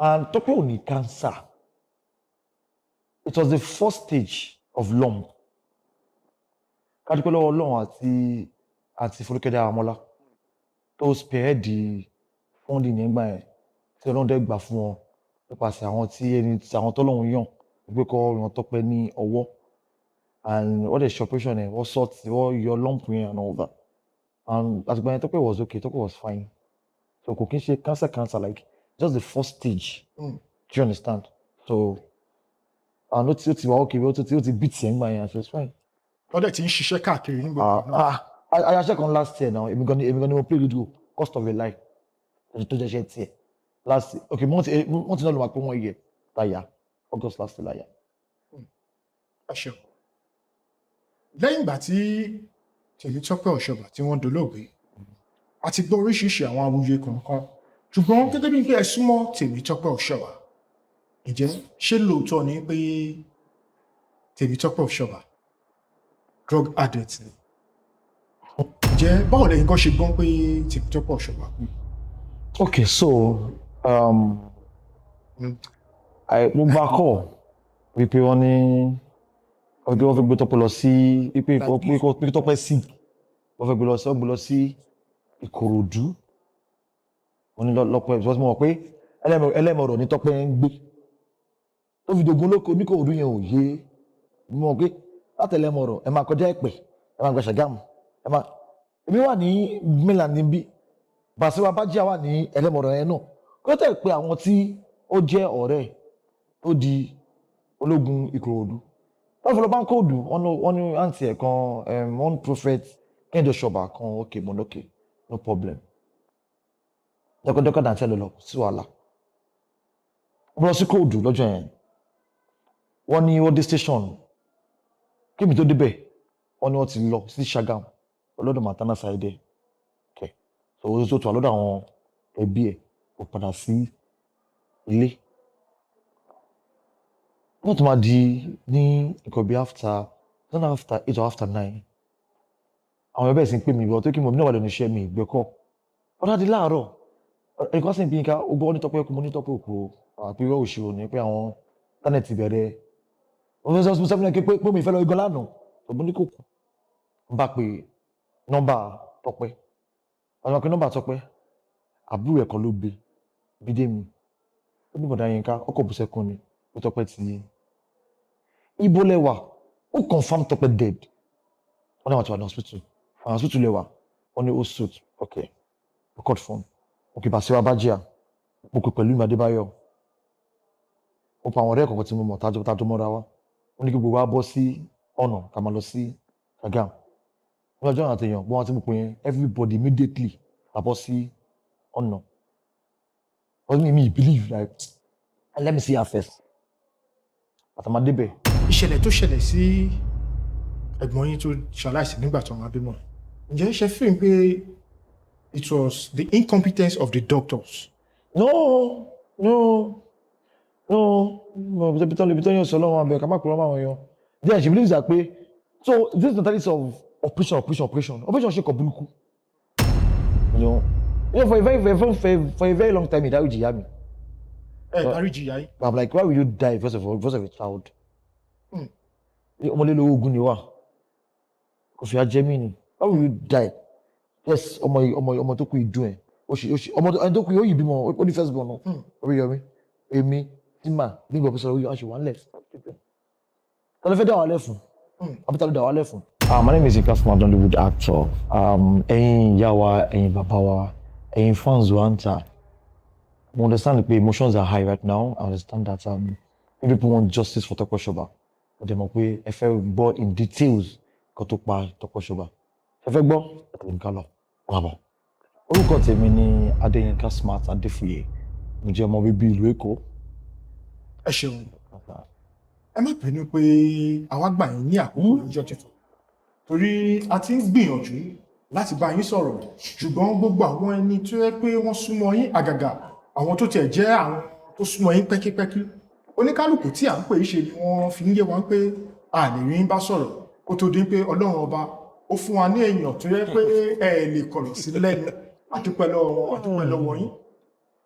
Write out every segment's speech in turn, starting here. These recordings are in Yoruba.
And Tọ́pẹ́ ò ní cancer. It was the first stage of lump. Ká dúpẹ́ lọ́wọ́ Ọlọ́run àti Folúkẹ́ Dáramọ́lá tó spearhead the funding nígbà yẹn, tí Ọlọ́run dẹ̀ gbà fún wọn nípasẹ̀ àwọn tí ẹni tí àwọn tọ́lọ́run yàn wípé kó ran Tọ́pẹ́ ní ọwọ́. And wọ́n dẹ̀ ṣe operation yẹn, wọ́n sort, wọ́n yọ lump yẹn and all that. And àtìgbà yẹn, Tọ́pẹ́ was okay, Tọ́pẹ́ was fine. So kò kí n ṣe cancer cancer, like just the first stage. Do you understand? So and ó ti wà okay, ó ti beat yẹn gbà yẹn, so it's fine. Wọ́n dẹ̀ ti ń ṣiṣẹ́ káàkiri nígbà Ah náà. Ah, ayáṣẹ́ kan last year now, èmi gan ni mo play lead role, Cost of a Lie, tó jẹ́ iṣẹ́ tiẹ̀ last, okay, month náà ló máa pé 1 year táyà, August last year láyà. Ẹ ṣeun. Lẹ́yìn ìgbà tí Tèmítọ́pẹ́ Ọ̀ṣọ́bà tí wọ́n dolóògbé, a ti gbọ́ oríṣiríṣi àwọn awuyewuye kọ̀ọ̀kan, ṣùgbọ́n gẹ́gẹ́ bí pé ẹ súnmọ́ Tèmítọ́pẹ́ Ọ̀ṣọ́bà, ǹjẹ́ ṣé lóòótọ́ ni pé Tèmítọ́pẹ́ Ọ̀ṣọ́bà drug addict ni? Ǹjẹ́ báwo lẹ́yìn kan ṣe gbọ́n pé Tèmítọ́pẹ́ Ọ̀ṣọ́bà kú? Okay, so mo gba call wípé wọ́n ní wípé wọ́n fẹ́ gbé Tọ́pẹ́ lọ sí wípé Tọ́pẹ́ sick, wọ́n gbé lọ sí Ìkòròdú. Wọ́n ní lọ́pẹ́ because mo mọ̀ pé Ẹlẹ́mọ̀rọ̀ ní Tọ́pẹ́ ń gbé tó fi dogun lóko ní Ìkòròdú yẹn ò yé. Mo mọ̀ pé láti Ẹlẹ́mọ̀rọ̀, ẹ máa kọjá Ẹ̀pẹ́, ẹ máa gba Ṣàgámù, ẹ máa, èmi wà ní mainland níbí, Bàṣírà Bájíà wà ní Ẹlẹ́mọ̀rọ̀ yẹn náà. Kó tẹ̀ pé àwọn tí ó jẹ́ ọ̀rẹ́ ẹ̀ tó di ológun Ìkòròdú, wọ́n fi lọ bá ń kóòdù, wọ́n ní àǹtí ẹ̀ kan, one Prophet Kẹ́hìndé Ọ̀ṣọ́bà kan. Okay, mo ní okay, no problem, dọ́kọ̀dọ́kọ̀ dàntẹ́ lọ lọ sí wàhálà. Mo lọ sí kóòdù lọ́jọ́ yẹn. Wọ́n ní wọ́n dé station kí mi tó débẹ̀, wọ́n ní wọ́n ti lọ sí Ṣàgámù ọlọ́dọ̀ maternal side. Okay, so ó tó tó wà lọ́dọ̀ àwọn ẹbí ẹ̀, ó padà sí ilé. Wọ́n tún máa di ní nǹkan bí after, not after 8 or after 9, àwọn ẹbí ẹ̀ sì ń pè mí ìwọ tó kí mo ní wà lẹ́nu iṣẹ́ mi ìgbẹ́kọ̀ ọ̀dà di láàárọ̀. Ẹnìkan sì ń bí nǹkan ogbó ní Tọ́pẹ́ kú. Mo ní Tọ́pẹ́ òkú àpé irọ́ òṣèré ní pé àwọn tánẹ̀tì bẹ̀rẹ̀. Wọ́n fẹ́ sọ fún mi pé mi fẹ́ lọ igan lánàá tó mo ní kò kú. N bá pe nọ́mbà Tọ́pẹ́, àwọn pe nọ́mbà Tọ́pẹ́, àbúrò ẹ̀ kan ló gbé, Bídèmí. Ó ní, "Bọ̀dá Yínká," ọkọ̀ bú sẹ́kún ni pé Tọ́pẹ́ ti ibo lẹ́wà. Ó confirm Tọ́pẹ́ dead. Wọ́n ní àwọn ti wà ní hospital, àwọn hospital lẹ́wà. Wọ́n ní ó suit. Okay, record phone. Okay, Bàṣírà Bájíà, mo pè pẹ̀lú ìmọ̀ Adébáyọ̀, mo pa àwọn ọ̀rẹ́ kọ̀ọ̀kan tí mo mọ̀ tájọ́ mọ́ra wa. Wọ́n ní kí gbogbo wa bọ́ sí ọ̀nà ká máa lọ sí Ṣàgámù ní ọjọ́ àtẹ̀yàn gbọ́n wọn tí mo pè yẹn. Everybody immediately la bọ́ sí ọ̀nà. Wọ́n ní mi believe, like, let me see her first. Àtàmádébẹ̀. Ìṣẹ̀lẹ̀ tó ṣẹlẹ̀ sí ẹ̀gbọ́n yín tó ṣaláìsí nígbà tó máa bímọ, ǹjẹ́ ṣe fi pé it was the incompetence of the doctors? No, ibi tó yàn sọ lọ́wọ́ abẹ ká má kúrò máa yan. Then she believes that pé, so this mentality of operation, operation, operation, operation ṣe kọ burúkú. For a very very for a very long time, ìdáríjì ìyá mi. Ẹ dáríjì ìyá yín? I'm like, why will you die because of a child? Ọmọlélówó ogun ni wà, kò fi ajẹ́ mí ni. Why will you die? Yes, ọmọ tó kú ìdún ẹ̀, ó ṣe ọmọ ẹni tó kú yóò yìí bímọ, ó ní first born náà. Oríyọmí, èmi tí mà nígbà pẹ̀sẹ̀ orí àṣẹ wà ń lẹ̀. Ta ló fẹ́ dá wa lẹ̀ fún? Àbí ta ló dá wa lẹ̀ fún? My name is Yinka Smart, Nollywood actor. Ẹ̀yin ìyá wa, ẹ̀yin bàbá wa, ẹ̀yin fans wa ń ta. Mo understand pé emotions are high right now. I understand that people want justice for Tope Osoba. Mo dẹ̀ mọ̀ pé ẹ fẹ́ gbọ́ in details nǹkan tó pa Tope Osoba. Ẹ fẹ́ gbọ́? Ẹ tẹ̀lé mi ká lọ. Wà bọ̀. Orúkọ tèmi ni Adéyínká Smart Adéfúyè. Mo jẹ́ ọmọ bíbí ìlú Èkó. Ẹ ṣeun. Ẹ má bínú pé àwa gbà yín ní àkókò lọ́jọ́ tuntun, torí a ti ń gbìyànjú láti bá yín sọ̀rọ̀, ṣùgbọ́n gbogbo àwọn ẹni tó yẹ pé wọ́n súnmọ́ yín, àgàgà àwọn tó tiẹ̀ jẹ́ àwọn tó súnmọ́ yín pẹ́kípẹ́kí, oníkálukú tí à ń pè é ṣe ni wọ́n fi ń yé wọn pé a lè rí yín bá sọ̀rọ̀, kó tó dín pé Ọlọ́run Ọba ó fún wa ní èèyàn tó yẹ pé ẹ lè kọ̀rọ̀ sí lẹ́nu. A dúpẹ́ lọ́wọ́ wọn, a dúpẹ́ lọ́wọ́ yín.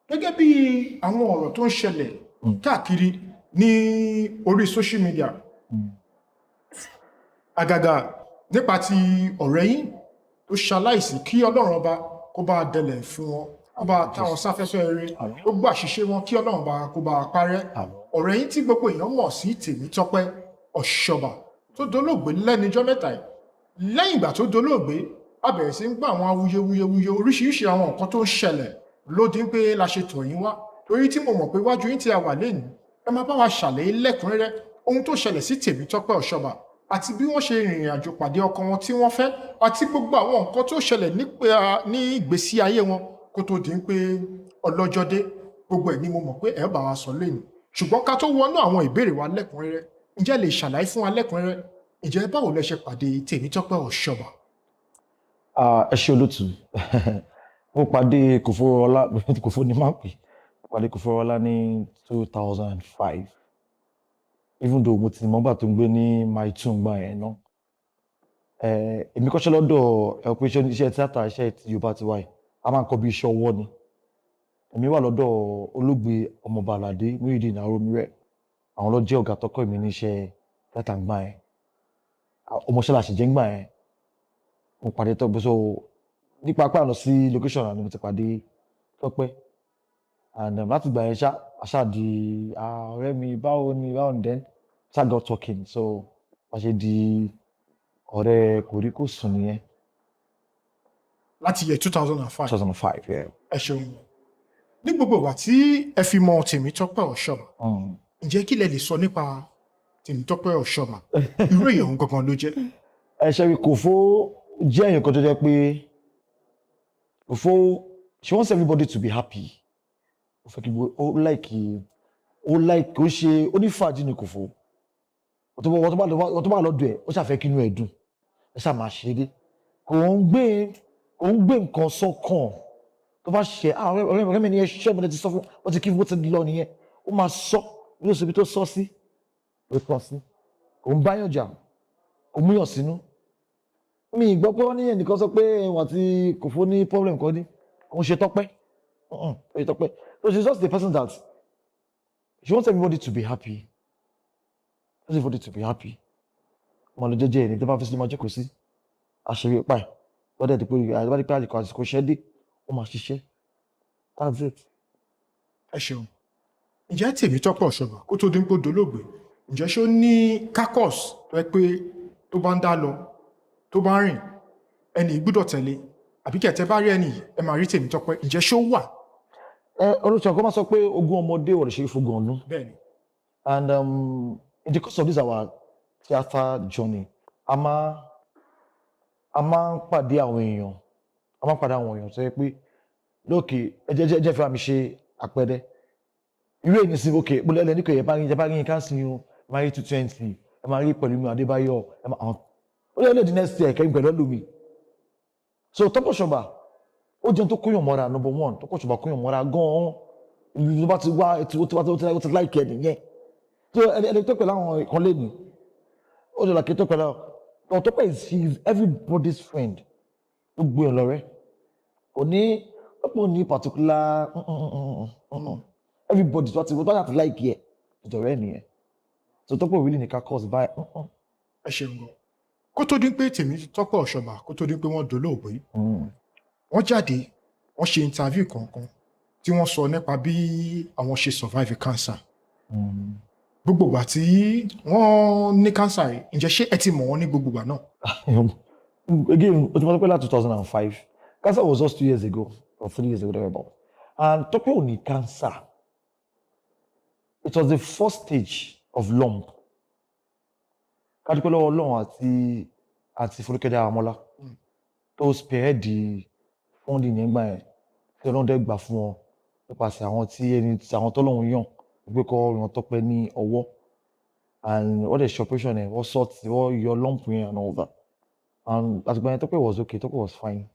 Gẹ́gẹ́ bí àwọn ọ̀rọ̀ tó ń ṣẹlẹ̀ káàkiri ní orí social media, àgàgà nípa ti ọ̀rẹ́ yín tó ṣaláìsí, kí Ọlọ́run Ọba kó bá dẹlẹ̀ fún wọn, kó bá táwọn sáfẹ́fẹ́ rere, gbogbo àṣìṣe wọn, kí Ọlọ́run Ọba kó bá parẹ́. Ọ̀rẹ́ yín tí gbogbo èèyàn mọ̀ sí Tèmítọ́pẹ́ Ọ̀ṣọ́bà tó dolóògbé lẹ́nujọ́ mẹ́ta yìí, lẹ́yìn ìgbà tó dolóògbé, a bẹ̀rẹ̀ sí ń gbọ́ àwọn awuyewuyewuye, oríṣiríṣi àwọn nǹkan tó ń ṣẹlẹ̀ lódì pé la ṣe tọ̀ yín wá, torí tí mo mọ̀ pé wájú yín tí a wà lénìí, ẹ máa bá wa ṣàlàyé lẹ́kùnrẹ́rẹ́ ohun tó ṣẹlẹ̀ sí Tèmítọ́pẹ́ Ọ̀ṣọ́bà àti bí wọ́n ṣe rìnrìn àjò pàdé ọkọ wọn tí wọ́n fẹ́, àti gbogbo àwọn nǹkan tó ṣẹlẹ̀ ní ìgbésí ayé wọn kó tó di pé ọlọ́jọ́ dé. Gbogbo ẹ̀ ni mo mọ̀ pé ẹ bá wa sọ lénìí. Ṣùgbọ́n ká tó wọnú àwọn ìbéèrè wa lẹ́kùnrẹ́rẹ́, ǹjẹ́ lè ṣàlàyé fún wa lẹ́kùnrẹ́rẹ́, ǹjẹ́ báwo lẹ ṣe pàdé Tèmítọ́pẹ́ Ọ̀ṣọ́bà? Ẹ ṣé, olótù. Mo pàdé Kòfowórọlá, Kòfó ni máa ń pè, mo pàdé Kòfowórọlá ní 2005, even though mo ti mọ̀ gbà tó ń gbé ní Mile 2 gbà yẹn náà. Èmi kọ́ṣẹ́ lọ́dọ̀ ẹ pé iṣẹ́ tíátà, iṣẹ́ ti Yorùbá ti wáyé, a máa ń kọ́ bí iṣẹ́ ọwọ́ ni. Èmi wà lọ́dọ̀ olóògbé Ọmọọba Aládé Muyideen Aromire. Àwọn ló jẹ́ ọ̀gá tọkọ mi ní iṣẹ́ tíátà gbà yẹn. Ọmọọṣẹ́ la ṣì jẹ́ ńgbà yẹn. Mo pàdé Tọ́pẹ́, so nípa pé à ń lọ sí location ni mo ti pàdé Tọ́pẹ́, and láti ìgbà yẹn ṣá àṣà di ọ̀rẹ́ mi, báwo ni, báwo ni, then ṣá got talking, so wọ́n ṣe di ọ̀rẹ́ kòríkòsùn nìyẹn. Láti year 2005? 2005, yeah. Ẹ ṣeun. Ní gbogbo ìgbà tí ẹ fi mọ Tèmítọ́pẹ́ Ọ̀ṣọ́bà, ǹjẹ́ kí lẹ lè sọ nípa Tèmítọ́pẹ́ Ọ̀ṣọ́bà? Irú èèyàn gangan ló jẹ́? Ẹ ṣe rí, Kòfó jẹ́ èèyàn kan tó jẹ́ pé Kòfó, she wants everybody to be happy. Ó fẹ́ kí gbogbo ó like, ó like, ó ṣe onífàájì ni Kòfó. Wọ́n tó bá lọ́dọ̀ ẹ̀, ó ṣàfẹ́ kí inú ẹ̀ dùn, ẹ ṣáà máa ṣeré. Kò ń gbé nǹkan sọ́kàn. Tó bá ṣe, ah, ọ̀rẹ́ mi ni, ẹ ṣẹ́ mo ti sọ fún wọ́n ti kí bó ti lọ nìyẹn. Ó máa sọ bí ó ṣe ibi tó sọ sí ló tọ́ sí. Kò ń báyàn jà, kò múyàn sínú. Mi gbọ́ pé wọ́n ní ẹnìkan sọ pé wọ́n àti Kòfó ní problem kan ní. Kò ń ṣe Tọ́pẹ́, kò ń ṣe Tọ́pẹ́. So she's just the person that she wants everybody to be happy, wants everybody to be happy. Ọmọ lọ jẹ́jẹ́ ẹni tó bá fi sí máa jókòó sí àṣírí pa ẹ̀ lọ́dẹ̀ dípò àdébá dípò àsìkò àsìkò iṣẹ́ dé, ó máa ṣiṣẹ́. That's it. Ẹ ṣeun. Ǹjẹ́ Tèmítọ́pẹ́ Ọ̀ṣọ́bà, kó tó dín pé ó dolóògbé, ǹjẹ́ ṣó ní caucus tó yẹ pé tó bá ń dá lọ, tó bá ń rìn, ẹni yìí gbọ́dọ̀ tẹ̀lé, àbí kẹ̀tẹ́ bá rí ẹni yìí, ẹ máa rí Tèmítọ́pẹ́? Ǹjẹ́ ṣó wà? Ẹ olùsọ kọ́ máa sọ pé ogún ọmọdé wọ̀ lè ṣe é fógún ọdún. Bẹ́ẹ̀ni. And in the course of this our theatre journey, a máa ń pàdé àwọn èèyàn, a máa ń pàdé àwọn èèyàn tó yẹ pé lókè ẹ jẹ́ fi àmì ṣe àpẹẹrẹ irú èyí sí òkè bó lẹ́lẹ́ níkọ̀ ẹ̀ bá rí ẹ bá rí yín káńsì yín o, ẹ máa rí 220, ẹ máa rí Pẹ̀lúmi Adébáyọ̀, ẹ máa àwọn ó lè di next year kẹ́yìn pẹ̀lú ẹlòmíì. So Tọ́pẹ́ Ọ̀ṣọ́bà, ó jẹun tó kóyàn mọ́ra. Number one, Tọ́pẹ́ Ọ̀ṣọ́bà kóyàn mọ́ra gan-an. Ìlú tó bá ti wá ó ti like ẹ nìyẹn. So ẹni tó pẹ̀lú àwọn kan lé ní ó lè làkè tó pẹ̀lú àwọn. Tọ́pẹ́ is, she is everybody's friend. Gbogbo ẹ̀ lọ́rẹ́ kò ní Tọ́pẹ́ ní particular everybody tó bá ti like ẹ ìjọ̀rẹ́ nìyẹn. So Tọ́pẹ́ really ní caucus báyìí. Ẹ ṣeun gan. Kó tó dín pé Tèmítọ́pẹ́ Ọ̀ṣọ́bà, kó tó dín pé wọ́n dolóògbé, wọ́n jáde, wọ́n ṣe interview kọ̀ọ̀kan tí wọ́n sọ nípa bí àwọn ṣe survive cancer. Gbogbo ìgbà tí wọ́n ní cancer yìí, ǹjẹ́ ṣé ẹ ti mọ̀ wọ́n ní gbogbo ìgbà náà? Again, o ti mọ̀ pé láti 2005, cancer was just 2 years ago or 3 years ago thereabout, and Tọ́pẹ́ ò ní cancer. It was the first stage of lump. Ká dúpẹ́ lọ́wọ́ Ọlọ́run àti Folúkẹ́ Dáramọ́lá tó spearhead the funding yẹn gbà yẹn, tí Ọlọ́run dẹ̀ gbà fún wọn nípasẹ̀ àwọn tí ẹni àwọn tọ́lọ́run yàn pé kó ràn Tọ́pẹ́ ní ọwọ́, and wọ́n dẹ̀ ṣe operation yẹn, wọ́n sort, wọ́n yọ lump yẹn and all that, and àtìgbà yẹn Tọ́pẹ́ was okay, Tọ́pẹ́ was fine.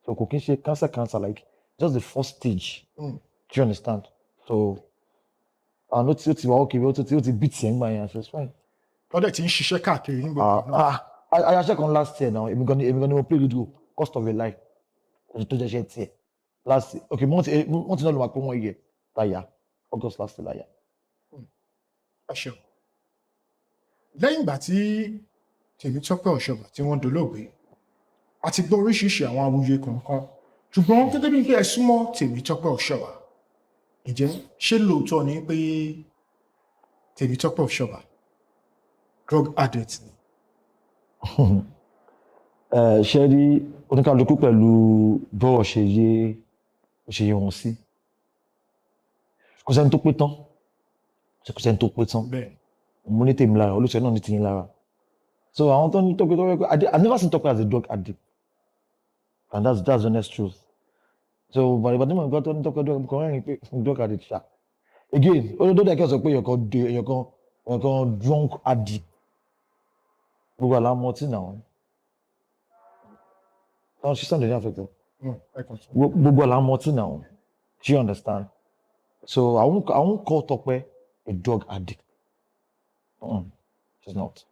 So kò kí n ṣe cancer cancer, like just the first stage. Do you understand? So and ó ti wà okay, ó ti beat yẹn gbà yẹn, and she was fine. Lọ́dẹ̀ tí ń ṣiṣẹ́ káàkiri ní gbogbo ìgbà náà. Ah, ayáṣẹ́ kan last year now, èmi gan ni mo play lead role, Cost of a Lie, tó jẹ́ iṣẹ́ tiẹ̀. Last, okay, month náà ló máa pé 1 year láyà, August last year láyà. Ẹ ṣeun. Lẹ́yìn ìgbà tí Tèmítọ́pẹ́ Ọ̀ṣọ́bà tí wọ́n dolóògbé, a ti gbọ́ oríṣiríṣi àwọn awuyewuye kọ̀ọ̀kan, ṣùgbọ́n gẹ́gẹ́ bí pé ẹ súnmọ́ Tèmítọ́pẹ́ Ọ̀ṣọ́bà, ǹjẹ́ ṣé lóòótọ́ ni pé Tèmítọ́pẹ́ Ọ̀ṣọ́bà drug addict ni? Ẹ ṣe rí, oníkálukú pẹ̀lú bọ́rọ̀ ṣe yé wọn sí. Kò sẹ́ni tó pé tán, kò sẹ́ni tó pé tán. Mo ní tèmi lára, olùsọ náà ní tiyín lára. So àwọn tó ní Tọ́pẹ́, Tọ́pẹ́, I never seen Tọ́pẹ́ as a drug addict, and that's the honest truth. So but nígbà tó ní Tọ́pẹ́ drug, kò rẹ́rìn pé drug addict ṣá. Again, ó dẹ̀ kí ọ sọ pé èèyàn kan de èèyàn kan drunk addict, gbogbo àlá mọtí náà sound ṣe sound ní affected. Ẹ kàn sọ. Gbogbo àlá mọtí náà, do you understand? So I won't call Tọ́pẹ́ a drug addict. She's not,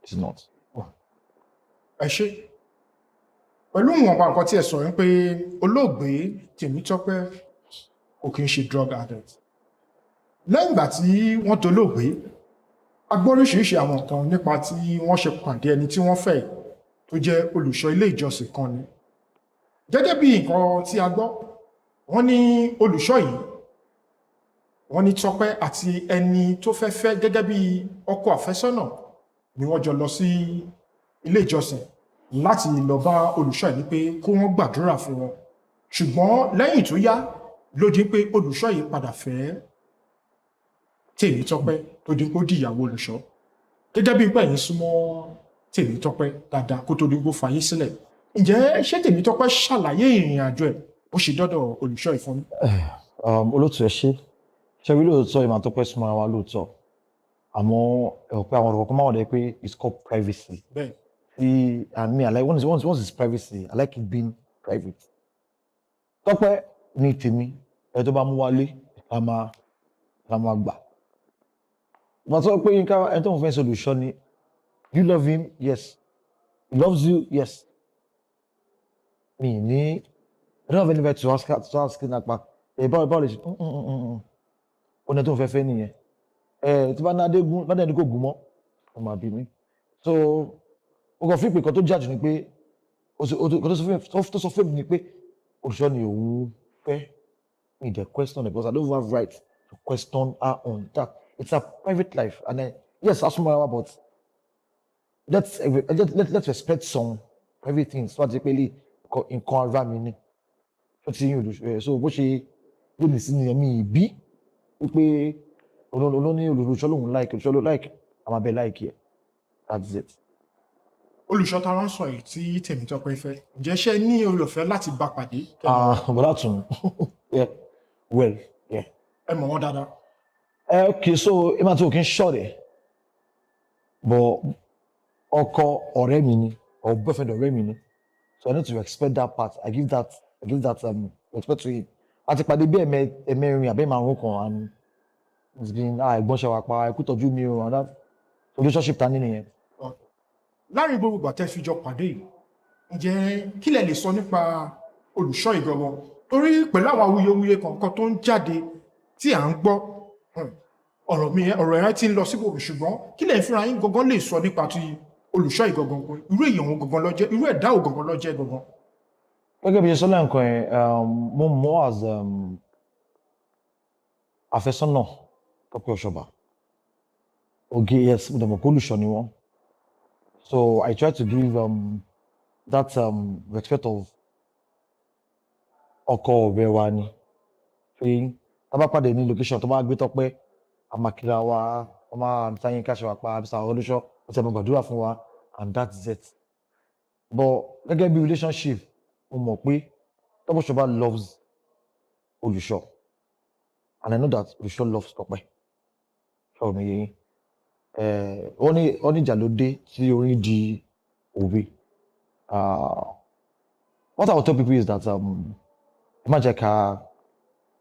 she's not. Ẹ ṣe. Pẹ̀lú ìwọ̀nba nǹkan tí ẹ sọ yín pé olóògbé Tèmítọ́pẹ́ kò kí ń ṣe drug addict, lẹ́yìn ìgbà tí wọ́n dolóògbé, a gbọ́ oríṣiríṣi àwọn nǹkan nípa tí wọ́n ṣe pàdé ẹni tí wọ́n fẹ́, tó jẹ́ olùṣọ́ ilé ìjọsìn kan ni. Gẹ́gẹ́ bí nǹkan tí a gbọ́, wọ́n ní olùṣọ́ yìí, wọ́n ní Tọ́pẹ́ àti ẹni tó fẹ́ fẹ́ gẹ́gẹ́ bí ọkọ àfẹ́sọ́nà ni wọ́n jọ lọ sí ilé ìjọsìn láti lọ bá olùṣọ́ yìí pé kó wọ́n gbàdúrà fún wọn. Ṣùgbọ́n lẹ́yìn tó yá ló di pé olùṣọ́ yìí padà fẹ́ Tèmítọ́pẹ́, tó di pé ó di ìyàwó olùṣọ́. Gẹ́gẹ́ bí pé ẹ̀yin súnmọ́ Tèmítọ́pẹ́ dáadáa kó tó di pé ó fayé sílẹ̀, ǹjẹ́ ṣé Tèmítọ́pẹ́ ṣàlàyé ìrìn àjò ẹ̀ bó ṣe dọ́dọ̀ olùṣọ́ yìí fún yín? Olóòtú, ẹ ṣe. Ṣe rí, lóòótọ́ ìmọ̀ àtọ́pẹ́ súnmọ́ ara wa lóòótọ́, àmọ́ ẹ rò pé àwọn ọ̀rọ̀ kan máa wà dé pé it's called privacy. See, and me, I like once it's privacy, I like it being private. Tọ́pẹ́ ní tèmi, ẹ tó bá mú wálé la máa gbà. Wọ́n sọ pé Yínká, ẹni tó ń fẹ́ sọ olùṣọ́ ni. You love him, yes. He loves you, yes. Mi ní I don't have any right to ask nípa ẹ báwo lè ṣe. Ó ní ẹni tó ń fẹ́ fẹ́ nìyẹn. Ẹ tí bá ní adégún bá ní ẹni kò gùn mọ́, ó máa bí mi. So mo kàn fi pé nǹkan tó jáde ni pé nǹkan tó sọ fún mi ni pé olùṣọ́ ni òun fẹ́. Mi dẹ̀ question it because I don't have right to question her on that. It's her private life, and then, yes, asúnmọ́ra wa, but let's respect some private things. Wọ́n ti pé lè nǹkan ara mi ni ó ti yín olùṣọ́ ẹ̀. So bó ṣe lónìí sí ni ẹ̀mí ìbí wípé olóní olùṣọ́ lòun like, olùṣọ́ ló like, àwọn abẹ́ like ẹ̀, that's it. Olùṣọ́ tá a wá ń sọ yìí tí Tèmítọ́pẹ́ fẹ́, ǹjẹ́ ṣé ní oore ọ̀fẹ́ láti bá pàdé? Ah, bọ́dà tún, yeah, well, yeah. Ẹ mọ̀ wọ́n dáadáa? Okay, so ẹ máa tó kí n ṣọ̀rẹ́, but ọkọ ọ̀rẹ́ mi ni or boyfriend ọ̀rẹ́ mi ni, so I need to respect that part. I give that respect to him. A ti pàdé bí ẹ̀mẹrin àbẹ́ márùn kan, and it's been, ah, ẹ̀gbọ́n, ṣe wà pa, ẹ̀kú tọ́jú mi o, and that relationship ta ní nìyẹn. Láàrin gbogbo ìgbà tẹ́ fi jọ pàdé yìí, ǹjẹ́ kí lẹ lè sọ nípa olùṣọ́ ìgangan? Torí pẹ̀lú àwọn awuyewuye kọ̀ọ̀kan tó ń jáde tí à ń gbọ́, ọ̀rọ̀ mi, ọ̀rọ̀ ẹ̀ ti ń lọ síbòmí, ṣùgbọ́n kí lẹ fúnra yín gangan lè sọ nípa ti olùṣọ́ ìgangan, pé irú èèyàn wo gangan ló jẹ́, irú ẹ̀dá wo gangan ló jẹ́ gangan? Gẹ́gẹ́ bí ṣe sọ lẹ́ǹkan yẹn, mo mọ̀ as àfẹ́sọ́nà Tọ́pẹ́ Ọ̀ṣọ́bà. Okay, yes, mo dẹ̀ mọ̀ pé olùṣọ́ ni wọ́n, so I try to give that respect of ọkọ ọ̀rẹ́ wa ni, pé tá bá pàdé ní location, tó bá gbé Tọ́pẹ́, a máa kíra wa, wọ́n máa sáyẹn káṣọ wa pa Mr. Olùṣọ́, ó ti ẹ̀ máa gbàdúrà fún wa, and that is it. But gẹ́gẹ́ bí relationship, mo mọ̀ pé Tọ́pẹ́ Ọ̀ṣọ́bà loves olùṣọ́, and I know that olùṣọ́ loves Tọ́pẹ́. Ṣọ́ọ̀ mi yé yín? Wọ́n ní ìjà ló dé tí orin di òwe. What I will tell people is that ẹ má jẹ́ ká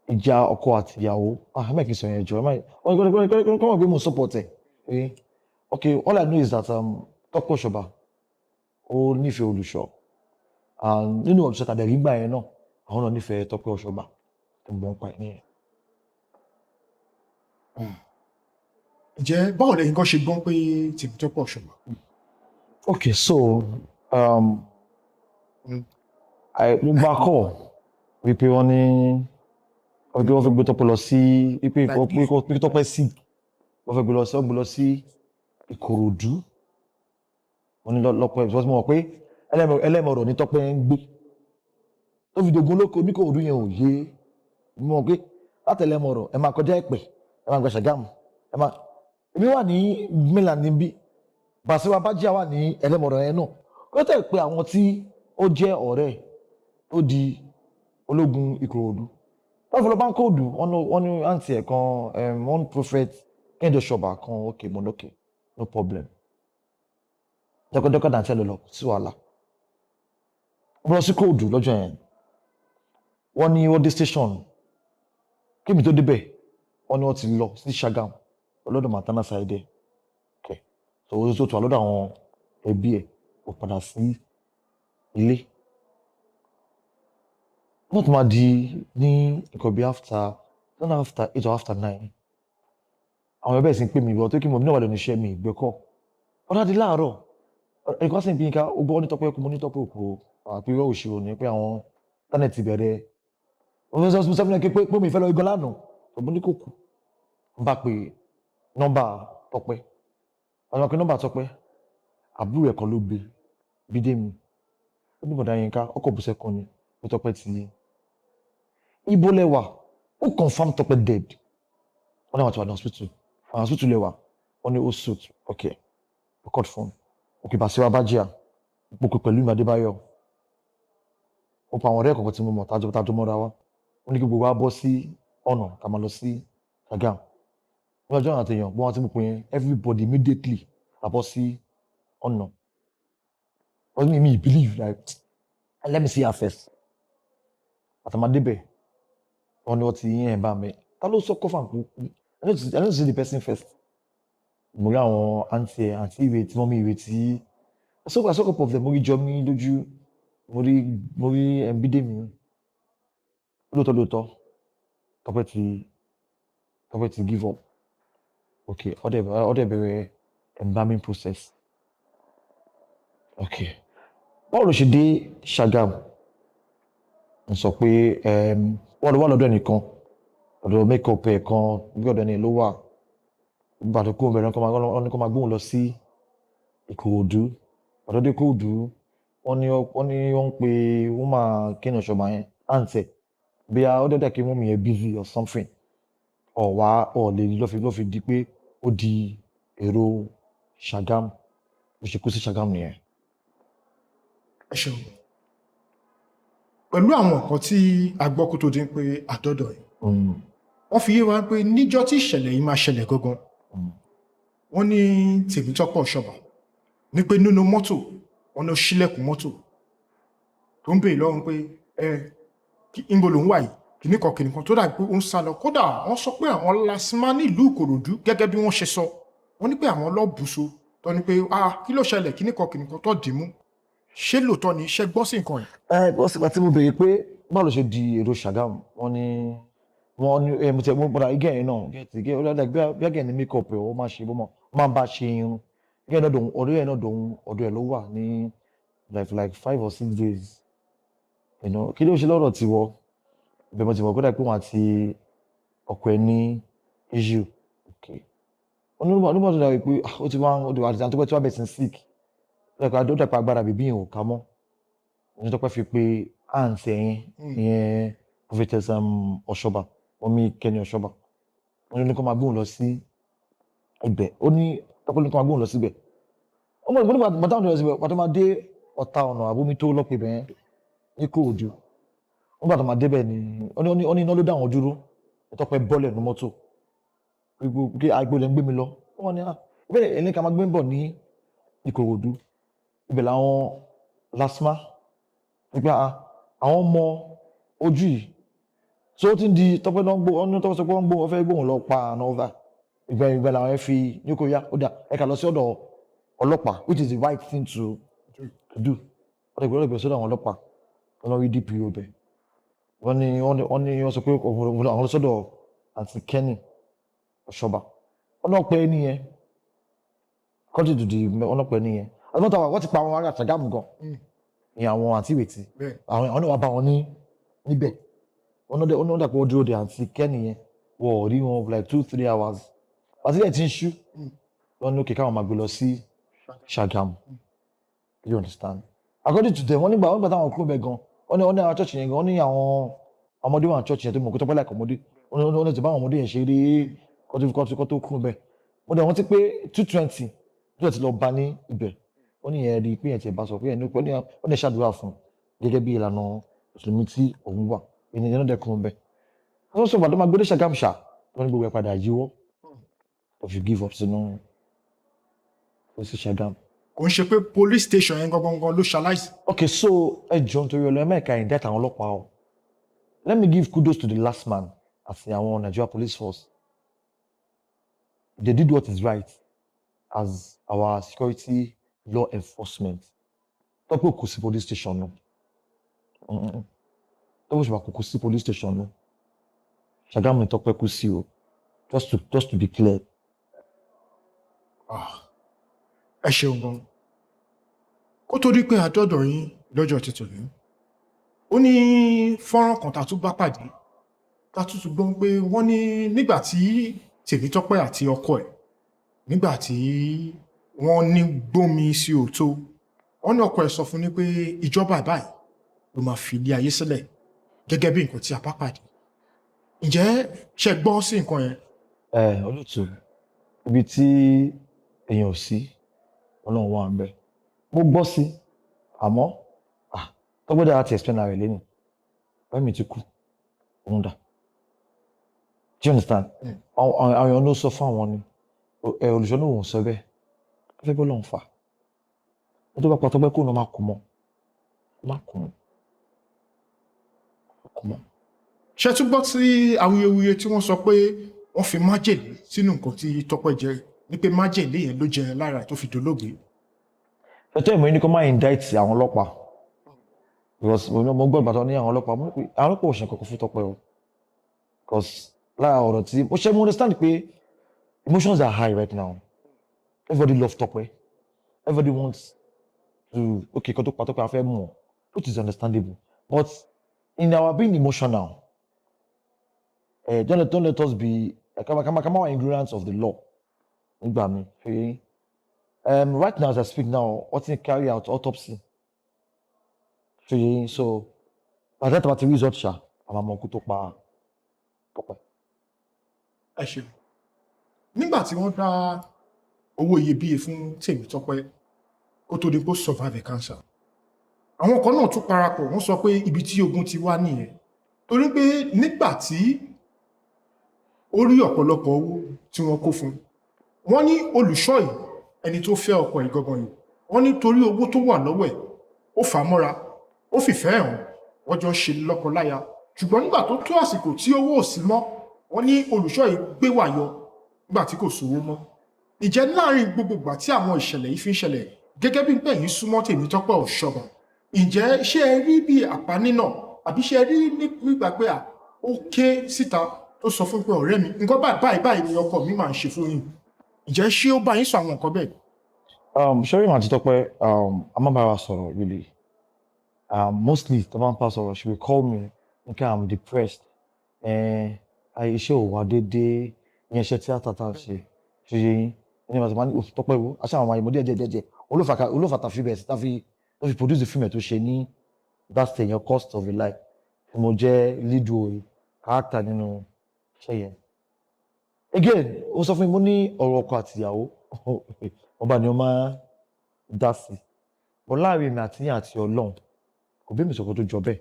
ìjà ọkọ àti ìyàwó, ah, ẹ má kí n sọ yẹn jọ, ẹ má wọ́n kọ́ mọ̀ pé mo support ẹ̀. Okay, all I know is that Tọ́pẹ́ Ọ̀ṣọ́bà, ó nífẹ̀ẹ́ olùṣọ́, and nínú olùṣọ́ tàbí ẹ̀rí gbà yẹn náà. Àwọn náà nífẹ̀ẹ́ Tọ́pẹ́ Ọ̀ṣọ́bà tó ń bọ̀ ń pa ẹ̀ nìyẹn. Ǹjẹ́ báwo lẹ́yìn kan ṣe gbọ́n pé Tèmítọ́pẹ́ Ọ̀ṣọ́bà kú? Okay, so mo gba call wípé wọ́n ní wípé wọ́n fẹ́ gbé Tọ́pẹ́ lọ sí wípé pé Tọ́pẹ́ sick, wọ́n fẹ́ gbé lọ sí, wọ́n gbé lọ sí Ìkòròdú. Wọ́n ní lọ́pẹ́ because mo mọ̀ pé Ẹlẹ́mọ̀rọ̀ ní Tọ́pẹ́ ń gbé tó fi dogun lóko ní Ìkòròdú yẹn ò yé. Mo mọ̀ pé láti Ẹlẹ́mọ̀rọ̀, ẹ máa kọjá Ẹ̀pẹ́, ẹ máa gba Ṣàgámù, ẹ máa, èmi wà ní mainland níbí, Bàṣírà Bájíà wà ní Ẹlẹ́mọ̀rọ̀ yẹn náà. Ó tẹ̀ pé àwọn tí ó jẹ́ ọ̀rẹ́ ẹ̀ tó di ológun Ìkòròdú, wọ́n fi lọ bá ń kóòdù. Wọ́n ní àǹtí ẹ̀ kan, one Prophet Kẹ́hìndé Ọ̀ṣọ́bà kan. Ok, mo ní ok, no problem, dọ́kọ̀dọ́kọ̀ dàntí ẹ̀ lọ lọ sí wàhálà. Mo lọ sí kóòdù lọ́jọ́ yẹn. Wọ́n ní wọ́n dé station kí mi tó débẹ̀, wọ́n ní wọ́n ti lọ sí Ṣàgámù lọ́dọ̀ Matana Saide. Ok, so ó tó tó wà lọ́dọ̀ àwọn ẹbí ẹ̀, ó padà sí ilé. Wọ́n tún máa di ní nǹkan bí after not after 8 or after 9, àwọn ẹbẹ̀ sì ń pè mí bọ̀ tó kí mo ní wà lẹ́nu iṣẹ́ mi ìgbẹ́ kọ́. Ọ̀dà di láàárọ̀, ẹnìkan sì ń bí nǹkan ó gbọ́ ní Tọ́pẹ́ kú. Mo ní Tọ́pẹ́ òkú àpérò òṣèrò ní pé àwọn íńtánẹ́ẹ̀tì bẹ̀rẹ̀. Wọ́n fẹ́ sọ fún mi pé mi fẹ́ lọ igan lánàá tó mo ní kò kú. N bá pe nọ́mbà Tọ́pẹ́, àwọn pe nọ́mbà Tọ́pẹ́, àbúrò ẹ̀ kan ló gbé, Bídèmí. Ó ní bọ̀dá Yínká ọkọ̀ bùsẹ̀ kan ni pé Tọ́pẹ́ ti ibo lẹ́wà. Ó confirm Tọ́pẹ́ dead. Wọ́n ní àwọn ti wà ní hospital, àwọn hospital lẹ́wà. Wọ́n ní ó suit. Ok, record phone. Ok, Bàṣírà Bájíà mo pè pẹ̀lú ìmọ̀ Adébáyọ̀. Mo pa àwọn ọ̀rẹ́ kọ̀ọ̀kan tí mo mọ̀ tájọ́ tájọ́ mọ́ra wa. Wọ́n ní kí gbogbo wa bọ́ sí ọ̀nà ká máa lọ sí Ṣàgámù wọ́n lọ́jọ́ àtẹ̀yàn bọ́n wọn tí mo pè yẹn. Everybody immediately la bọ́ sí ọ̀nà. Wọ́n ní mi believe, like, let me see her first. Àtàmádébẹ̀, wọ́n ní wọ́n ti yín ẹ̀ bá mi. Ta ló sọ kọ́fà kú? I need to see the person first. Mo rí àwọn àǹtí ẹ̀, àǹtí Ìrètí, mọ́mí Ìrètí. I saw couple of them. Mo rí Jọmí lójú, mo rí Bídèmí. Lóòótọ́ lóòótọ́, Tọ́pẹ́ ti give up. Ok, ọdẹ bẹ̀rẹ̀ embalming process. Ok, báwo ló ṣe dé Ṣàgámù? N sọ pé wọ́n lọ wà lọ́dọ̀ ẹnìkan, ọ̀dọ̀ make up ẹ̀ kan, bí ọ̀dọ̀ ẹni ló wà. Gbàdúrà kó bẹ̀rẹ̀, wọ́n ní kó máa gbóhùn lọ sí Ìkòròdú. Ọ̀dọ̀ dé Kòòdú, wọ́n ní wọ́n ń pe woman Kenny Ọ̀ṣọ́bà yẹn, àǹtí ẹ̀, bí a ó dẹ́dẹ̀ kí mummy yẹn busy or something, ọ̀wá ọ̀ lè lọ́ fi di pé ó di èrò Ṣàgámù. Bó ṣe kú sí Ṣàgámù nìyẹn. Ẹ ṣeun. Pẹ̀lú àwọn nǹkan tí a gbọ́ kó tó di pé àdọ́dọ̀ yìí, wọ́n fi yé wa pé níjọ́ tí ìṣẹ̀lẹ̀ yìí máa ṣẹlẹ̀ gangan, wọ́n ní Tèmítọ́pẹ́ Ọ̀ṣọ́bà ní pé nínú mọ́tò, wọ́n ní ó ṣílẹ̀kùn mọ́tò tó ń béèrè lọ́wọ́ pé ẹ níbo lòún wà yìí, kìnnì kan kìnnì kan, tó dàbí pé ó ń sá lọ. Kódà wọ́n sọ pé àwọn LASTMA nílùú Ìkòròdú, gẹ́gẹ́ bí wọ́n ṣe sọ, wọ́n ní pé àwọn lọ́ọ̀bùsọ tó ní pé, ah, kí ló ṣẹlẹ̀, kìnnì kan kìnnì kan, tó dì mú. Ṣé lóòótọ́ ni iṣẹ́ gbọ́ sí nǹkan yìí? Ẹ bọ́ sígbà tí mo béèrè pé báwo ló ṣe di èrò Ṣàgámù, wọ́n ní ẹ mo ti mo padà igẹ̀ yẹn náà gẹ̀ẹ́tì gẹ́ ó dàgbà bí agẹ̀ ní make up ẹ̀, ó máa ṣe bó máa ń bá ṣe irun igẹ̀ náà dòun, ọ̀dọ̀ ẹ̀ náà dòun, ọ̀dọ̀ ẹ̀ ló wà ní like 5 or 6 days. Kí ló ṣe lọ́rọ̀ tiwọ́ ibẹ̀? Mo ti mọ̀ kódà pé wọ́n àti ọkọ ẹ̀ ní issue. Okay, onímọ̀ tó dàbí pé ó ti wá, ó ti wá àti àtúpẹ́ tí wọ́n bẹ̀ sí sick, ó dàpọ̀ agbára bèbí yẹn ò ká mọ́. Ní Tọ́pẹ́ fi pé àǹtí ẹ̀yìn ìyẹn Prophetess Ọ̀ṣọ́bà, mummy Kenny Ọ̀ṣọ́bà, wọ́n ní kó máa gbóhùn lọ sí ibẹ̀. Ó ní Tọ́pẹ́ ní kó máa gbóhùn lọ síbẹ̀. Ó mọ̀ nígbà bàtà wọn lọ síbẹ̀, bàtà máa dé ọ̀tá ọ̀nà àbómi tó lọ́pọ̀ ibẹ̀ yẹn ní Kòòdù, wọ́n bàtà máa débẹ̀ ní ó ní iná ló dá àwọn dúró. Tọ́pẹ́ bọ́lẹ̀ ní mọ́tò gbogbo kí agbo lẹ́ ń gbé mi lọ. Wọ́n ní ah, ibẹ̀ ẹ̀ ní ká máa gbé ń bọ̀ ní Ìkòròdú. Ibẹ̀ làwọn LASTMA nípa àwọn ọmọ ojú yìí. So ó ti ń di Tọ́pẹ́ náà ń gbó ọ́nú. Tọ́pẹ́ sọ pé wọ́n ń gbó, wọ́n fẹ́ gbóhùn lọ pa àná ọ̀dà ìgbà làwọn yẹn fi ní kó yá, ó dà, ẹ kà lọ sí ọ̀dọ̀ ọlọ́pàá, which is the right thing to do. Wọ́n ti gbọ́dọ̀ gbé sọ́dọ̀ àwọn ọlọ́pàá, wọ́n lọ rí DPO bẹ̀. Wọ́n ní wọ́n sọ pé àwọn lọ sọ́dọ̀ àǹtí Kenny Ọ̀ṣọ́bà. Wọ́n náà pẹ́ ní yẹn, according to the, wọ́n náà pẹ́ ní yẹn àti wọ́n ti pa àwọn ará Ṣàgámù gan ní àwọn àǹtí Ìrètí. Àwọn náà wá bá wọn ní níbẹ̀. Wọ́n náà dàpọ̀, wọ́n dúró de àǹtí Kenny yẹn, wọ́n ò rí wọn like 2-3 hours àti ilẹ̀ tí ń ṣú. Wọ́n ní okay, káwọn máa gbé lọ sí Ṣàgámù. You understand? According to them, wọ́n nígbà táwọn kúrò bẹ́ẹ̀ gan, wọ́n ní àwọn church yẹn gan, wọ́n ní àwọn ọmọdé wà ní church yẹn tó mọ̀ kó tọ́pẹ́ láìka ọmọdé. Wọ́n ní ti bá àwọn ọmọdé yẹn ṣe eré kó tó kúrò bẹ́ẹ̀. Wọ́n dẹ̀ wọ́n ti pé 2:20 tó ti lọ bá ní ibẹ̀. Wọ́n ní yẹn rí i pé yẹn ti bá sọ pé yẹn ní wọ́n ní ṣàdúrà fún un gẹ́gẹ́ bí ìlànà mùsùlùmí tí òun wà. Ènìyàn náà dẹ̀ kúrò bẹ́ẹ̀. Wọ́n sọ ìbàdàn máa gbé dé Ṣàgámù ṣá, wọ́n ní gbogbo ẹ̀ padà yíwọ́ of you give up sínú ó sí Ṣàgámù. Kò ń ṣe pé police station yẹn gangan ló ṣaláìsí? Okay, so ẹ jọ, nítorí ọlọ Amẹ́ríkà indict àwọn ọlọ́pàá o. Let me give kudos to the last man àti àwọn Nigeria Police Force. They did what is right as our security law enforcement. Tọ́pẹ́ kò sí police station nù. Tọ́pẹ́ Òṣùpá kò sí police station nù. Ṣàgámù ni Tọ́pẹ́ kú sí o, just to be clear. Ah, ẹ ṣeun gan. Kó tó di pé àdọ́dọ̀ yín lọ́jọ́ títò ní, ó ní fọ́nrán kan tá a tún bá pàdé, tá a tún tún gbọ́ pé wọ́n ní nígbà tí Tèmítọ́pẹ́ àti ọkọ ẹ̀, nígbà tí wọ́n ní gbómi sí òtó, wọ́n ní ọkọ ẹ̀ sọ fún ní pé ìjọba báyìí ló máa fi ilé ayé sílẹ̀, gẹ́gẹ́ bí nǹkan tí a bá pàdé. Ǹjẹ́ ṣe gbọ́ sí nǹkan yẹn? Ẹ olùtù, ibi tí èèyàn ò sí, Ọlọ́run wà ń bẹ. Mo gbọ́ sí, àmọ́ ah, Tọ́pẹ́ dára ti explain ara rẹ̀ lẹ́nu báyìí, mi ti kú, òun dà. Do you understand? Mm. Àwọn èèyàn ló sọ fún àwọn ni ẹ olùṣọ́ náà òun sọ bẹ́ẹ̀. Ẹ fẹ́ bọ́ lọ́hùn fà wọ́n tó bá pa Tọ́pẹ́ kó náà má kú mọ́, má kú mọ́, kú mọ́. Ṣe tún gbọ́ sí awuyewuye tí wọ́n sọ pé wọ́n fi májèlé sínú nǹkan tí Tọ́pẹ́ jẹ, ní pé májèlé yẹn ló jẹ lára ẹ̀ tó fi dolóògbé? Ẹjọ́ ìmọ̀ yìí ni kó má indict àwọn ọlọ́pàá, because mo gbọ́ ìbátan ní àwọn ọlọ́pàá, mo ní pé àwọn ọlọ́pàá ò ṣe nǹkan kan fún Tọ́pẹ́ o, because lára ọ̀rọ̀ tí mo ṣe, mo understand pé emotions are high right now. Everybody love Tọ́pẹ́, everybody wants to, okay, kó tó pa Tọ́pẹ́, a fẹ́ mọ̀, which is understandable. But in our being emotional, don't let us be kama kama ignorance of the law nígbà mi. Ṣe right now, as I speak now, wọ́n ti ń carry out autopsy. Ṣe yín? So by that time, àti result ṣá, àwọn ọmọ ọkú tó pa Tọ́pẹ́. Ẹ ṣeun. Nígbà tí wọ́n dá owó iyebíye fún Tèmítọ́pẹ́ kó tó di pé ó survive cancer, àwọn kan náà tún parapọ̀, wọ́n sọ pé ibi tí ogun ti wá nìyẹn, torí pé nígbà tí ó rí ọ̀pọ̀lọpọ̀ owó tí wọ́n kó fún, wọ́n ní olùṣọ́ yìí, ẹni tó fẹ́ ọkọ ẹ̀ gangan yìí, wọ́n ní torí owó tó wà lọ́wọ́ ẹ̀, ó fà á mọ́ra, ó fìfẹ́ hàn, wọ́n jọ ń ṣe lọ́kọ-láya. Ṣùgbọ́n nígbà tó tó àsìkò tí owó ò sí mọ́, wọ́n ní olùṣọ́ yìí gbé wà yọ nígbà tí kò sówó mọ́. Ìjẹ́ láàrin gbogbo ìgbà tí àwọn ìṣẹ̀lẹ̀ yìí fi ń ṣẹlẹ̀, gẹ́gẹ́ bí pé yín súnmọ́ Tèmítọ́pẹ́ Ọ̀ṣọ́bà, ǹjẹ́ ṣé ẹ rí bí àpánínà, àbí ṣé ẹ rí nígbà pé à ó ké síta tó sọ fún pé, "Ọ̀rẹ́ mi, nǹkan báyìí báyìí báyìí ni ọkọ mi máa ń ṣe fún yín"? Ǹjẹ́ ṣé ó bá yín sọ àwọn nǹkan bẹ́ẹ̀? Ṣẹ́rí màá ti Tọ́pẹ́, a máa bára sọ̀rọ̀ really. Mostly tó bá ń pa sọ̀rọ̀, she will call me, "Nǹkan, I'm depressed. Iṣẹ́ ò wá déédéé, ìyẹn iṣẹ́ tíátà tá à ń ṣe." Ṣe yé yín? Ẹni màá ti máa ní Tọ́pẹ́ wo, aṣọ àwọn àyẹ̀mọ́ díẹ̀ díẹ̀ díẹ̀ díẹ̀. Olófà ta fi bẹ̀rẹ̀ sí tá fi produce the film ẹ̀ tó ṣe ní that stage yẹn, Cost of a Life. Tí mo jẹ́ lead role character nínú iṣẹ́ yẹn. Again, ó sọ fún mi, mo ní ọ̀rọ̀ ọkọ àti ìyàwó, ọba ni ó máa dá sí. But láàrin èmi àti yín àti Ọlọ́run, kò bí mi sọ̀kò tó jọ bẹ́ẹ̀.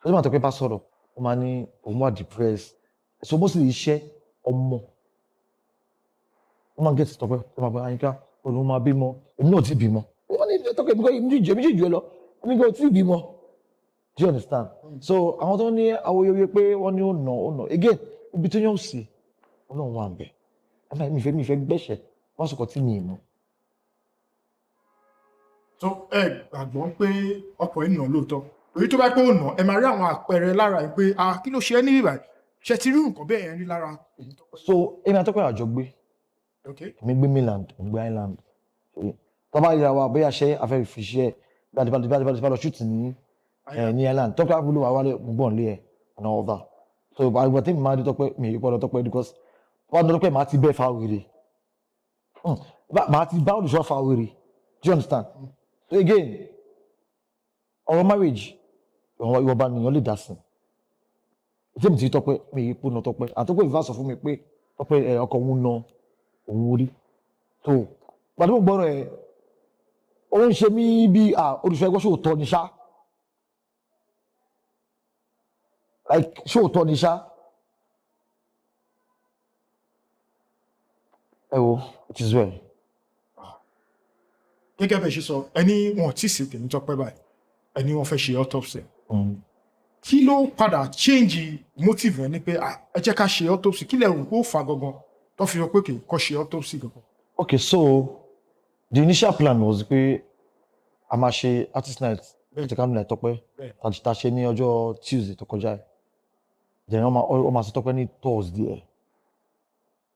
Ṣé tí màá Tọ́pẹ́ bá sọ̀rọ̀, ó máa ní òun wà depressed. So mostly iṣẹ́ ọmọ. Ó máa ń get Tọ́pẹ́, ó máa bá Àyìnká, òun máa bímọ, èmi náà ò tí bímọ. Wọ́n ní Tọ́pẹ́, èmi kọ́, èmi jù ẹ lọ, èmi kò tí bímọ. Do you understand? So àwọn tó ní awuyewuye pé wọ́n ní ó nà ó nà, again, ibi tó yàn sí, Ọlọ́run wà ń bẹ̀. Ẹ mi fẹ́ gbẹ̀ṣẹ̀, wọ́n sọ̀kọ̀ tí mi ì mọ̀. So ẹ gbàgbọ́ pé ọkọ ẹ̀ nà lóòótọ́? Torí tó bá pé ó nà, ẹ máa rí àwọn àpẹẹrẹ lára ẹ pé, ah, kí ló ṣe é ní ìbàyìí? Ṣe ti rí nǹkan bẹ́ẹ̀ yẹn rí lára Tèmítọ́pẹ́? So èmi àti Tọ́pẹ́ àjọ gbé. Èmi gbé mainland, òun gbé island. Tó bá yíra wa, bóyá ṣe afẹ́ fi ṣe ẹ bí a lọ shoot ní ní island, Tọ́pẹ́ àbúrò wa wálé, mo gbọ́n lé ẹ and all that. So àgbà tí mi máa dé Tọ́pẹ́, mi ì gbọ́dọ̀ Tọ́pẹ́, because wọ́n á dé Tọ́pẹ́, màá ti bẹ́ẹ̀ fa wèrè, màá ti bá olùṣọ́ fa wèrè. Do you understand? So again, ọ̀rọ̀ marriage, ìwọ̀nba nìyẹn lè dá sí. Tí mi ti Tọ́pẹ́, mi ì kú na Tọ́pẹ́, àti Tọ́pẹ́ ìfà sọ fún mi pé Tọ́pẹ́ ẹ ọkọ òun na òun rí. So gbàdúrà mo gbọ́rọ̀ ẹ, ó ń ṣe mí bí olùṣọ́ ẹgbẹ́, ṣòótọ́ ni ṣá? Like, ṣòótọ́ ni ṣá? Ẹ wo, it is well. Gẹ́gẹ́ bẹ́ẹ̀ ṣe sọ, ẹni wọn ò tí ì sí Tèmítọ́pẹ́ báyìí, ẹni wọ́n fẹ́ ṣe autopsy. Kí ló padà change motive ẹ ní pé, ah, ẹ jẹ́ ká ṣe autopsy? Kí lẹ rò pé ó fà gangan tó fi sọ pé kì í kọ́ ṣe autopsy gangan? Okay, so the initial plan was pé a máa ṣe artist night àti candle night Tọ́pẹ́ tá a ṣe ní ọjọ́ Tuesday tó kọjá ẹ̀. Then wọ́n máa ṣe Tọ́pẹ́ ní Thursday ẹ̀.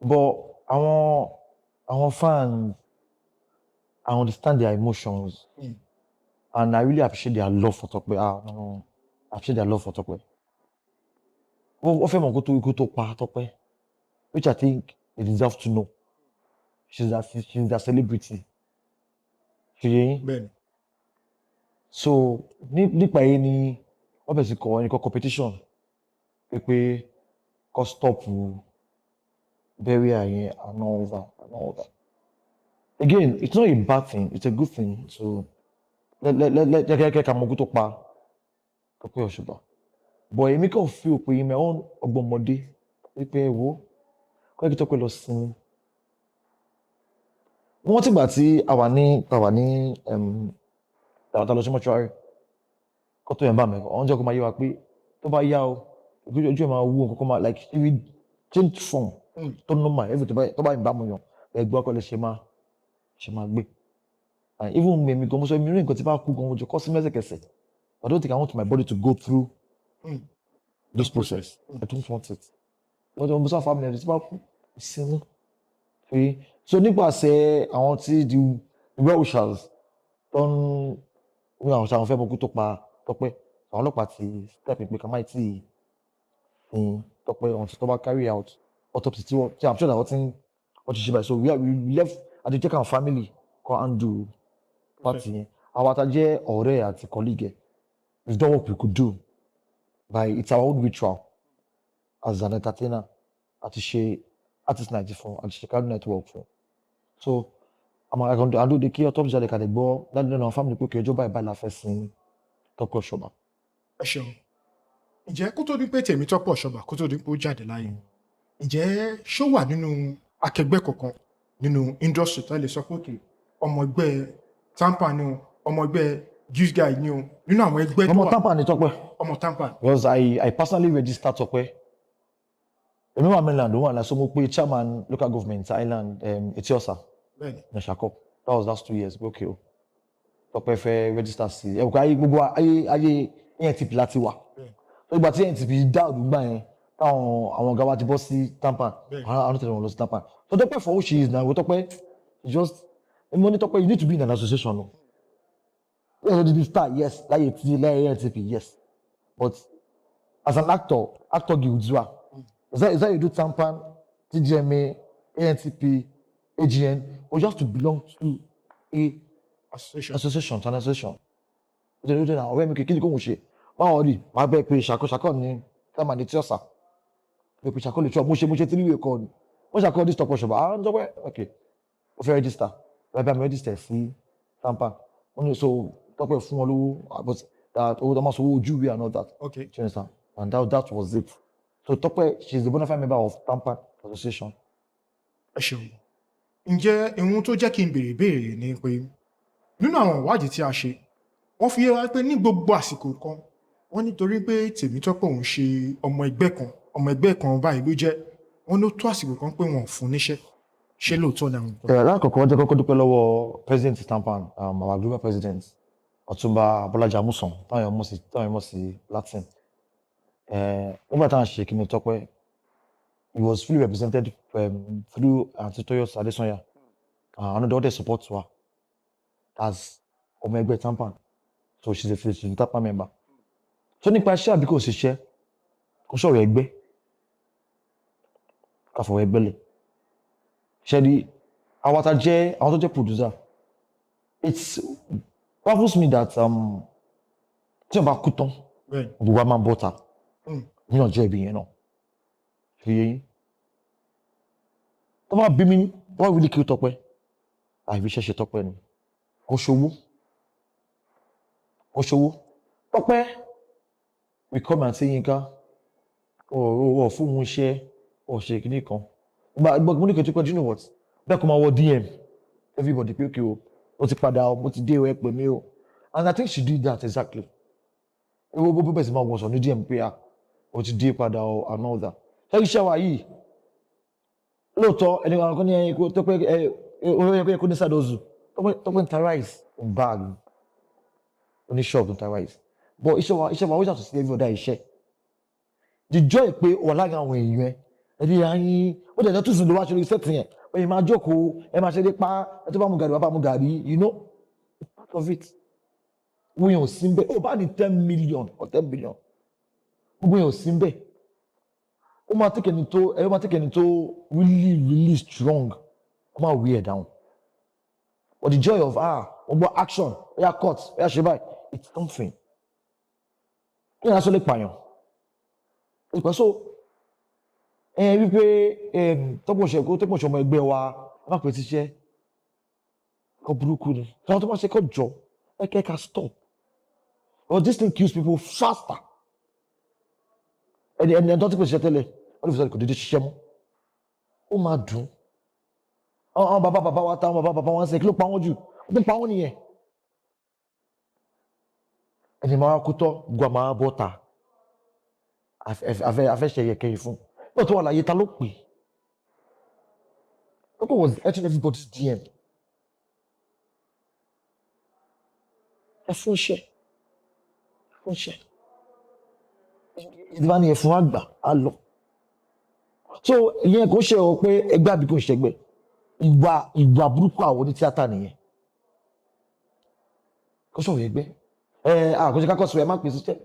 But àwọn fans, I understand their emotions and I really appreciate their love for Tọ́pẹ́. Ah, no, no, I appreciate their love for Tọ́pẹ́. Wọ́n fẹ́ mọ̀ ikú tó pa Tọ́pẹ́, which I think they deserve to know. She's a celebrity. Ṣé yé yín? Bẹ́ẹ̀ni. So nípa èyí ni wọ́n bẹ̀rẹ̀ sí kọ ẹnìkan competition pé kó stop burial yẹn and all that and all that. Again, it's not a bad thing, it's a good thing. So let let let let jẹ́ ká mọ ikú tó pa Tọ́pẹ́ Òṣùbà. But èmi kàn feel pé in my own ọgbọ́n ọmọdé wípé ẹ wo, kọ́ kí Tọ́pẹ́ lọ sinmi. Wọ́n ti gbà tí a wà ní tàwọn lọ sí mọ́ṣúárì kó tó yẹn bá mi, ọ̀hún jẹ́ kó máa yé wa pé tó bá yá o, ojú ẹ̀ máa wú, nǹkan kó máa like if you change form tó normal everything, tó bá ìbámu yàn ẹgbẹ́ ọkọ lè ṣe máa gbé. And even me, mi gan, mo sọ mi rí nǹkan tí bá kú gan, mo jẹ kọ́ sí mẹ́sẹ̀kẹsẹ̀. I don't think I want my body to go through this process. I don't want it. Wọ́n ti mo sọ family ẹ̀ tí bá kú, ìsinmi fi. So nípasẹ̀ àwọn tí the well wishers tó ń ní àwọn sáwọn fẹ́ mọ ikú tó pa Tọ́pẹ́, àwọn ọlọ́pàá ti step in pé ká má tí ì sin Tọ́pẹ́ until tó bá carry out autopsy tí wọ́n tí I'm sure that wọ́n ti ṣe báyìí. So we left àti jẹ́ káwọn family kọ́ handle part yẹn. Àwọn ata jẹ́ ọ̀rẹ́ àti colleague ẹ̀, we've done what we could do by it's our own ritual as an entertainer, àti ṣe artist night fún, àti ṣe candle night work fún. So àmọ́ àdóde kí autopsy jáde, kàdé gbọ́ láti lẹ́nu àwọn family pé kí ọjọ́ báyìí báyìí la fẹ́ sin Tọ́pẹ́ Òṣùbà. Ẹ ṣeun. Ǹjẹ́ kó tó di pé Tèmítọ́pẹ́ Òṣùbà, kó tó di pé ó jáde láyé, ǹjẹ́ ṣó wà nínú akẹgbẹ́ kankan nínú industry tó lè sọ pé òkè ọmọ ẹgbẹ́ TAMPAN ni o, ọmọ ẹgbẹ́ Juice Guy ni o, nínú àwọn ẹgbẹ́ tó Ọmọ wà? TAMPAN ni Tọ́pẹ́. Ọmọ TAMPAN. Because I personally registered Tọ́pẹ́. Èmi wà mainland, òun wà láti, so mo pe chairman local government island, Etiosa ní Ṣakọ. That was last 2 years. Pé okay o, Tọ́pẹ́ fẹ́ register sí ẹ kò ayé gbogbo ayé ANTP láti wà. So ìgbà tí ANTP dá òdùgbà yẹn, táwọn àwọn ọ̀gá wa ti bọ́ sí TAMPAN, àwọn tẹ̀lé wọn lọ sí TAMPAN. So Tọ́pẹ́, for who she is now, Tọ́pẹ́ just, mo ní Tọ́pẹ́, you need to be in an association o. Yes, o ti star, yes, láyé tí láyé ANTP, yes, but as an actor, actor guild wa, is that you do TAMPAN, TGMA, ANTP, AGN, or you have to belong to a association. Association, to an association. Ó dé náà, ọ̀rẹ́ mi kì í kí kò ń ṣe báwọn rí, màá bẹ́ẹ̀ pé ṣàkó ṣàkó ní táwọn àti tí ọ̀sà pé pé ṣàkó lè ṣọ́ mo ṣe three way call ni wọ́n ṣàkó this Tọ́pẹ́ Òṣùbà. Ah, ń sọ pé ok, ó fẹ́ register, bẹ́ẹ̀ bá mi register sí TAMPAN. Wọ́n ní so Tọ́pẹ́ fún wọn lówó, but that owó tó máa sọ owó ojú ìwé and all that. Do you understand? And that was it. So Tọ́pẹ́, she is the bona fide member of TAMPAN association. Ẹ ṣeun. Ǹjẹ́ ohun tó jẹ́ kí n béèrè ìbéèrè ni pé nínú àwọn ìwádìí tí a ṣe, wọ́n fi yé wa pé ní gbogbo àsìkò kan, wọ́n nítorí pé Tèmítọ́pẹ́ òun ṣe ọmọ ẹgbẹ́ kan, ọmọ ẹgbẹ́ kan báyìí ló jẹ́, wọ́n ló tó àsìkò kan pé wọn ò fún níṣẹ́. Ṣé lóòótọ́ ni àwọn nǹkan? Yeah, lákọ̀ọ́kọ́, jẹ́ kọ́kọ́ dúpẹ́ lọ́wọ́ president TAMPAN, our global president, Ọ̀túnba Bọ́lájí Amúsàn, táwọn èèyàn mọ̀ sí Latin. Nígbà táwọn ṣe kíni Tọ́pẹ́, he was fully represented through Aunty Toyosi Adesanya. Àwọn ọ̀dọ́ dẹ̀ support wa as ọmọ ẹgbẹ́ TAMPAN, so she's a TAMPAN member. So nípa iṣẹ́ àbí kò ṣiṣẹ́, kò sọ̀rọ̀ ẹgbẹ́, ká fọwọ́ ẹgbẹ́ lẹ̀. Ṣe rí àwọn tá jẹ́ àwọn tó jẹ́ producer, it's baffles me that tí wọ́n bá kú tán, gbogbo wa máa ń bọ́ta. Mi náà jẹ́ ibi yẹn náà fi yé yín. Tó bá bí mi, tó bá really kill Tọ́pẹ́, àìfi iṣẹ́ ṣe Tọ́pẹ́ ni. Kò ṣòwò, kò ṣòwò. Tọ́pẹ́ we come and say, "Yínká, ọ̀ fún òun iṣẹ́, ọ̀ ṣe kìíní kan." Gbà mo ní kí n tó pẹ́, do you know what, bẹ́ẹ̀ kó máa wọ DM everybody pé, "Okay o, ó ti padà o, mo ti dé o, ẹ pè mí o." And I think she did that exactly. Owó bó bẹ̀rẹ̀ sí máa wọ̀sàn ní DM pé, "Ah, ó ti dé padà o," and all that. Ṣé iṣẹ́ wa yìí lóòótọ́, ẹni kan ní ẹyin tó pé ẹ ẹ ó yẹ kó ní side hustle. Tọ́pẹ́ ń ta rice in bag, oní shop ń ta rice, but iṣẹ́ wa ó yàtọ̀ sí every other iṣẹ́. The joy pé wà láàrin àwọn èèyàn ẹ, ẹbí ayin ó dẹ̀ tó sùn ló wá ṣe lórí set yẹn, ẹ̀yin máa jókòó, ẹ máa ṣeré pa, ẹ tó bá mu gàrí wá bá mu gàrí, it's part of it. Gbogbo yẹn ò sí ń bẹ̀. Ó bá ní 10 million or 10 billion, gbogbo yẹn ò sí ń bẹ̀. Ó máa take ẹni tó really really strong ó máa wear down. But the joy of, ah, wọ́n gbọ́ action, ó yá cut, ó yá ṣe báyìí, it's something. Kí ni aṣọ lè pààyàn ìpẹ́? So ẹ wípé tọ́pọ̀ kó tọ́pọ̀ ṣe ọmọ ẹgbẹ́ wa, ẹ má pè é síṣẹ́ kọ́ burúkú ni. Káwọn tó máa ṣe kọ́ jọ ẹ kẹ́ ká stop, but this thing kills people faster. Ẹni tó ti pè ṣiṣẹ́ tẹ́lẹ̀, wọ́n lè fi sọ kò dédé ṣiṣẹ́ mọ́, ó máa dùn. Àwọn bàbá bàbá wa, táwọn bàbá bàbá wọn ń sẹ, kí ló pa wọ́n jù? Ó tún pa wọ́n nìyẹn. Ẹni máa kú tọ́ gbọ́ máa bọ́ ta afẹ́ ṣe yẹ̀kẹ́ yìí fún nígbà tó wà láyé, ta ló pè? Tọ́pẹ́ was entering everybody's DM. Ẹ fún iṣẹ́, ẹ fún iṣẹ́, ìdíbà ni ẹ fún àgbà á lọ. So ìyẹn kò ṣe ọ pé ẹgbẹ́ àbí kò ṣẹgbẹ́. Ìwà burúkú àwọn onítíátà nìyẹn. Kò sọ̀rọ̀ ẹgbẹ́ ẹ àkóso kákọ́sọ ẹ má pèsè iṣẹ́.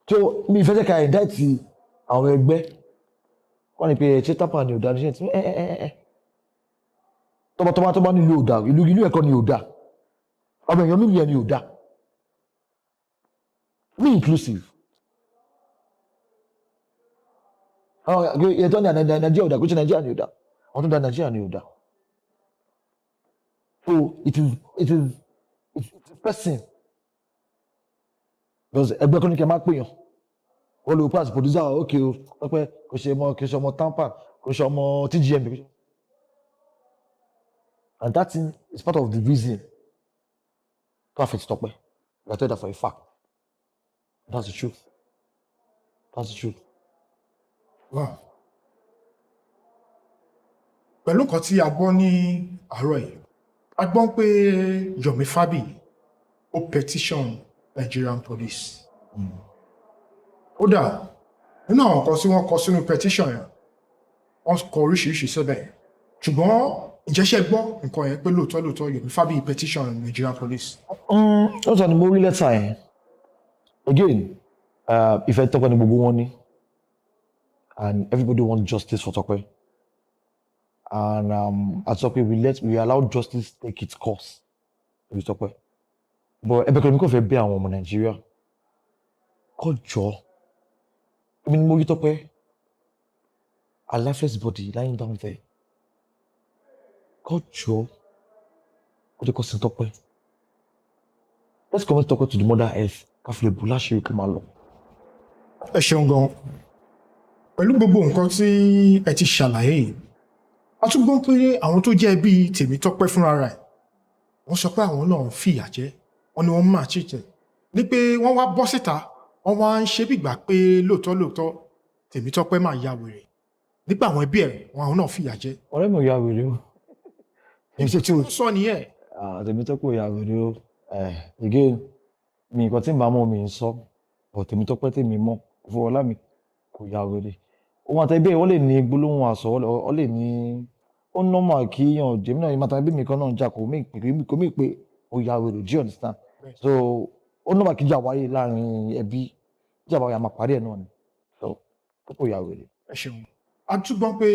So mi ìfẹ́ jẹ́ ká indict àwọn ẹgbẹ́ wọ́n ní pé ṣé TAMPAN ni ò dá níṣẹ́ tí ẹ ẹ ẹ ẹ tọ́ba tọ́ba nílùú ò dá, ìlú ẹ̀kọ́ ni ò dá, ọmọ èèyàn nílùú ẹ̀ ni ò dá, me inclusive. Àwọn ètò ní Nàìjíríà ò dá, kó ṣe Nàìjíríà ni ò dá, àwọn tó ń da Nàìjíríà ni ò dá. So it is person, because ẹgbẹ́ kọ́ni kẹ́ máa pèèyàn wọ́n lè pass producer. Ok o, Tọ́pẹ́ kò ṣe ọmọ, kò ṣe ọmọ TAMPAN, kò ṣe ọmọ TGMP, and that thing is part of the reason to affect Tọ́pẹ́. I tell that for a fact. That's the truth, that's the truth. Wow. Pẹ̀lú nǹkan tí a gbọ́ ní àárọ̀ yìí, a gbọ́ pé Yomi Fabiyi ó petition Nigerian police. Kódà nínú àwọn nǹkan tí wọ́n kọ sínú petition yẹn, wọ́n kọ oríṣiríṣi síbẹ̀, ṣùgbọ́n ǹjẹ́ ṣé ẹ gbọ́ nǹkan yẹn pé lóòótọ́ lóòótọ́ Yomi Fabiyi petition Nigerian police? Ó sọ ni mo rí lẹ́tà yẹn. Again, ìfẹ́ Tọ́pẹ́ ni gbogbo wọn ní, and everybody want justice for Tọ́pẹ́, and at Tọ́pẹ́ we allow justice take its course with Tọ́pẹ́, but ẹ̀bẹ̀ kan mi kò fẹ́ bẹ̀ àwọn ọmọ Nàìjíríà kó jọ. Èmi ni mo rí Tọ́pẹ́, a lifeless body lying down there. Kó jọ, kó jẹ́ kó sin Tọ́pẹ́. Let's commit Tọ́pẹ́ to the mother earth, ká fi lè bù láṣìírí kó máa lọ. Ẹ ṣeun gan. Pẹ̀lú gbogbo nǹkan tí ẹ ti ṣàlàyé yìí, a tún gbọ́ pé àwọn tó jẹ́ ẹbí Tèmítọ́pẹ́ fúnra rẹ̀, wọ́n sọ pé àwọn náà ń fìyà jẹ wọ́n, ní wọ́n máa ṣètẹ̀ ní pé wọ́n wá bọ́ síta, wọ́n wá ń ṣe bígbà pé lóòótọ́ lóòótọ́ Tèmítọ́pẹ́ máa ya wèrè nípa àwọn ẹbí ẹ̀, wọn àwọn náà fìyà jẹ. Ọ̀rẹ́ mi ò ya wèrè o. Tí wọ́n sọ nìyẹn. Ah, Tèmítọ́pẹ́ ò ya wèrè o. Again, mi nǹkan tí n bá mọ̀ mi ń sọ, but Tèmítọ́pẹ́ tèmi mọ̀ Fọwọ́lá mi kò ya wèrè. Òun àtẹ̀bí ẹ̀ wọ́n lè ní gbólóhùn àsọ, wọ́n lè ní ó normal kí yàn jèmi náà ìmọ̀ àtàbí mi kan náà ń jà, kò mí pé ó ya wèrè. Do you understand? So ó normal kí ìjà wáyé láàrin ẹbí, ìjà wáyé, a máa parí ẹ̀ náà ni. So kò ya wèrè. Ẹ ṣeun. A tún gbọ́ pé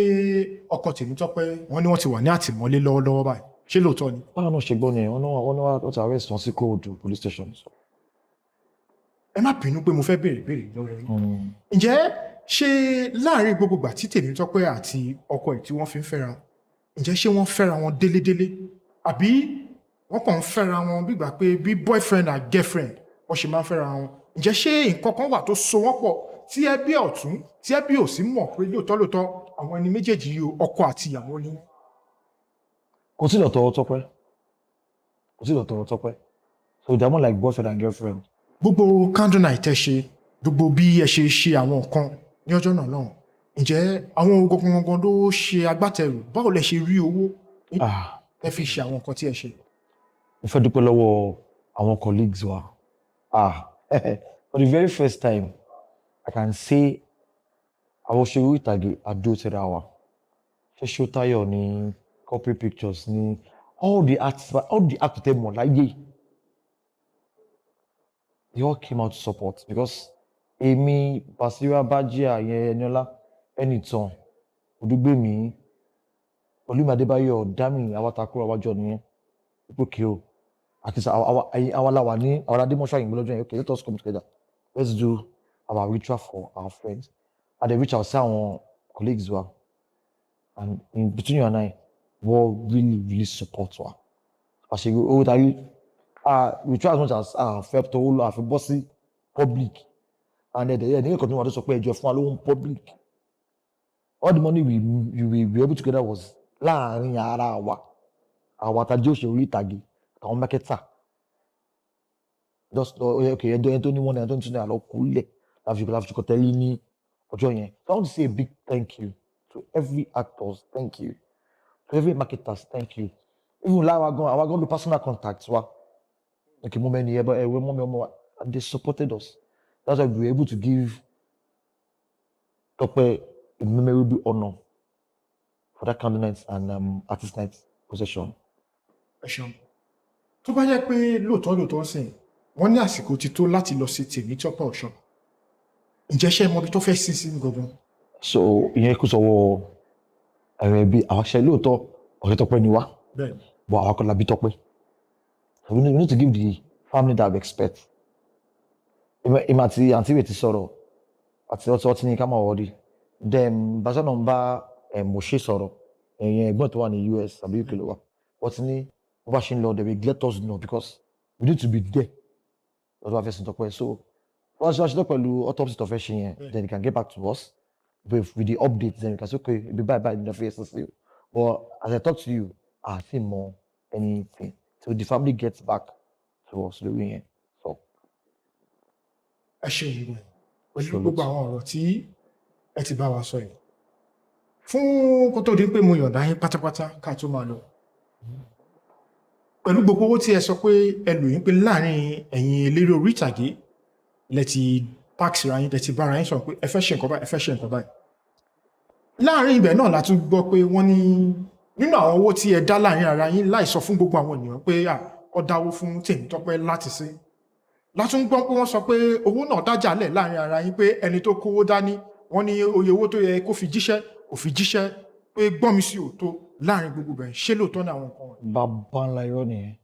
ọkọ Tèmítọ́pẹ́, wọ́n ní wọ́n ti wà ní àtìmọ́lé lọ́wọ́lọ́wọ́ báyìí. Ṣé lóòótọ́ ni? Báwọn náà ṣe gbọ́ ni wọ́n náà wọ́n ti arrest wọn sí Kòòdù police station. Ẹ má bínú pé mo fẹ́ béèrè béèrè lọ́wọ́ yín. Ǹjẹ́ ṣé láàrin gbogbo ìgbà tí Tèmítọ́pẹ́ àti ọkọ ẹ̀ tí wọ́n fi ń fẹ́ra, ǹjẹ́ ṣé wọ́n fẹ́ra wọn délédélé, àbí wọ́n kàn ń fẹ́ra wọn bí gbà pé bí boyfriend and girlfriend wọ́n ṣe máa ń fẹ́ra wọn? Ǹjẹ́ ṣé nǹkan kan wà tó so wọ́n pọ̀ tí ẹbí ọ̀tún tí ẹbí òsì mọ̀ pé lóòótọ́ lóòótọ́ àwọn ẹni méjèèjì yìí o, ọkọ àti ìyàwó ni wọ́n? Kò sí lọ́tọ̀ Tọ́pẹ́, kò sí lọ́tọ̀ Tọ́pẹ́, so they are more like boyfriend and girlfriend. Gbogbo candle night ẹ ṣe, gbogbo bí ẹ ṣe ṣe àwọn nǹkan ní ọjọ́ náà náà, ǹjẹ́ àwọn owó gangan ló ṣe agbátẹrù? Báwo lẹ ṣe rí owó Ah, ẹ fi ṣe àwọn nǹkan tí ẹ ṣe? Mo fẹ́ dúpẹ́ lọ́wọ́ àwọn colleagues wa. Ah, for the very first time I can say àwọn òṣèré orí ìtàgé àdó tẹ̀ra wa, ṣé Ṣótáyọ̀ ní Corporate Pictures ní all the artists, all the actors tẹ́ mọ̀ láyé, they all came out to support, because èmi, Basira Bajia yẹn, Eniola Ẹnìtàn Odúgbèmí, Olúmi Adébáyọ̀, Dami Awatakúrò, àwájọ nìyẹn. Okay o, at least àwa la wà ní àwọn adémọ́ṣọ́ àyìnbó lọ́jọ́ yẹn. Okay, let us come together, let's do our ritual for our friends. And then reach out sí àwọn colleagues wa, and in between you and I, wọ́n really really support wa. Àṣeyọrí owó tàbí, ah, we try as much as ah fẹ́ tó lọ àfi bọ́ sí public, and then nígbà kan tí wọ́n tó sọ pé ẹjọ́ fún wa lówó public. All the money we were able to gather was láàrin ara wa, àwọn àtàjẹ́ òṣèré orí ìtàgé àtàwọn marketer. Just okay, ẹjọ́ ẹni tó ní 1 naira, tó ní 2 naira lọ kúlẹ̀ láfi kọ́ tẹ́lẹ̀ ní ọjọ́ yẹn. So I want to say a big thank you to every actors, thank you to every marketers, thank you. Even láwa gan, àwa gan lo personal contacts wa. Okay, mo mẹ́ni ẹ bá ẹwẹ́ mọ́ mi ọmọ wa, and they supported us. That's why we were able to give Tope a memorable honour for that candle night and artist night procession. Ẹ ṣeun. Tó bá jẹ́ pé lóòótọ́ lóòótọ́ sìn wọ́n ní àsìkò ti tó láti lọ sí Tèmítọ́pẹ́ Ọ̀ṣọ́bà, ǹjẹ́ ṣé ẹ mọ ibi tó fẹ́ sí sí gangan? So ìyẹn kó sọ́wọ́ ẹ̀rọ ẹbí. Àwọn ṣe lóòótọ́ ọ̀rẹ́ Tọ́pẹ́ ni wá, but àwa kọ́ la bí Tọ́pẹ́. So we need to give the family that respect. Èmi àti àǹtí rẹ̀ ti sọ̀rọ̀ àti ọtí ọtí ní ká máa wọrí. Then bàṣẹ náà ń bá Moshe sọ̀rọ̀, ẹ̀yìn ẹ̀gbọ́n tó wà ní US àbí UK ló wà. Wọ́n ti ní bó bá ṣe ń lọ, they will let us know because we need to be there lọ́dọ̀ wá fẹ́ sin Tọ́pẹ́. So wọ́n ṣe wá ṣe tán pẹ̀lú autopsy tó fẹ́ ṣe yẹn, then they can get back to us with the update. Then we can say, okay, ibi báyìí báyìí ní ọ̀fẹ́ yẹn sí. But as I talk to you, àti mọ anything till the family gets back to us lórí yẹn, so. Ẹ ṣe ìwé pẹ̀lú Ṣòro. gbogbo àwọn ọ̀rọ̀ tí ẹ ti bá wa sọ yìí. Fún kó tó di pé mo yọ̀ǹda yín pátápátá ká tó máa lọ, pẹ̀lú gbogbo owó tí ẹ sọ pé ẹ lò yín, pé láàrin ẹ̀yin eléré orí ìtàgé lẹ ti tax ra yín, lẹ ti bára yín sọ̀rọ̀ pé ẹ fẹ́ ṣe nǹkan báyìí, ẹ fẹ́ ṣe nǹkan báyìí, láàrin ibẹ̀ náà la tún gbọ́ pé wọ́n ní nínú àwọn owó tí ẹ dá láàrin ara yín láì sọ fún gbogbo àwọn ènìyàn pé à ọ dáwó fún Tèmítọ́pẹ́ láti sí, látún gbọ́ pé wọ́n sọ pé owó náà dájà lẹ̀ láàrin ara yín, pé ẹni tó kówó dání, wọ́n ní oye owó tó yẹ kó fi jíṣẹ́ kò fi jíṣẹ́, pé gbọ́n mi sí òótọ́ láàrin gbogbo bẹ̀. Ṣé lóòótọ́ ní àwọn nǹkan wọ̀nyí? Bàbá ńlá irọ́ nìyẹn.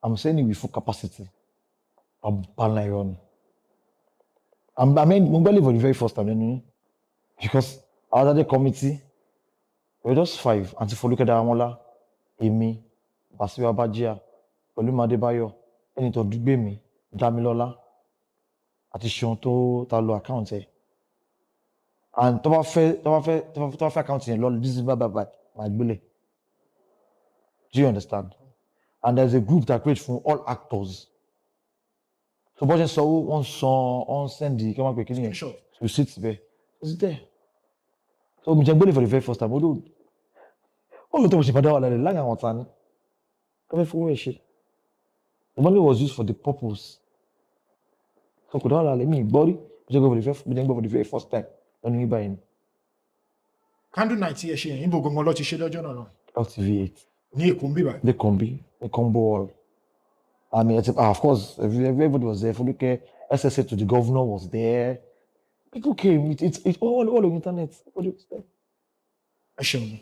I'm saying it with full capacity. Bàbá ńlá irọ́ ni. I mean, mo gbẹ́lẹ̀ for the very first time lẹ́nu yín, because our daddy committee, we were just five: Aunty Folúkẹ́ Dáramọ́lá, èmi, Basiru Abájíà, Pẹ̀lúmi Adébáyọ̀, Ẹnìtàn Dúgbèmí, Dámilọ́lá àti Ṣeun tó ta lo account ẹ̀. And tó bá fẹ́ account yẹn lọ, this is bye bye bye, máa gbélé. Do you understand? And there's a group that create for all actors. So bó ṣe ń sanwó, wọ́n ń san, wọ́n ń send kí wọ́n máa pè kí nìyẹn, receipt bẹ́ẹ̀. It's there. So mi jẹ́ gbélé for the very first time. Ó ló tó mo ṣe padà wà lálẹ́ láàrin àwọn ta ni. Kí ló fẹ́ fowó ẹ̀ ṣe? The money was used for the purpose. So kò dáwọ́ lálẹ́ mi gbọ́ rí. Mo jẹ́ gbọ́ for the first, mo jẹ́ gbọ́ for the very first time lọ́nà yín báyìí ni. Candle night tí ẹ ṣe yẹn, níbo gangan ló ti ṣe lọ́jọ́ náà náà? LTV 8. Ní Èkó ń bíbá. The combi, the combo hall. I mean, it's, of course, everybody was there. Foluke, SSA to the governor was there. People came. It all on internet. Everybody was there. Ẹ ṣeun.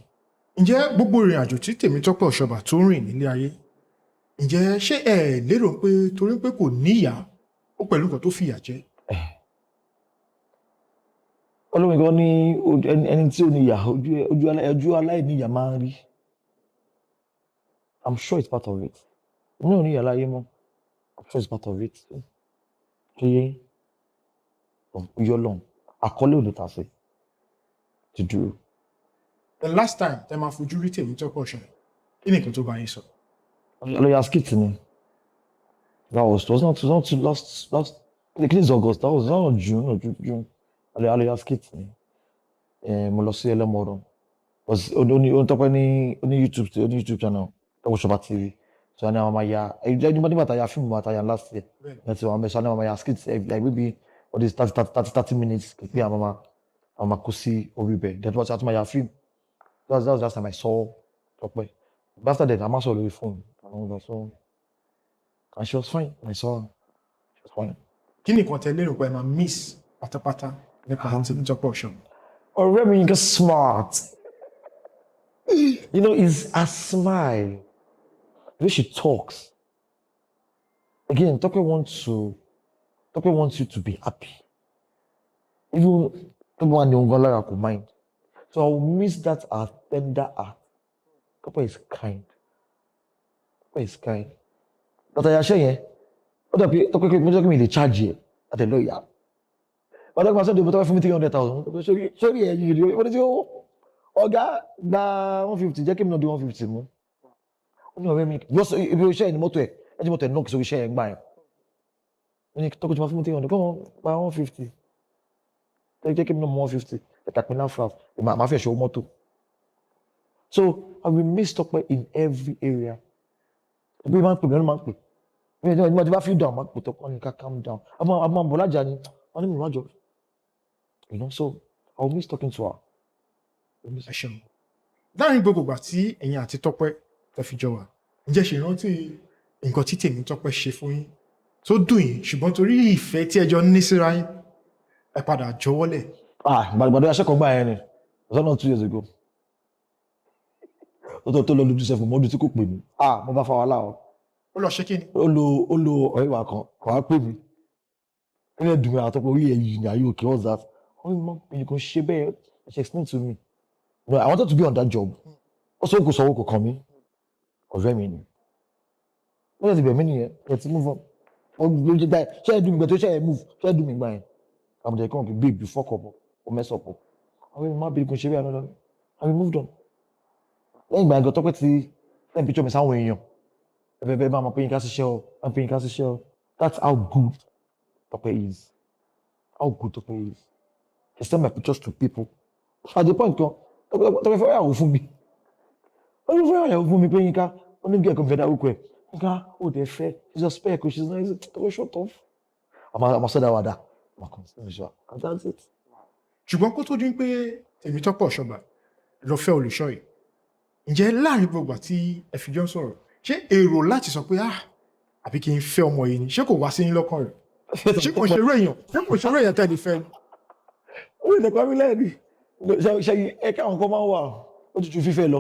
Ǹjẹ́ gbogbo ìrìn àjò tí Tèmítọ́pẹ́ Ọ̀ṣọ́bà tó ń rìn nílé ayé, ǹjẹ́ ṣé ẹ lérò pé torí pé kò níyàá, ó pẹ̀lú nǹkan tó fìyà jẹ? Olórin kan ní ẹni tí ò ní ìyá, ojú aláìníyàá máa ń rí. I'm sure it's part of it. Èmi náà ò ní ìyá láyé mọ́. I'm sure it's part of it. Ṣé yé? Yọ lọ́hùn. Àkọlé ò lè tà sí. Ti dúró. The last time tẹ máa fojú rí Tèmítọ́pẹ́ Ọ̀ṣọ́bà, kí ni nǹkan tó bá yín sọ? Lọ́yà skit ni. That was not too last the clean August. That was not June or June. Lọ́yà skit ni. Mo lọ sí Ẹlẹ́mọ̀ràn. Was ó ní ó ní Tọ́pẹ́ ní ó ní YouTube, ó ní YouTube channel, Tọ́pẹ́ Ọ̀ṣọ́bà TV. So ní àwọn máa ya nígbà tá a ya fíìmù wa tá a ya last year. Láti wọn bẹ sọ ní àwọn máa ya skit, like maybe all this 30 minutes pé àwọn máa kó sí orí ibẹ̀. Then wọ́n ti máa ya fíìmù. That was the last time I saw Tọ́pẹ́. But after that, a máa sọ̀rọ̀ lórí phone. Àwọn ọ̀gá so and she was fine. I saw her. She was fine. Kí ni nǹkan tẹ lérò pé ẹ máa miss pátápátá nípa Tèmítọ́pẹ́ Ọ̀ṣọ́bà? Ọ̀rẹ́ mi nǹkan smart. You know, it's her smile. The way she talks. Again, Tope wants you to be happy. Even Tope wants ní òun lára kò mind. So I will miss that her tender heart. Tope is kind. Tope is kind. Bàtà yàṣẹ yẹn, ó dà pé Tope pé mo jẹ́ kí mi lè charge ẹ̀ àti ẹ̀ lọ́ọ̀yà. Bàtà kí n máa sọ́dọ̀ Tope fún mi 300,000. Sórí ẹ̀ yìí wọ́n ní tí ó ọ̀gá gba 150, jẹ́ kí mi náà di 150 mú. Ó ní ọ̀rẹ́ mi, ibi iṣẹ́ yẹn ni mọ́tò ẹ̀, ẹ̀ tí mọ́tò ẹ̀ knock sórí iṣẹ́ yẹn gbà yẹn. Ó ní Tope tí ma fún mi 300, kọ́ wọn gba 150. Jẹ́ kí mi náà mú 150, ẹ̀ka pin náà fà, màá fẹ́ ṣe owó mọ́tò. So I will miss Tope in every area. Bí máa ń pè mí, ọ̀nà máa ń pè. Bí ẹni tí bá feel down, máa ń pè Tope, ní ká calm down. Àmọ́ àbọ̀ lájà ni, wọ́n ní mi máa jọ. So I will miss talking to her. Ẹ ṣeun. Láàrin gbogbo ìgbà tí ẹ̀yin àti Tọ́pẹ́ tẹ́ fi jọ wà, ǹjẹ́ ṣe rántí nǹkan tí Tèmítọ́pẹ́ ṣe fún yín tó dùn yín, ṣùgbọ́n torí ìfẹ́ tí ẹ jọ ní síra yín, ẹ padà jọ̀wọ́lẹ̀? Ah, gbàdúrà aṣẹ́kọ̀ọ́ gbà yẹn ni. Was that not 2 years ago? Ó tó lọ lójú sẹ́fún mọ́dún tí kò pè mí. Ah, mo bá fa wàhálà o. Ó lọ ṣe kí ni? Ó lo ọ̀rẹ́ wa kan, kò wá pè mí. Ó ní ẹ̀dùn mi àtọ́pọ̀ orí ẹ̀ yìí ní ayé òkè, what's that? Ó ní mọ́ you kò ṣe bẹ́ẹ̀. She explained to me. No, I wanted to be on that job. Ó sọ kò sọ kò kàn mí. Ọ̀rẹ́ mi ni. Ó lè ti bẹ̀ mí nìyẹn. Ẹ ti move on. Ó ló jẹ́ gbà yẹn. Ṣé ẹ dùn mí gbà tó ṣe ẹ move? Ṣé ẹ dùn mí gbà yẹn? I'm there, come babe, you fuck up o mess up o. Àwọn èèyàn má bèrè kò ṣe bẹ́ẹ̀ náà. And we moved on. Lẹ́yìn ìgbà yẹn gan, Tọ́pẹ́ ti send picture mi sáwọn èèyàn. Bẹ́ẹ̀ bẹ́ẹ̀ bá máa pè yín ká ṣiṣẹ́ o, máa pè yín ká ṣiṣẹ́ o. That's how good Tọ́pẹ́ is. How good Tọ́pẹ́ is. He send my pictures to people. At the point kan, Tọ́pẹ́ fẹ́ yàwó fún mi. Ó ní fẹ́ yàwó fún mi pé Yínká, ó ní bí ẹ̀kọ́ mi fẹ́ dárúkọ ẹ̀. Yínká, ó dẹ̀ fẹ́, she's a spec, she's nice, Tọ́pẹ́ shut off. Àmọ́ sọ́dà wàdà, àmọ́ kàn sí ìṣọ́, and that's it. Ṣùgbọ́n kó tó dín pé Tèmítọ́pẹ́ Ọ̀ṣọ́bà lọ fẹ́ olùṣọ́ yìí, ǹjẹ́ láàrin gbogbo ìgbà tí ẹ fi jọ ń sọ̀rọ̀, ṣé èrò láti sọ pé ah, àbí kí n fẹ́ ọmọ yìí ni, ṣé kò wá sí yín lọ́kàn rẹ̀? Ṣé kò ṣerú èèyàn tẹ́lẹ̀ fẹ́ ni? Ó lè tẹ̀kọ́ mi lẹ́ẹ̀ni. Ṣe ẹ káwọn kan máa ń wà, ó ti ju fífẹ́ lọ.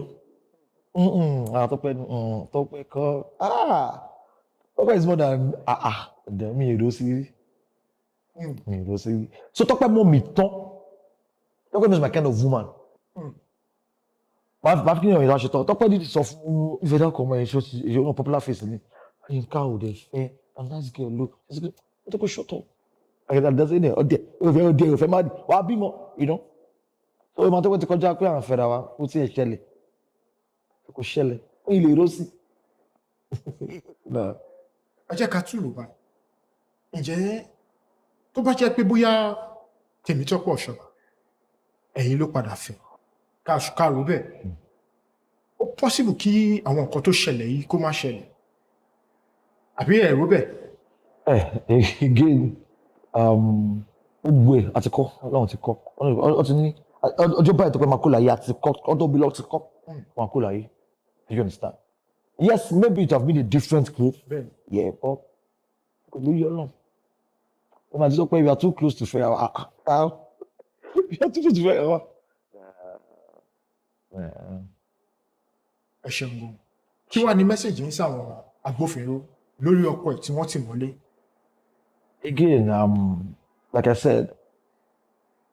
Ah, Tọ́pẹ́ ni, Tọ́pẹ́ kọ́. Ah, Tọ́pẹ́ is more than ah ah, mi èrò sí rí. Mi èrò sí rí. So Tọ́pẹ́ mọ̀ mi tán. Tọ́pẹ́ knows my kind of woman. Máa fi kí ni ọ̀yìn láṣẹ tán. Tọ́pẹ́ dídì sọ fún ìfẹ́ dákọ̀ ọmọ ẹ̀ ṣe ṣe popular face ni. Yínká ò dẹ̀ fẹ́, and nice girl lo. Tọ́pẹ́ shut up. Àyẹ̀dá dẹ́sẹ̀ ní ọdẹ, òfẹ́ ọdẹ, òfẹ́ má di, wàá bímọ. So ìmọ̀ Tọ́pẹ́ ti kọjá pé à ń fẹ́ra wa, ó ti ẹ̀ ṣẹlẹ̀. Kò ṣẹlẹ̀, ó ilé ìró sí. Ẹ jẹ́ ká túrò báyìí. Ǹjẹ́ tó bá jẹ́ pé bóyá Tèmítọ́pẹ́ Ọ̀ṣọ́bà ẹ̀yin ló padà fẹ́, ká rò bẹ́ẹ̀, Ó possible kí àwọn nǹkan tó ṣẹlẹ̀ yìí kó má ṣẹlẹ̀, àbí ẹ̀rú bẹ́ẹ̀? Again, gbogbo ẹ̀ àti kọ́, Ọlọ́run ti kọ́. Ọ ti ní ọjọ́ báyìí tó pẹ́ máa kó láyé, àti kọ́ ọdún bí lọ́ọ́ ti kọ́ máa kó láyé. You understand? Yes, maybe it have been a different case. Yeah, but kò ló yọ Ọlọ́run. Wọ́n máa ti sọ pé you are too close to fẹ́ ah ah, you are too close to fẹ́ wa. Ẹ ṣeun gan. Kí wàá ní message yín sáwọn agbófinró lórí ọkọ ẹ̀ tí wọ́n tì mọ́lé? Again, like I said,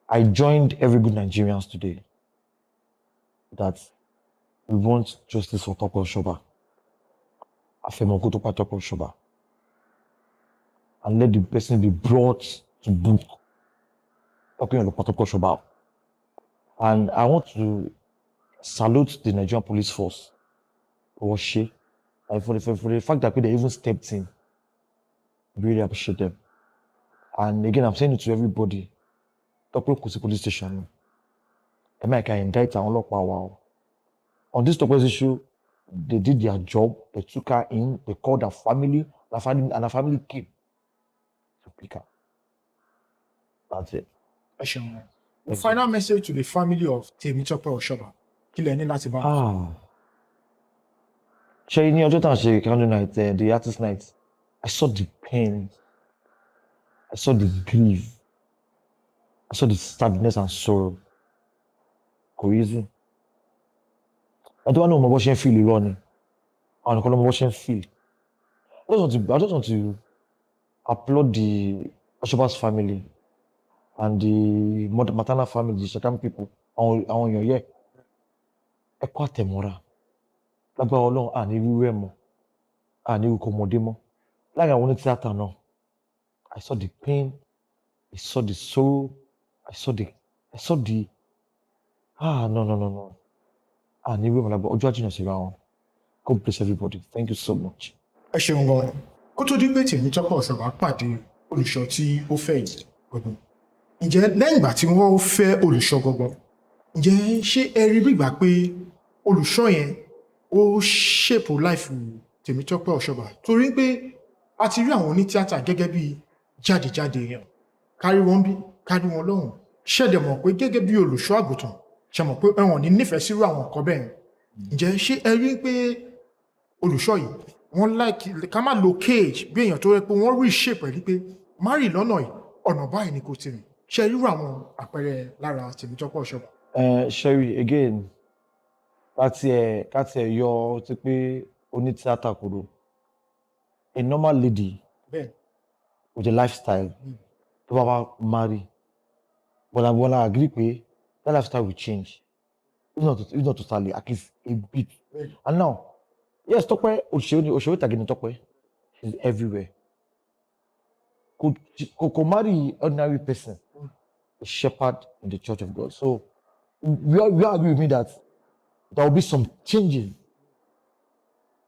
I joined every good Nigerians today that we want justice for Tope Oshoba. A fẹ́ mọ ikú tó pa Tope Oshoba. And let the person be brought to book. Talking about Tope Oshoba. And I want to salute the Nigerian police force for ṣe and for the fact that they even stepped in. Really appreciate them. And again, I'm saying it to everybody. Tope kò sí police station. Ẹ má ka indict àwọn ọlọ́pàá wa o. On this Tope's issue, they did their job. They took her in. They called her family. And her family came to pick her. That's it. Ẹ ṣeun. The final message to the family of Temitope Oshoba, kí lẹ ní láti bá wọn? Ah. Ṣé ní ọjọ́ tá à ń ṣe candle night, the artist night, I saw the pain. I saw the grief. I saw the sadness and sorrow. Kò easy. Ẹni tó bá ní òun mọ bó ṣe ń feel, irọ́ ni. Àwọn nìkan ló mọ bó ṣe ń feel. I just want to applaud the Oshoba's family and the maternal family, the Shagamu people, àwọn èèyàn yẹ. Ẹ kú àtẹ̀mọ́ra. Lágbára Ọlọ́run, àní rírú ẹ̀ mọ́. Àní irúkọ ọmọdé mọ́. Láàrin àwọn onítíátà náà, I saw the pain, I saw the sorrow, I saw the, ah, no, no, no, no. Àní irú ẹ̀ mọ́ lágbára, ọjọ́ àjìnà síra wọn. God bless everybody. Thank you so much. Ẹ ṣeun gan. Kó tó di pé Tèmítọ́pẹ́ Ọ̀ṣọ́bà pàdé olùṣọ́ tí ó fẹ́ yìí gbọ̀ngàn, ǹjẹ́ lẹ́yìn ìgbà tí wọ́n fẹ́ olùṣọ́ gbọ̀ngàn, ǹjẹ́ ṣé ẹ rí bí ìgbà pé olùṣọ́ yẹn ó shape life Tèmítọ́pẹ́ Ọ̀ṣọ́bà? Torí pé a ti rí àwọn onítíátà gẹ́gẹ́ bí jáde-jáde èèyàn, kárí wọn bí kárí wọn lọ́hùn, ṣẹ̀dẹ̀ mọ̀ pé gẹ́gẹ́ bí olùṣọ́ àgùntàn, ṣe mọ̀ pé ẹ̀wọ̀n ní nífẹ̀ẹ́ sírú àwọn nǹkan bẹ́ẹ̀. Ǹjẹ́ ṣé ẹ rí pé olùṣọ́ yìí, wọ́n like ká má lo cage bí èèyàn tó yẹ pé wọ́n rí shape ẹ̀ ní pé má rìn lọ́nà yìí, ọ̀nà báyìí ni kò ti rìn? Ṣe rírú àwọn àpẹẹrẹ lára Tèmítọ́pẹ́ Ọ̀ṣọ́bà? Sherry, again, ká tiẹ̀ yọ ti pé onítíátà kúrò. A normal lady with a lifestyle tó bá wá marry, but I wanna agree pé that lifestyle will change. If not totally, at least a bit. And now, yes, Tọ́pẹ́ òṣèré ni, òṣèré ìtàgé ni Tọ́pẹ́. She's everywhere. Kò marry ordinary person, a shepherd in the church of God. So we all agree with me that there will be some changes.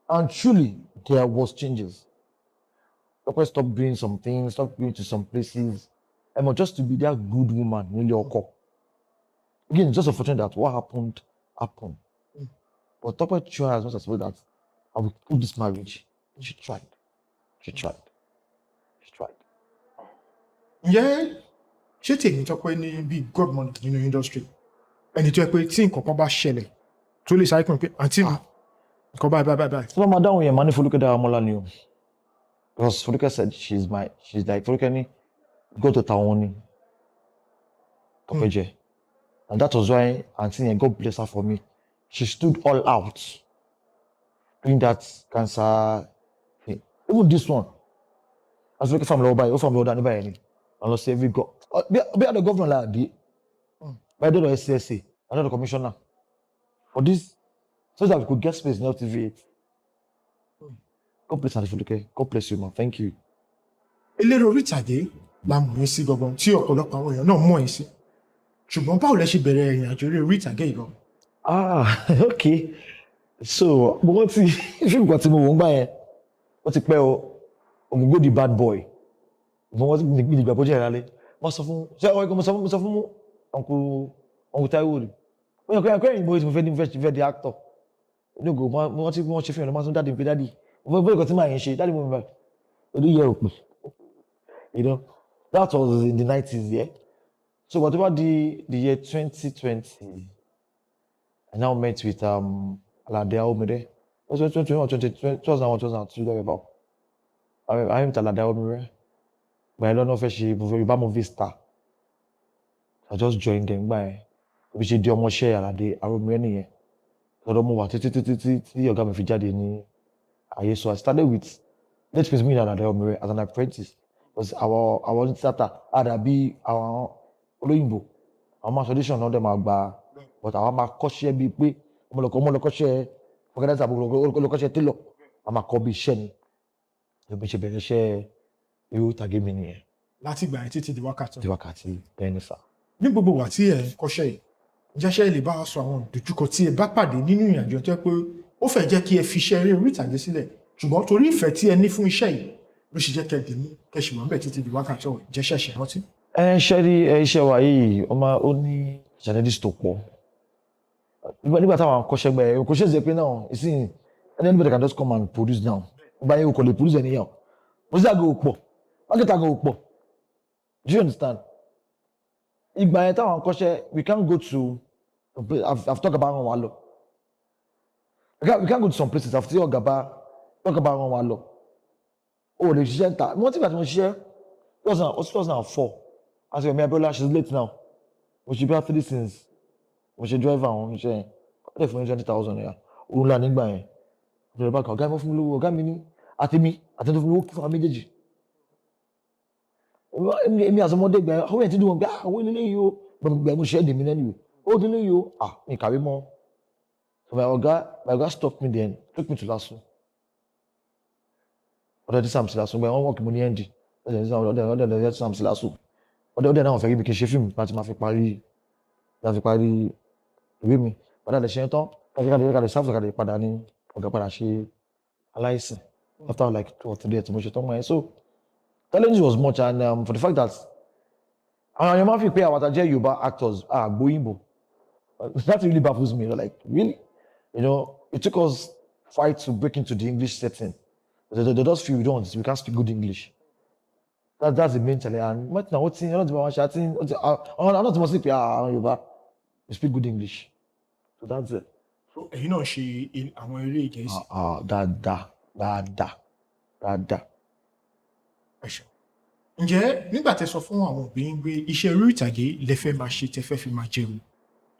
And truly, there was changes. Tọ́pẹ́ stopped doing some things, stopped going to some places. And just to be that good woman nílé ọkọ. Again, it's just unfortunate that what happened, happened. But Tọ́pẹ́ tried as much as possible that I will keep this marriage. She tried. She tried. She tried. Ǹjẹ́ ṣé Tèmítọ́pẹ́ ní bíi godmother nínú industry, ẹni tó yẹ pé tí nǹkan kan bá ṣẹlẹ̀ tó lè sáré pé, "Àǹtí mi, nǹkan báyìí báyìí báyìí"? Tí wọ́n máa dáhùn yẹn, máa ní Folúkẹ́ Dáramọ́lá ni o. Because Folúkẹ́ said she's like, Folúkẹ́ ní God tàwọn ni Tọ́pẹ́ jẹ́. And that was why àǹtí yẹn, God bless her for me, she stood all out during that cancer thing. Even this one, as Folúkẹ́ fàmì lọ́wọ́ báyìí, ó fàmì lọ́wọ́ dání báyìí ni. And lọ sí every go bí àdó governor la dé báyìí, dọ́dọ̀ SCSA, another commissioner for this, so that we could get space in LTV8. God bless Aunty Foluke. God bless you, ma. Thank you. Eléré orí ìtàgé la mọ̀ yín sí gangan, tí ọ̀pọ̀lọpọ̀ àwọn èèyàn náà mọ̀ yín sí, ṣùgbọ́n báwo lẹ ṣe bẹ̀rẹ̀ ìrìn àjò eré orí ìtàgé yìí gan? Ah, okay. So, mo rántí fíìmù kan tí mo wò ń gbà yẹn, ó ti pẹ́ o, Ògúngódì the Bad Boy. Mo rántí mi nígbà bójú ẹ̀ lálẹ́. Mo sọ fún, ṣé ọ̀rẹ́ kan mo sọ fún uncle Taiwo rí. Mo yàn kọ́ ẹ̀yìn mo fẹ́ di actor. Inú ògo wọ́n ti wọ́n ṣe fihàn ló máa tún daddy pé, "Daddy, mo fẹ́ bóyá nǹkan tí màá yẹn ṣe." Daddy mo mi báyìí orí yẹ òpè. That was in the 90s, yeah. So but about the year 2020, I now met with Alade Aomire. Was 2021, 2001, 2002, there about. I met Alade Aomire. But I don't know if she Yorùbá movie star. I just joined them gbà yẹn. Bí ṣe di ọmọọṣẹ́ Alade Aomire nìyẹn. Lọ́dọ̀ mo wà títí títí tí tí ọ̀gá mi fi jáde ní ayé. So I started with late Prince Muyi Alade Aomire as an apprentice. Because our oní tíátà á dàbí àwọn olóyìnbó. Àwọn máa audition náà dẹ̀ máa gba, but àwa máa kọ́ṣẹ́ bíi pé ọmọlọ́kọ́ ọmọlọ́kọ́ṣẹ́ organizer àbúrò olùkọ́ṣẹ́ tailor, a máa kọ́ bí iṣẹ́ ni. Bí ṣe bẹ̀rẹ̀ iṣẹ́ eré ìtàgé mi nìyẹn. Láti ìgbà yẹn títí di wákàtí. Di wákàtí, bẹ́ẹ̀ ni sà. Ní gbogbo wà tí ẹ ń kọ́ṣẹ́ yìí, ǹjẹ́ ṣé ẹ lè bá wa sọ àwọn ìdojúkọ tí ẹ bá pàdé nínú ìrìnàjò tó yẹ pé ó fẹ́ jẹ́ kí ẹ fi iṣẹ́ eré orí ìtàgé sílẹ̀, ṣùgbọ́n torí ìfẹ́ tí ẹ ní fún iṣẹ́ yìí ló ṣe jẹ́ kẹ́ dì mú kẹ́ ṣì wà ń bẹ̀ títí di wákàtí ọ̀hún? Ǹjẹ́ ṣẹ̀ṣẹ̀ rántí? Ẹ ṣe rí ẹ, iṣẹ́ wa yìí, ó máa ó ní challenges tó pọ̀. Nígbà táwọn akọ́ṣẹ́ gbẹ kò ṣe é ṣe pé náà ìsìn anybody can just come and produce now. Ìgbà yẹn o kò lè produce anyhow. Mo sì àgọ́ ò pọ̀, market àgọ́ ò pọ̀. Do you understand? Ìgbà yẹn táwọn akọ́ṣẹ́, we can't go to, I've talked about wọn wa lọ, we can't go to some places àfi tí ọ̀gá bá ọ̀gá bá wọn wa lọ. O ò lè ṣiṣẹ́ níta. Wọ́n ti gbà tí mo ṣiṣẹ́ 2004 àti Yomi Abiola, she's late now. Mo ṣe bí three scenes, mo ṣe driver àwọn oníṣẹ́ yẹn, ó lè fún mi ₦20,000. Òun ńlá nígbà yẹn. Ìjọba bá kan ọ̀gá mi fún mi lówó, ọ̀gá mi ní àti mi àti tó fún mi lówó fún wa méjèèjì. Èmi àsọmọdé gbà àwọn èèyàn ti dùn wọn gbà àwọn ilé yìí ó gbà mo ṣe é dèmí lẹ́nu ó dín ní yìí ó ah mi kàwé mọ́. So my oga stopped me then, took me to LASU. Ọ̀dọ̀ tí Sam sí LASU gbà wọ́n wọ́n kì mo ní ND ọ̀dọ̀ tí Sam sí LASU ọ̀dọ̀ náà wọ́n fẹ́ rí mi kí n ṣe fíìmù láti máa fi parí ìwé mi. Padà lè ṣe é tán kàdé kàdé sáfù kàdé padà ní ọ̀gá padà ṣe aláìsàn after like 2 or 3 years tí mo ṣe tán mọ́ ẹ. So challenge was much and for the fact that àwọn èèyàn máa ń fi pé àwọn àtàjẹ́ Yorùbá actors àgbóyìnbó, that really baffles me. Like, really, it took us fight to break into the English setting. They just feel we can't speak good English. That's the main challenge. And right now, what's in ọlọ́dún tí wọ́n ṣe àti àwọn àwọn tí wọ́n sì pé àwọn Yorùbá, we speak good English, so that's it. So ẹ̀yin náà ṣe àwọn eré Gẹ̀ẹ́sì? Ah, dáadáa dáadáa dáadáa. Ẹ ṣeun. Ǹjẹ́ nígbà tẹ́ sọ fún àwọn òbí yín pé iṣẹ́ orí ìtàgé lẹ fẹ́ máa ṣe, tẹ́ fẹ́ fi máa jẹun,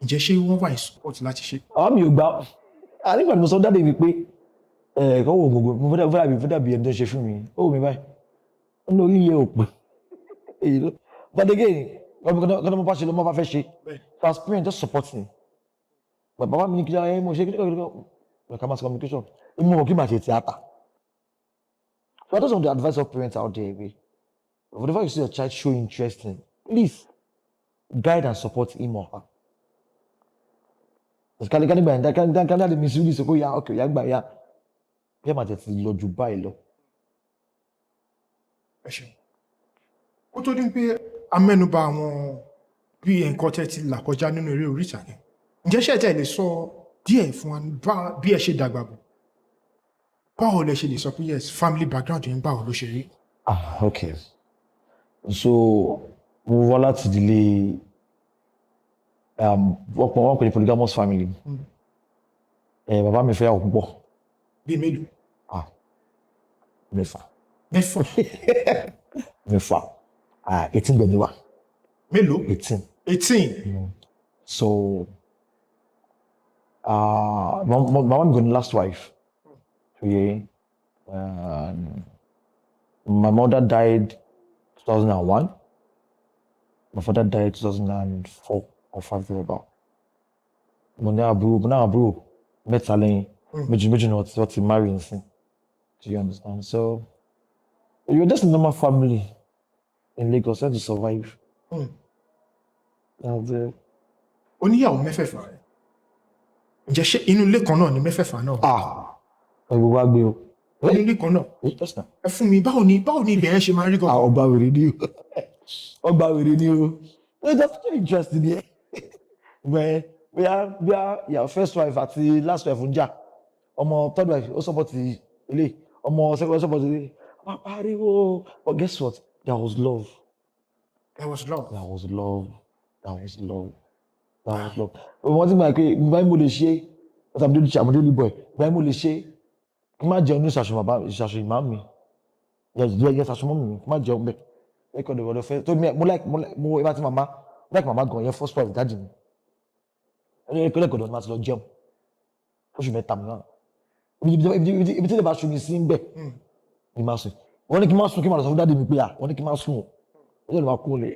ǹjẹ́ ṣé wọ́n wà in support láti ṣe? Àwọn mi ò gbà á. Nígbà tí mo sọ daddy mi pé ẹ kọ́ wo gbogbo mo fẹ́ dàbí ẹni tó ṣe fún mi, ó wù mí báyìí, ó ní orí yẹ òpè èyí ló. But again, kọ́nà mo bá ṣe ló mo bá fẹ́ ṣe. So as parent, just support me. But bàbá mi ní kí ẹ mo ṣe kí kí ká mass communication, èmi mọ̀ kí màá ṣe theatre. So I just want to advise all parents out there pé whatever you see your child show interest in, please guide and support him or her. Kálí kálí gbà yẹn kálí kálí kálí mi sí sọ pé ya ok ya gbà ya bí ẹ máa tètè lọ ju báyìí lọ. Ẹ ṣeun. Kó tó dín pé a mẹ́nuba àwọn bí nǹkan tẹ́ ti là kọjá nínú eré orí ìtàgé, ǹjẹ́ ṣé ẹ lè sọ díẹ̀ fún wa bí ẹ ṣe dàgbà bọ̀, báwo lẹ ṣe lè sọ pé yes, family background yín, báwo ló ṣe rí? Ah, okay. So mo wá láti ìdílé ọ̀pọ̀ wọn pè ní polygamous family. Bàbá mi fẹ́yàwó púpọ̀. Bíi mélòó? Ah, mẹ́fà. Mẹ́fà? Mẹ́fà. Ah, 18 gbẹ̀mí wa. Mélòó? 18. 18? So mama mi go ní last wife. So yeah, my mother died 2001. My father died 2004 or 5, thereabout. Mo ní àbúrò mẹ́ta lẹ́yìn. Méjì méjì ni wọ́n ti marry nsìn. Do you understand? So you're just a normal family in Lagos trying to survive. That's it. Oníyàwó mẹ́fẹ̀ẹ̀fà, ǹjẹ́ ṣé inú ilé kan náà ni mẹ́fẹ̀ẹ̀fà náà? Ah, gbogbo wa gbé o. Inú ilé kan náà? Just now. Ẹ fún mi, báwo ni ibẹ̀ yẹn ṣe máa rí gan? Ah, ọgbà wèrè ni o, ọgbà wèrè ni o. It's just too interesting here. Bẹ́ẹ̀ bóyá bóyá your first wife àti last wife ń jà. Ọmọ third wife ó support ilé, ọmọ second wife support ilé. Wọ́n pariwo, but guess what? There was love. There was love. There was love. There was love. There was love. Wọ́n ti gbà pé ìgbà yẹn mo lè ṣe, but I'm the only boy. Ìgbà yẹn mo lè ṣe kí n má jẹun ní ìṣàṣù bàbá, ìṣàṣù ìmá mi, yẹ ìṣàṣù mọ́ mi, kí n má jẹun bẹ́ẹ̀. Ẹ̀kọ́ ọ̀dọ̀ ọ̀dọ̀ fẹ́ tó mi. Mo like, mo like, mo ibà tí màmá, mo like màmá gan yẹn, first wife daddy mi. Ẹ̀kọ́ ọ̀dọ̀ ni màá ti lọ jẹun oṣù 3 mi náà. Ibi tí ilé bá ṣu mi sí ń bẹ̀ ni màá sùn. Wọ́n ní kí n má sùn, kí n má lọ sọ fún daddy mi pé à wọ́n ní kí n má sùn o, ó yẹ ló máa kú lè.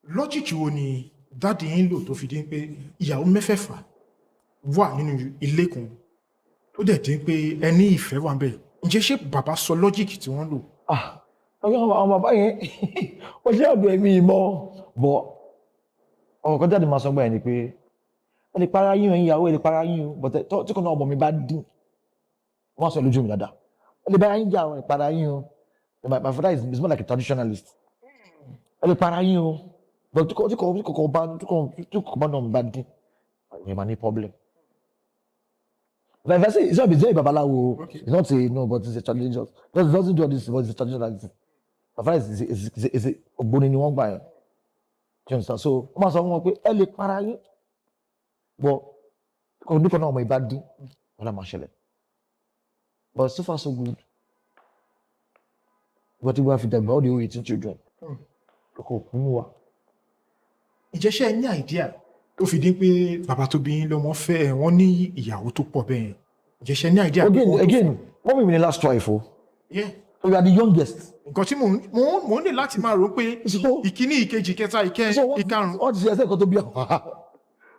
Logic wo ni daddy yín lò tó fi dín pé ìyàwó mẹ́fẹ̀ẹ̀fà wà nínú ilé kan, tó dẹ̀ dín pé ẹni ìfẹ́ wà ń bẹ̀? Ǹjẹ́ ṣé bàbá sọ logic tí wọ́n lò? Ah, àwọn bàbá yẹn, wọ́n ṣe ọ̀dọ̀ ẹ̀mí mọ́ bọ̀. Ọ̀rọ̀ kan jáde máa sọ gbà yẹn ni pé ẹ lè para yín o, ẹ̀yin ìyàwó, ẹ lè para yín o, but tí kò náà ọmọ mi bá dín, wọ́n sọ lójú mi dáadáa, ẹ lè bára yín jà o, ẹ para yín o. My father is more like a traditionalist. Ẹ lè para yín o, but tí kò bá náà mi bá dín, ẹ máa ní problem. But if I say it's not a babalawo, it's not a no, but it's a traditional. Because it doesn't do all this, but it's a traditionalist. My father is a ògbóni ni wọ́n gbà yẹn. Do you understand? So wọ́n máa sọ fún wọn pé ẹ lè para yín, but kò ní kan náà ọmọ ìbá dín, wọn náà máa ṣẹlẹ̀. But so far so good. Ìgbà tí wọ́n fi dàgbà, all the whole 18 children. Kò kún wa. Ǹjẹ́ ṣé ẹ ní idea tó fi dín pé bàbá tó bí yín lọ́mọ fẹ́ wọ́n ní ìyàwó tó pọ̀ bẹ́ẹ̀? Ǹjẹ́ ṣé ẹ ní idea? Again, mummy mi ni last wife o. So we are the youngest. Nǹkan tí mò ń ní láti máa rò pé ìkíní, ìkejì, ìkẹta, ìkarùn. Wọ́n ti ṣe ẹsẹ̀ kan tó bí àwọn.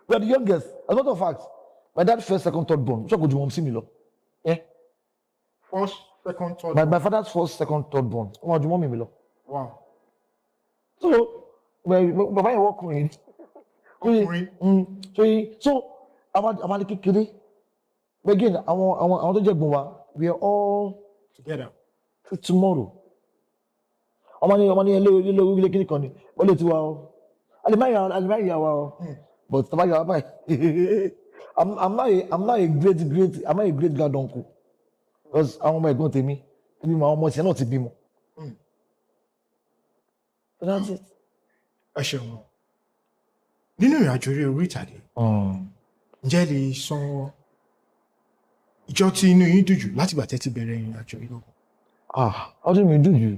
We are the youngest. As a matter of fact, my dad first, second, third born. Ṣé kò ju wọn sí mi lọ? First, second, third. My father's first, second, third born. Wọ́n ju mummy mi lọ. Wow. So bàbá yẹn wọ́kùnrin. Ọkùnrin. So àwọn alẹ́ kékeré. But again, àwọn tó jẹ́ gbọ́n wa, we are all together. Till tomorrow. Ọmọ ní ilé ilé ilé kíní kan ni, ó lè ti wa o. A lè má yà wa o. But tàbá yà wá báyìí, I'm not a great grand uncle. Because àwọn ọmọ ẹ̀gbọ́n tèmi ti bímọ, àwọn ọmọ tiẹ̀ náà ti bímọ. So that's it. Ẹ ṣeun. Nínú ìrìnàjò eré orí ìtàgé, ǹjẹ́ ẹ lè sọ ìjọ tí inú yín dùn jù látìgbà tẹ́ ti bẹ̀rẹ̀ ìrìnàjò yìí lọ? Ah, ọdún mi dùn jù.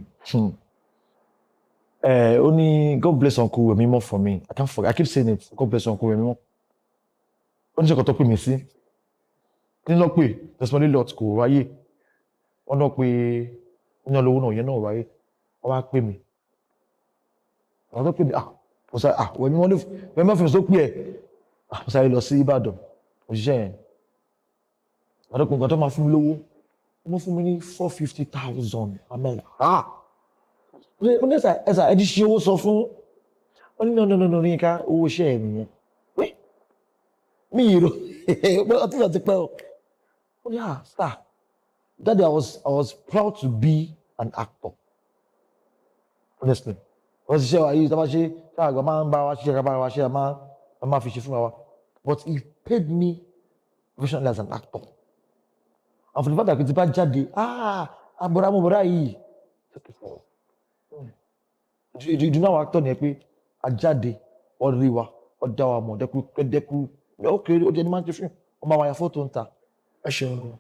Ó ní God bless Uncle Wemimo for me. I can't forget. I keep saying it. God bless Uncle Wemimo. Ó ní sẹ́kọ̀ọ́ tó pè mí sí. Kí ni lọ pè? Desmond Elliot kò ráyè. Wọ́n lọ pé ní olówó náà yẹn náà ráyè. Wọ́n wá pè mí. Àwọn tó pè mí, ah, mo sáré, ah, Wemimo ní Wemimo fi mi tó pè ẹ́. Ah, mo sáré lọ sí Ìbàdàn. Òṣìṣẹ́ yẹn. Àdókùn nǹkan tó máa fún mi lówó. Wọ́n fún mi ní 450,000. Amen. Ah! Mo ní ẹ̀sà ẹ̀sà ẹ ti ṣe owó sọ fún. Wọ́n ní no, no, no, no, Yínká, owó iṣẹ́ ẹ̀ nìyẹn. Wé mi ìrò ọtí ìgbà ti pẹ́ o. Ó ní, ah, star. Daddy, I was proud to be an actor. Honestly. Wọ́n ti ṣe wa yìí, tá a bá ṣe, tá àgbà máa ń bá wa ṣiṣẹ́, ká bá wa ṣe, a máa fi ṣe fúnra wa. But he paid me professionally as an actor. And for the fact that tí bá jáde, ah, àbúrò àmúbọ̀dá yìí. Ìdùnnú àwọn actor ni pé a jáde, wọ́n rí wa, wọ́n dá wa mọ̀, dẹ́kú dẹ́kú, ok, ó jẹ́ ní máa ń ṣe fíìmù, wọ́n máa wá ya fọ́tò ń ta. Ẹ ṣeun gan.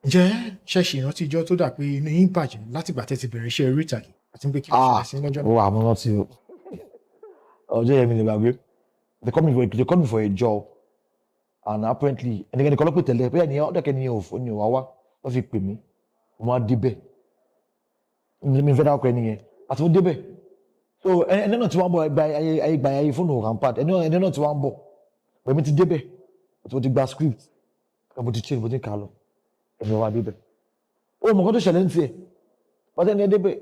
Ǹjẹ́ ṣe ṣì rántí ijọ́ tó dà pé inú yín bàjẹ́ látìgbà tẹ́ ti bẹ̀rẹ̀ iṣẹ́ orí ìtàgé, àti pé kí ló ṣẹlẹ̀ sí lọ́jọ́ Ó náà? wà, mo rántí o. Ọjọ́ yẹn mi lè gbàgbé. They call me for a job and apparently ẹnikẹ́ni kan ló pè tẹ́lẹ̀ bóyá ènìyàn ọ̀dọ́kẹ́ ni ò ní wá wá, wọ́n fi pè mí. Mo máa débẹ̀, mi fẹ́ dákọ̀ ẹni yẹn àti mo débẹ̀. So ẹni náà tí wọ́n ń bọ̀ gba ayé ayé gba ayé fóònù rampart, ẹni náà tí wọ́n ń bọ̀ pẹ̀lú ti débẹ̀, mo ti gba script, mo ti change, mo ti ń kà á lọ, ẹni wá débẹ̀. Ó mọ̀ nǹkan tó ṣẹlẹ̀ ní tiẹ̀ wọ́n tẹ́ ẹni ẹ débẹ̀,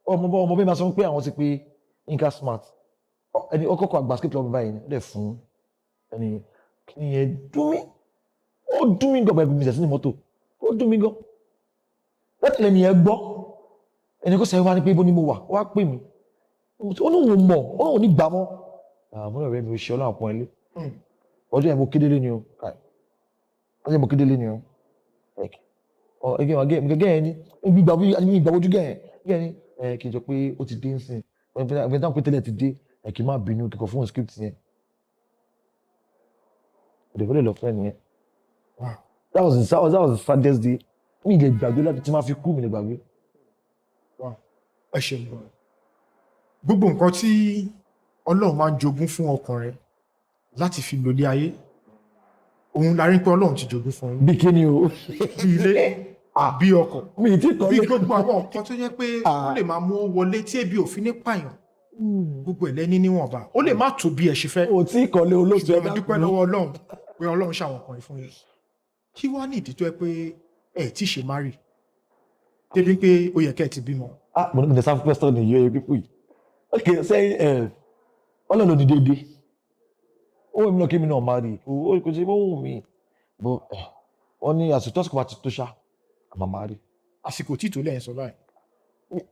ọmọ bọ́ ọmọ bí ma sọ pé àwọn ti pe Yinka Smart. Ẹni ó kọ́kọ́ àgbà script lọ́wọ́ mi báyìí, ó dẹ̀ fún ẹni. Kí ni yẹn dùn mí, ó dùn mí gan. Pẹ̀lú mi sẹ̀ sínú mọ́tò, ó dùn mí gan. Látẹ̀lẹ́ ni yẹn gbọ́, ẹni kó sẹ́yìn wá ní pé ibo ni mo wà, ó wá pè mí, ó ní òun mọ̀, ó ní òun ní gbà mọ́. Àmọ́ ọ̀rẹ́ mi ò ṣe ọlọ́run àpọ́n ilé. Ọjọ́ yẹn mo kéde lé ni o. Kai. Wọ́n jẹ́ mo kí délé ni o. Like, ọ again again gẹ́gẹ́ yẹn ni gbígbà bí ìgbà ojú gẹ́yẹn gẹ́yẹn ni ẹ kì í jọ pé ó ti dé nsìn. Ẹgbẹ́ táwọn pé tẹ́lẹ̀ ti dé, ẹ kì í má bínú kíkọ fún script yẹn. Òdòdó lè lọ fẹ́ nìyẹn. Wow. That was the saddest day. Mi lè gbàgbé láti tí máa fi kú, mi lè gbàgbé. Wow. Ẹ ṣeun gan. Gbogbo nǹkan tí Ọlọ́run máa ń jogún fún ọkùnrin láti fi lòlé ayé, òun la rí pé Ọlọ́run ti jogún fún yín. Bí kí ni o? Bí ilé, bí ọkọ̀, Mi ì tí kọ́ bí lé. gbogbo àwọn nǹkan tó jẹ́ pé ó lè máa mú owó wọlé tí ebi ò fi ní pààyàn, gbogbo ẹ̀ lẹ́ní níwọ̀nba. Ó lè má tó bí ẹ ṣe fẹ́. O tí kọ́lé, olóòtú, ẹ. Ṣùgbọ́n a dúpẹ́ lọ́wọ́ Ọlọ́run pé Ọlọ́run ṣàwọn kan yìí fún yín. Kí wá ní ìdí tó yẹ pé ẹ tí ṣe má rì débi pé ó yẹ kẹ́ ẹ ti bímọ? Ah, mo ní sáfù question ni yóò yẹ pípù yìí. Ok, sẹ́yìn ẹ̀ Ọlọ́run ló ní déédéé. Ó wù mí náà kí mi náà má rí i. Ó kò ṣe bó wù mí. But wọ́n ní àsìkò tó bá ti tó ṣá, àmà má rí. Àsìkò tí tó lẹ́yìn sọ báyìí.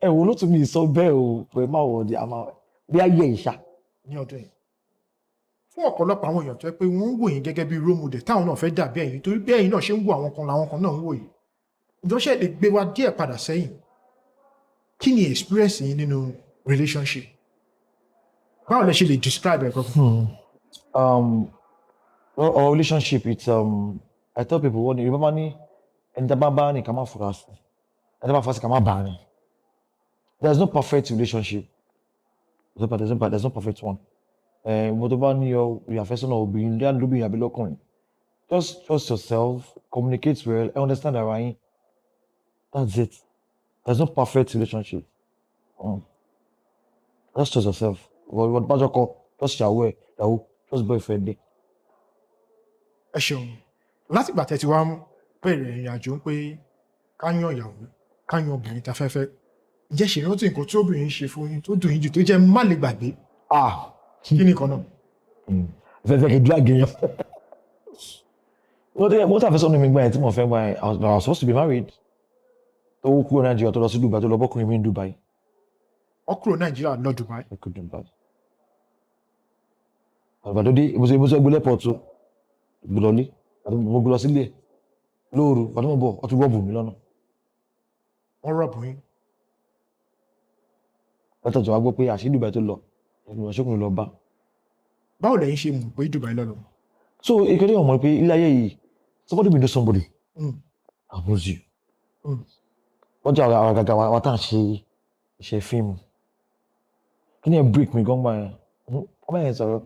Ẹ wo ló tún mi sọ bẹ́ẹ̀ o, pé má wọ̀ di àmà bí ayé ìṣá. Ní ọdún yìí, fún ọ̀pọ̀lọpọ̀ àwọn èèyàn tó yẹ pé wọ́n ń wò yín gẹ́gẹ́ bí role model, táwọn náà fẹ́ dàbí ẹ̀yin, torí bí ẹ̀yin náà ṣe ń wo àwọn kan làwọn kan náà ń wò yìí, ìjọṣẹ́ lè gbé wa díẹ̀ padà sẹ́yìn? Kí ni experience yín nínú relationship? Báwo lẹ ṣe lè describe ẹ̀ gangan? Well, our relationship, it's I tell people, wọ́n ní Yorùbá máa ní ẹni tá a bá bá rìn, ká má fura sí, ẹni tá a bá fura sí, ká má bá rìn. There is no perfect relationship. There's no perfect one. Mo tó bá ní ọ ìyàfẹ́sọ́nà obìnrin lóbìnrin àbí lọ́kùnrin, just trust yourself, communicate well and understand ara yín. That's it. There's no perfect relationship. Just trust yourself. Wọ́n bá jọ kọ, trust ìyàwó ẹ̀, ìyàwó, trust boyfriend ẹ̀. Ẹ ṣeun. Látìgbà tẹ́ ti wá ń bẹ̀rẹ̀ ìrìn àjò ń pé ká yan ìyàwó, ká yan obìnrin tá fẹ́ fẹ́, ǹjẹ́ ṣe rántí nǹkan tí obìnrin ṣe fún yín tó dùn yín jù, tó jẹ́ má lè gbàgbé? Ah. Kí ni kan náà? Fẹ́ kí drag yẹn. Mo tàfẹ́ sọ́nù mi gbà yẹn tí mo fẹ́ gbà yẹn, I was supposed to be married. Tó kúrò Nàìjíríà, tó lọ sí Dubai, tó lọ bọ́kùnrin mi ní Dubai. Wọ́n kúrò Nàìjíríà lọ Dubai? Ó kúrò Dubai. Àgbà tó dé, ibùsọ̀ gbé airport o. Gbọ́dọ̀ lé, àti mo gbé lọ sílé ẹ̀. Lóòru, àti mo bọ̀, ó tún rob mi lọ́nà. Wọ́n rob yín? Látọ̀jọ́ wa gbọ́ pé àṣé Dubai tó lọ, ìṣókùnrin lọ bá. Báwo lẹ̀yin ṣe mọ̀ pé Dubai lọ́lọ́? So, ìkẹ́lẹ́ ọmọ pé ilé ayé yìí, somebody will know somebody. And knows you. Wọ́n jẹ́ àwọn àgàgà wa tá à ń ṣe iṣẹ́ fíìmù. Kí ni ẹ break mi gan gbà yẹn? Ọmọ yẹn sọ̀rọ̀.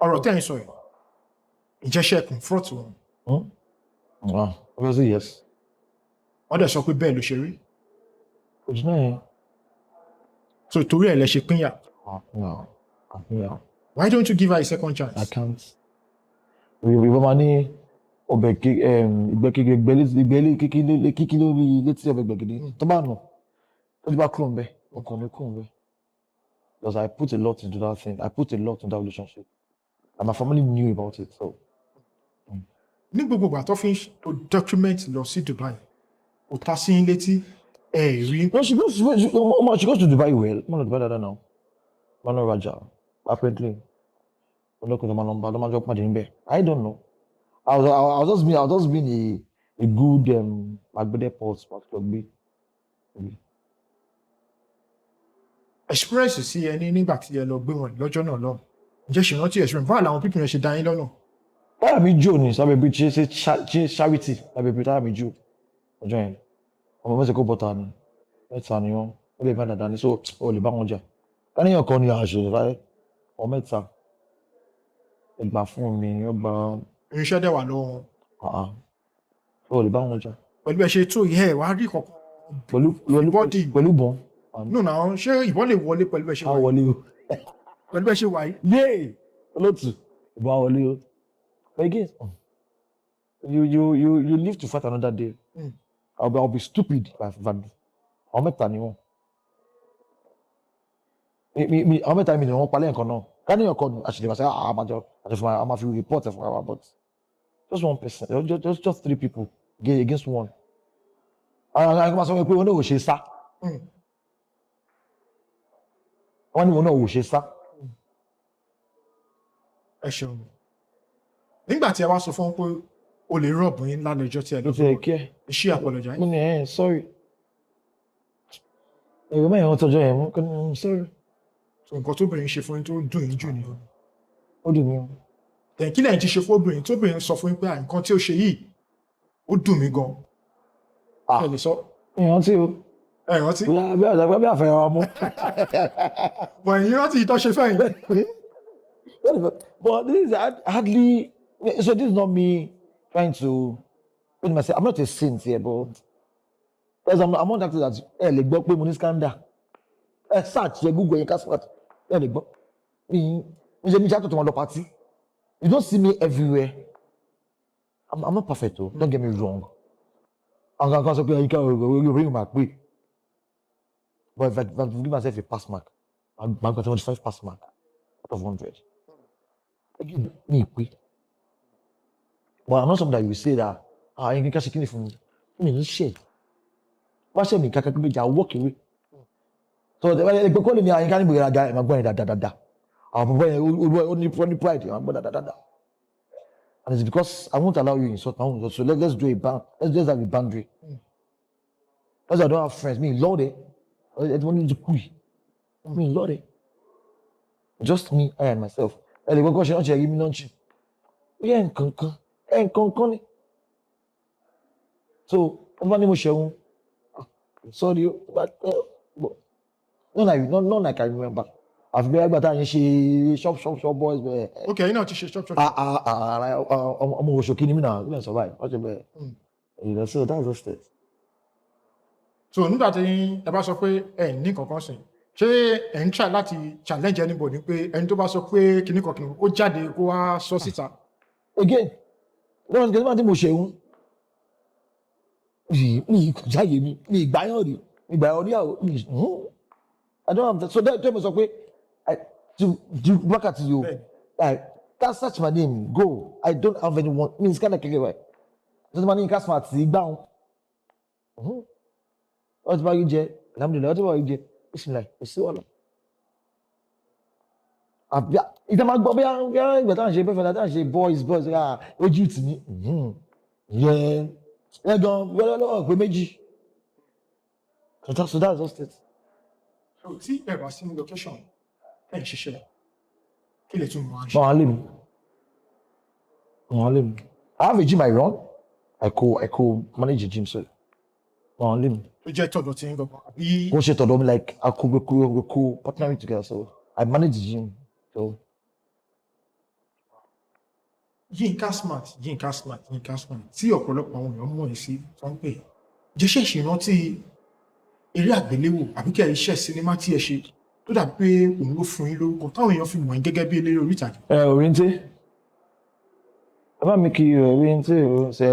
Ọ̀rọ̀ tẹ́ ẹ̀ ń sọ yìí, ǹjẹ́ ṣe confront wọn? Ah, obviously yes. Wọ́n dẹ̀ sọ pé bẹ́ẹ̀ ló ṣe rí? Kò jù náà yẹn. So torí ẹ̀ lẹ ṣe pínyà? Ah, no. Ah, no. Why don't you give her a second chance? I can't. Yorùbá máa ní ọbẹ̀ ìgbẹ́ kékeré, ìgbẹ́ kíkí lórí létí ọbẹ̀ gbẹ̀gìdì. Tó bá nù, tó ti bá kúrò ńbẹ̀, ọkàn mi kúrò ńbẹ̀. Because I put a lot into that thing. I put a lot into that relationship. And my family knew about it. So, Ní gbogbo ìgbà tó fi ń to document lọ sí Dubai, kò ta sí yín létí, ẹ rí? No, she goes to Dubai well. Mo lọ Dubai dáadáa now. Mano Raja, apparently. Olókùn tó máa lọ bá ló máa jọ pàdé níbẹ̀. I don't know. I was just being a good agbede port pàtó gbé. Experience sí ẹni nígbà tí ẹ lọ gbé wọn lọ́jọ́ náà lọ, ǹjẹ́ ṣe rántí experience? Báwo làwọn people yẹn ṣe dá yín lọ́nà? Táyà mi jò ní sábẹ́ bí ṣe charity lábẹ́ bí táyà mi jò ọjọ́ yẹn. Ọmọ mẹ́sẹ̀ kó bọ́ta ni. Mẹ́ta ni wọ́n. Ó lè bá dàda ní so ó lè bá wọn jà. Káníyàn kan ni àṣẹ láyé. Ọmọ mẹ́ta. Ẹgbà fún mi, ó gba Irinṣẹ́ dẹ̀ wà lọ́wọ́ wọn? Àá. Ó lè bá wọn jà. Pẹ̀lú ẹ ṣe tó yẹ ẹ wá rí kankan? Pẹ̀lú Body. Pẹ̀lú bọ́n. Nù náà, ṣé ìbọn lè wọlé pẹ̀lú ẹ ṣe Á wà yìí? wọlé o. Pẹ̀lú ẹ ṣe wà yìí? Yéè! Olóòtú, ìbọn á wọlé o. But again, you live to fight another day. I'll be stupid if I àwọn mẹ́ta ni wọ́n. Mi àwọn mẹ́ta mi ni wọ́n palẹ̀ nǹkan náà. Káníyàn kan àṣìlè màṣẹ́ àmàjọ àti fún wa, a máa fi report ẹ̀ fún wa, but just one person, just three people against one. Àwọn àwọn máa sọ pé wọn náà ò ṣe sá. Wọ́n ní wọn náà ò ṣe sá. Ẹ ṣeun. Nígbà tí ẹ wá sọ fún wọn pé o lè rob yín lálẹ́ ọjọ́ tí ẹ lọ Ló ti ẹ̀ kí ẹ. Ṣé apologize? Mo ní ẹ̀ sorry. Èrò mẹ́rin wọn tọjọ́ yẹn mú kí ni sorry. So nǹkan tóbìnrin ṣe fún yín tó dùn yín jù nìyẹn? Ó dùn mí o. Tẹ̀ kí lẹ́yìn ti ṣe fún obìnrin tóbìnrin sọ fún yín pé, "À, nǹkan tí ó ṣe yìí, ó dùn mí gan"? Ah. Ẹ lè sọ. Ìrántí o. Ẹ rántí? Bí àgbà bí àfẹ́rẹ́ wa mú. Bọ̀ ẹ̀yin rántí ìtọ́ ṣe fẹ́yìn. But this is hardly, so this is not me trying to put myself, I'm not a saint here, but because I'm not acting that ẹ lè gbọ́ pé mo ní scandal. Ẹ search, ẹ Google, ẹ̀yin ká search, ẹ lè gbọ́. Mi ṣe mi ṣe àtọ̀tọ̀ wọn lọ party. You don't see me everywhere. I'm not perfect o, don't get me wrong. Àwọn kan kan sọ pé ẹ̀yin ká orí orí máa pè. But if I give myself a pass mark, I'm gonna 75 pass mark out of 100. Mi pé. But I'm not somebody that you say that, ah, ẹ̀yin ká ṣe kíni fún mi. Mi ní ṣe. Wá ṣe mi kankan méjì, I walk away. So ẹgbẹ́ kọ́lé ni àyíká níbo ìraga ẹ̀ máa gbọ́ yẹn dáadáa. Àwọn bọ̀bọ̀ yẹn ó ní pride, ẹ̀ máa gbọ́ dáadáa. And it's because I won't allow you insult my own. So let's do a bound, let's just have a boundary. That's why I don't have friends. Me, Lord, eh. I don't need to quit. Me, Lord, eh. Just me, I and myself. Ẹ lè gbọ́kọ́ ṣe náà ṣe rí mi náà ṣe. Ó yẹ nǹkan kan, ẹ nǹkan kan ni. So, wọ́n bá ní mo ṣẹ̀wọ̀n. Sorry, but not like I remember. Àfi bí ẹgbẹ́ táyà ń ṣe shop shop shop boys bẹ́ẹ̀. Ok, ẹ̀yin náà ti ṣe shop shop. Ah ah ah, ọmọ òṣòkì ni mí náà, kí ló ń sọ báyìí? Wọ́n ṣe bẹ́ẹ̀. So that's just it. So nígbà tí ẹ bá sọ pé ẹ ní kankan sìn, ṣé ẹ ń try láti challenge anybody pé ẹni tó bá sọ pé kinní kan kinní kan, kó jáde kó wá sọ síta? Again, wọ́n ti tí mo ṣẹ̀wọ̀n. Mi kò jáde mi ìgbáyàn rí, mi ìgbáyàn rí àwọn mi. I don't have that. So that mo sọ pé to wákàtí yìí o, like that, search my name, go. I don't have anyone. Mi n kind of kékeré báyìí. Tó ti máa ní Yinka Smart sí gbá wọn. Wọ́n ti bá yín jẹ, alhamdulillahi, wọ́n ti bá yín jẹ, bismillah, kò sí wàhálà. Àbí ìtàn máa gbọ́ bí ìgbà táwọn ṣe bẹ́ẹ̀ fẹ́ táwọn ṣe boys boys, ah, ojú tì mí. Yẹn yẹn gan wẹ́rẹ́ lọ́wọ́ pé méjì. So that's just it. So tí ẹ bá sí ní location ẹ ń ṣiṣẹ́, kí lè tún máa ń ṣe? Wọ́n á lé mi. Wọ́n á lé mi. I have a gym I run. I co manage a gym, so wọ́n á lé mi. Tó jẹ́ tọ̀dọ̀ tí ń gangan àbí? Kò ṣe tọ̀dọ̀ mi, like I co we co partnering together, so I manage the gym. So Yinka Smart, Yinka Smart, Yinka Smart tí ọ̀pọ̀lọpọ̀ àwọn èèyàn mọ̀ ẹ́ sí tó ń pè é, jẹ́ ṣẹ̀ṣẹ̀ rántí eré àgbéléwò àbí kẹ́ iṣẹ́ sinimá tí ẹ ṣe tó dàbí pé òun ló fún yín lórúkọ táwọn èèyàn fi mọ̀ yín gẹ́gẹ́ bí eléré orí ìtàgé? Ẹ Oriente. Ẹ bá mi kí Oriente o ṣe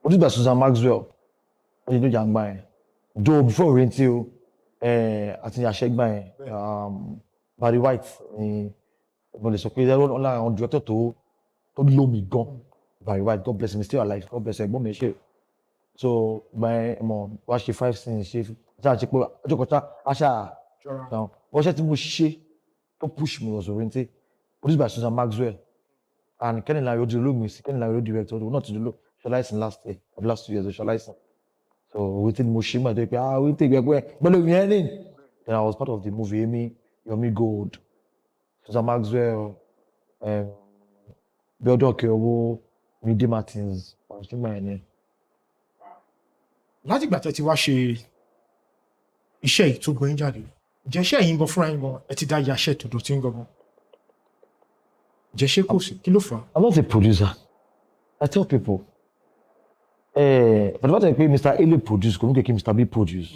produced by Susan Maxwell. Ó ti dójà ń gbà yẹn. Though before Oriente o, àti àṣẹgbà yẹn, Barry White ni mo lè sọ pé lára àwọn director tó lómi gan. Barry White, God bless him, he's still alive. God bless him, ẹ̀gbọ́n mi ṣe. So gbà yẹn mọ̀ wá ṣe five scenes, ṣe ṣáà ṣe pé ọjọ́ kan ṣá aṣá Jọra. wọ́n ṣe tí mo ṣe tó push me was Oriente, produced by Susan Maxwell and Kenny Lanre di olóògbé sí. Kenny Lanre director náà ti dolo ṣọláìsìn last year of last 2 years ṣọláìsìn. So Oriente ni mo ṣe mọ̀ tó yẹ pé, ah, Oriente gbẹgbẹ gbẹlẹ yẹn ní. Then I was part of the movie, Emi, Yomi Gold, Susan Maxwell, Biodun Okeowo, Mide Martins, ṣùgbọ́n ẹ̀ ni. Látìgbà tẹ́ ti wá ṣe iṣẹ́ yìí tó gbóyin jáde, ǹjẹ́ iṣẹ́ yìí ń gan fúnra yín gan ẹ ti dá yaṣẹ́ tòdò tí ń gangan, ǹjẹ́ ṣé kò sí? Kí ló fà á? I'm not a producer. I tell people. But the fact that Mr. A lè produce, kò ní kí Mr. B produce.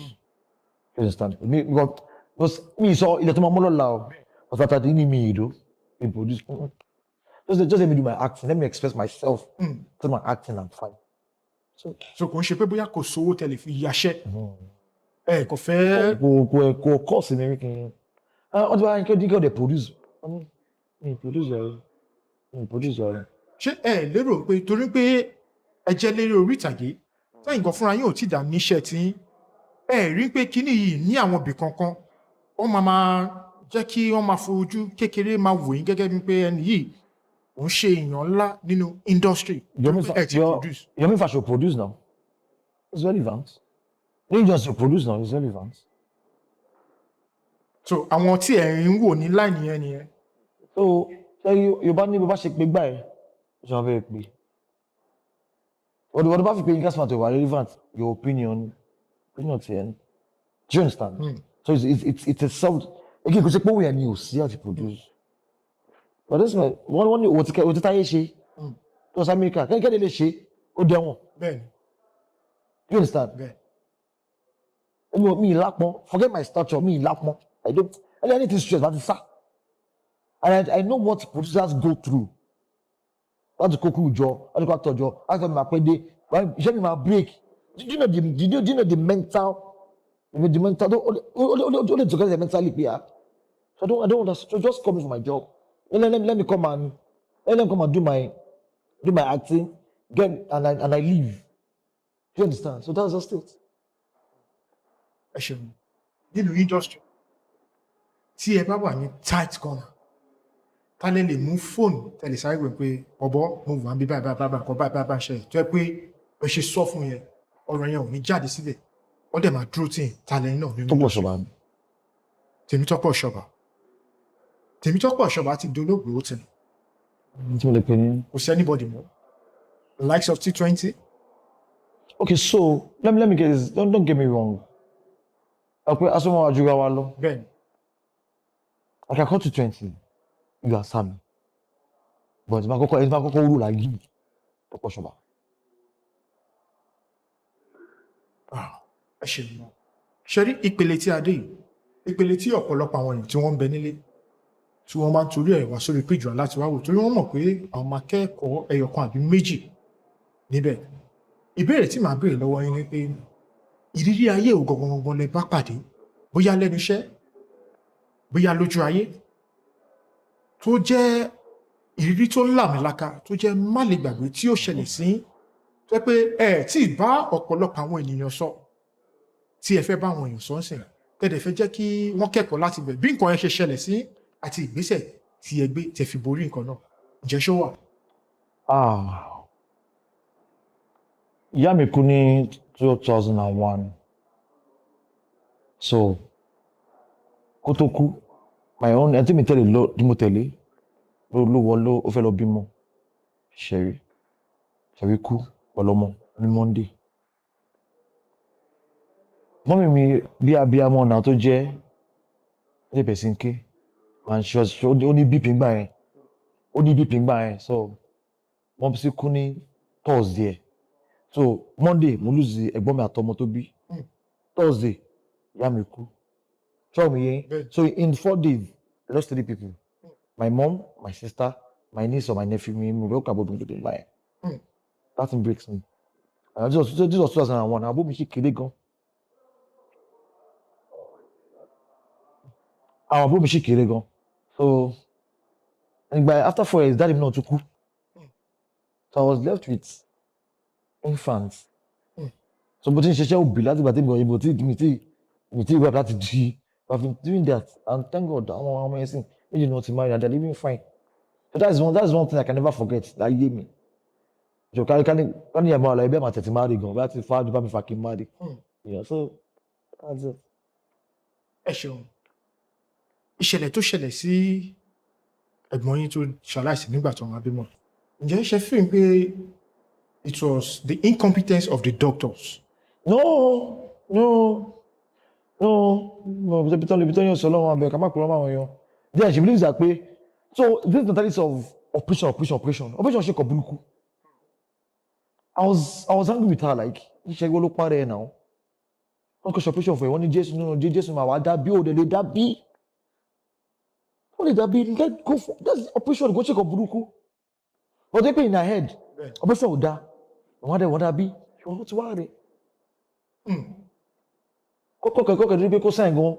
You understand? Me, because me sọ ilẹ̀ tó máa mọ́ lọ́la o. But after the ní mi ìdó, me produce. Just let me do my acting. Let me express myself. Through my acting, I'm fine. So, So kò ń ṣe pé bóyá kò sówó tẹ́lẹ̀ fi yaṣẹ́, ẹ kò fẹ́? Kò kọ́ sí mi rí kí n. Wọ́n ti bá yín kí ó dé produce. Mi produce ọ̀rẹ́. Mi produce ọ̀rẹ́. Ṣé ẹ lérò pé torí pé ẹ jẹ́ léré orí ìtàgé tẹ́yìn gan fúnra yín ò tí dà níṣẹ́ tí ẹ rí pé kíní yìí ní àwọn ibì kankan wọ́n máa jẹ́ kí wọ́n máa fojú kékeré máa wò yín gẹ́gẹ́ bí pé ẹni yìí Kò ń ṣe èèyàn ńlá nínú industry Yomi tó pé ẹ ti produce. Yomi Fash produce now. It's relevant. He just produce now. It's relevant. So àwọn tí ẹ̀ ń wò ní line yẹn nìyẹn. So ṣé Yorùbá ní bó bá ṣe pé gbà ẹ, ṣe wọn fẹ́ pé. Wọ́n bá fi pé Yinka Smart wà relevant, your opinion ti ẹ̀. Do you understand? Mm. So it's a self, again, kò sí pé òun yẹn ni ò sí àti produce. But this man, wọ́n ní òwò tí táyé ṣe, tó sí Amẹ́ríkà, kẹ́kẹ́ lè ṣe, ó dẹ̀wọ̀n. Bẹ́ẹ̀ni. Do you understand? Bẹ́ẹ̀. Mi lápọn, forget my stature, mi lápọn. I don't, anything stress, láti sá. And I know what producers go through. Láti kó crew jọ, láti kó actor jọ, láti kó mi máa pẹ́ dé, iṣẹ́ mi máa break. Do you know the mental, ó lè tó kẹ́sẹ̀ mentally pé ah. So I don't understand. So just come in for my job. Let me come and, let them come and do my acting, get, and I leave. Do you understand? So that's just it. Ẹ ṣeun. Nínú industry, tí ẹ bá wà ní tight corner, ta lè lè mú fóònù tẹlẹ sáré pé pé ọbọ mo wà níbi báyìí báyìí báyìí nǹkan báyìí báyìí báyìí ṣẹlẹ̀, tó yẹ pé ẹ ṣe sọ fún yẹn, ọ̀rọ̀ yẹn ò ní jáde sílẹ̀, wọ́n dẹ̀ máa dúró tì yín, ta lẹ́yìn náà nínú? Tó pọ̀ ṣọ̀bà. Tèmítọ́pẹ́ Ọ̀ṣọ́bà. Tèmítọ́pẹ́ Ọ̀ṣọ́bà ti dolóògbé, ó ti nù. Tí mo lè pè ní. Kò sí anybody mọ́, the likes of T20. Okay, so let me get this. Don't get me wrong. Okay, asọ́mọ́ àjùra wa lọ. Bẹ́ẹ̀ni. I can call 220. You are Sammy. But ẹni máa kọ́kọ́ wúlò láyé Tọ́pẹ́ Ọ̀ṣọ́bà. Ah, ẹ ṣe mọ ṣe rí ìpele tí a dé yìí, ìpele tí ọ̀pọ̀lọpọ̀ àwọn èèyàn tí wọ́n ń bẹ nílé tí wọ́n máa ń torí ẹ̀ wá sórí péjọ láti wá wò, torí wọ́n mọ̀ pé àwọn máa kẹ́kọ̀ọ́ ẹyọ kan àbí méjì níbẹ̀. Ìbéèrè tí màá béèrè lọ́wọ́ yín ni pé ìrírí ayé ò gangan lẹ bá pàdé, bóyá lẹ́nu iṣẹ́, bóyá lójú ayé, tó jẹ́ ìrírí tó làmìlaka, tó jẹ́ má lè gbàgbé, tí ó ṣẹlẹ̀ sí yín, tó jẹ́ pé ẹ tí ì bá ọ̀pọ̀lọpọ̀ àwọn ènìyàn sọ, tí ẹ fẹ́ bá àwọn èèyàn sọ ń sìn, tẹ́lẹ̀ fẹ́ jẹ́ kí wọ́n kẹ́kọ̀ọ́ láti bẹ̀, bí nǹkan yẹn ṣe ṣẹlẹ̀ sí àti ìgbésẹ̀ tí ẹ gbé tẹ́ fi borí nǹkan náà. Ǹjẹ́ ṣó wà? Ah. Ìyá mi kú ní 2001. So, kó tó kú, my own, ẹni tí mi tẹ̀lé lọ, tí mo tẹ̀lé, ló wọ ló ó fẹ́ lọ bímọ. Ṣẹ̀rí. Ṣẹ̀rí kú pẹ̀lú ọmọ ní Monday. Mummy mi bí abiyamọ náà tó jẹ́, ó lè bẹ̀rẹ̀ sí ń ké. And she was, ó ní BP ńgbà yẹn. Ó ní BP ńgbà yẹn. So, wọ́n sì kú ní Thursday ẹ̀. So, Monday, mo lose ẹ̀gbọ́n mi àtọmọ tó bí. Thursday, ìyá mi kú. Ṣọ́ mi yẹn. Bẹ́ẹ̀ni. So, in 4 days, I lost three people. My mom, my sister, my niece or my nephew. Mi ò kà bó mi tó dé ńgbà yẹn. That thing breaks me. And this was 2001. Àbúrò mi ṣì kéré gan. Àwọn àbúrò mi ṣì kéré gan. So, nígbà after 4 years, daddy mi náà tún kú. So I was left with infants. So mo ti ń ṣiṣẹ́ òbí láti ìgbà tí mi ò tí mi tí web láti di. I've been doing that and thank God, àwọn ọmọ yẹn sìn méjì náà ti marry and they're living fine. So that's one thing I can never forget láyé mi. Jọ kárí kárí kárí ìyàmọ̀ àlọ́ ẹgbẹ́ màá tẹ̀tí marry gan, bí a ti fa bá mi fa kí n marry. Yeah, so that's it. Ẹ ṣeun. Ìṣẹ̀lẹ̀ tó ṣẹlẹ̀ sí ẹ̀gbọ́n yín tó ṣaláìsí nígbà tó wọn bímọ, ǹjẹ́ ṣe fi hàn pé it was the incompetence of the doctors? No, ibi tó yàn sọ lọ́wọ́ abẹ ká má kúrò máa yan. Then she believes that pé, so this mentality of operation, operation, operation, operation ṣe kọ burúkú. I was angry with her, like, ṣe gbọ́ ló parẹ́ ẹ̀ náà. Wọ́n kò ṣe operation fún ẹ, wọ́n ní Jésù nínú Jésù máa wá dábí, ó lè dábí. Ó lè dábí, let go for that's operation kò ṣe kọ burúkú. But they pay in her head, operation ò dáa, wọ́n á dẹ̀ wọ́n dábí, ṣùgbọ́n ó ti wá rẹ̀. Kọ́kọ́ kẹ́kọ́ kẹ́kọ́ pé kó sáyẹn gan.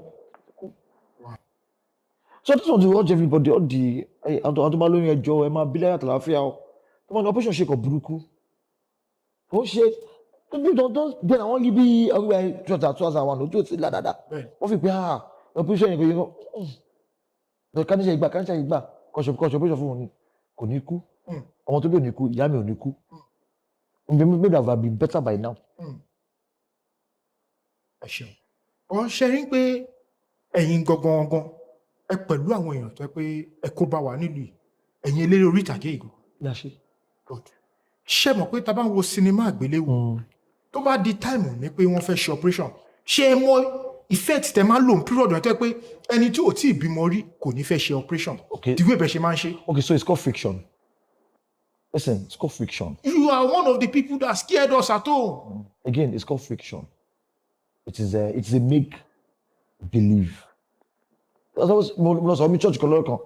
So I just want to urge everybody, all the àwọn tó bá lóyún, ẹjọ́ ẹ máa bí láyà àtàlàáfíà o. Tó máa ní operation ṣe kọ burúkú. Ó ṣe bí don then àwọn yìí bí ọgbẹ́ 2001 ojú òtí là dáadáa. Wọ́n fi pé ah, operation yẹn kò yẹ kó. Káníṣe ìgbà káníṣe ìgbà kọ̀ṣọ̀ kọ̀ṣọ̀ operation fún òun ni. Kò ní kú. Ọmọ tó bí ò ní kú, ìyá mi ò ní kú. Maybe I would have been better by now. Ẹ ṣeun. Ọ ṣe rí pé ẹ̀yin gangan gangan, ẹ pẹ̀lú àwọn èèyàn tó yẹ pé ẹ kó bá wà nílùú yìí, ẹ̀yin eléré orí ìtàgé yìí. Ní a ṣe. Good. Ṣé mọ̀ pé tá a bá ń wo sinimá àgbéléwò, tó bá di time ní pé wọ́n fẹ́ ṣe operation, ṣé ẹ mọ effect tẹ máa ń lò ní period yẹn tó yẹ pé ẹni tí ò tí ì bímọ rí kò ní fẹ́ ṣe operation? The way bẹ́ẹ̀ ṣe máa ń ṣe. Okay, so it's called friction. Listen, it's called friction. You are one of the people that scared us at home. Again, it's called friction. It is a make believe. That's always mo lọ sọ mi church kan lọ́rọ̀ kan.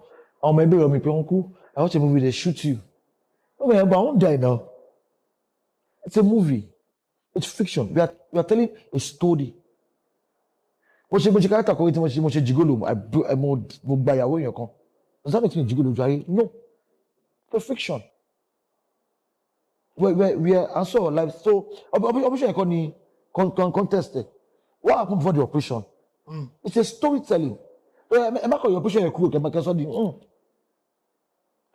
Àwọn ọmọ ẹgbẹ́ rẹ̀ mi pé, "Uncle, I watch a movie, they shoot you." Oh man, but I won't die now. It's a movie. It's fiction. We are telling a story. Mo ṣe character kan tí mo ṣe gigolo, mo gba ìyàwó èèyàn kan. Does that make me gigolo ojú ayé? No. It's a fiction. We are answer our lives. So operation yẹn kọ́ ni contest ẹ̀. What happened before the operation? It's a storytelling. Ẹ má kọ your operation yẹn kúrò kẹ́ ẹ sọ di. You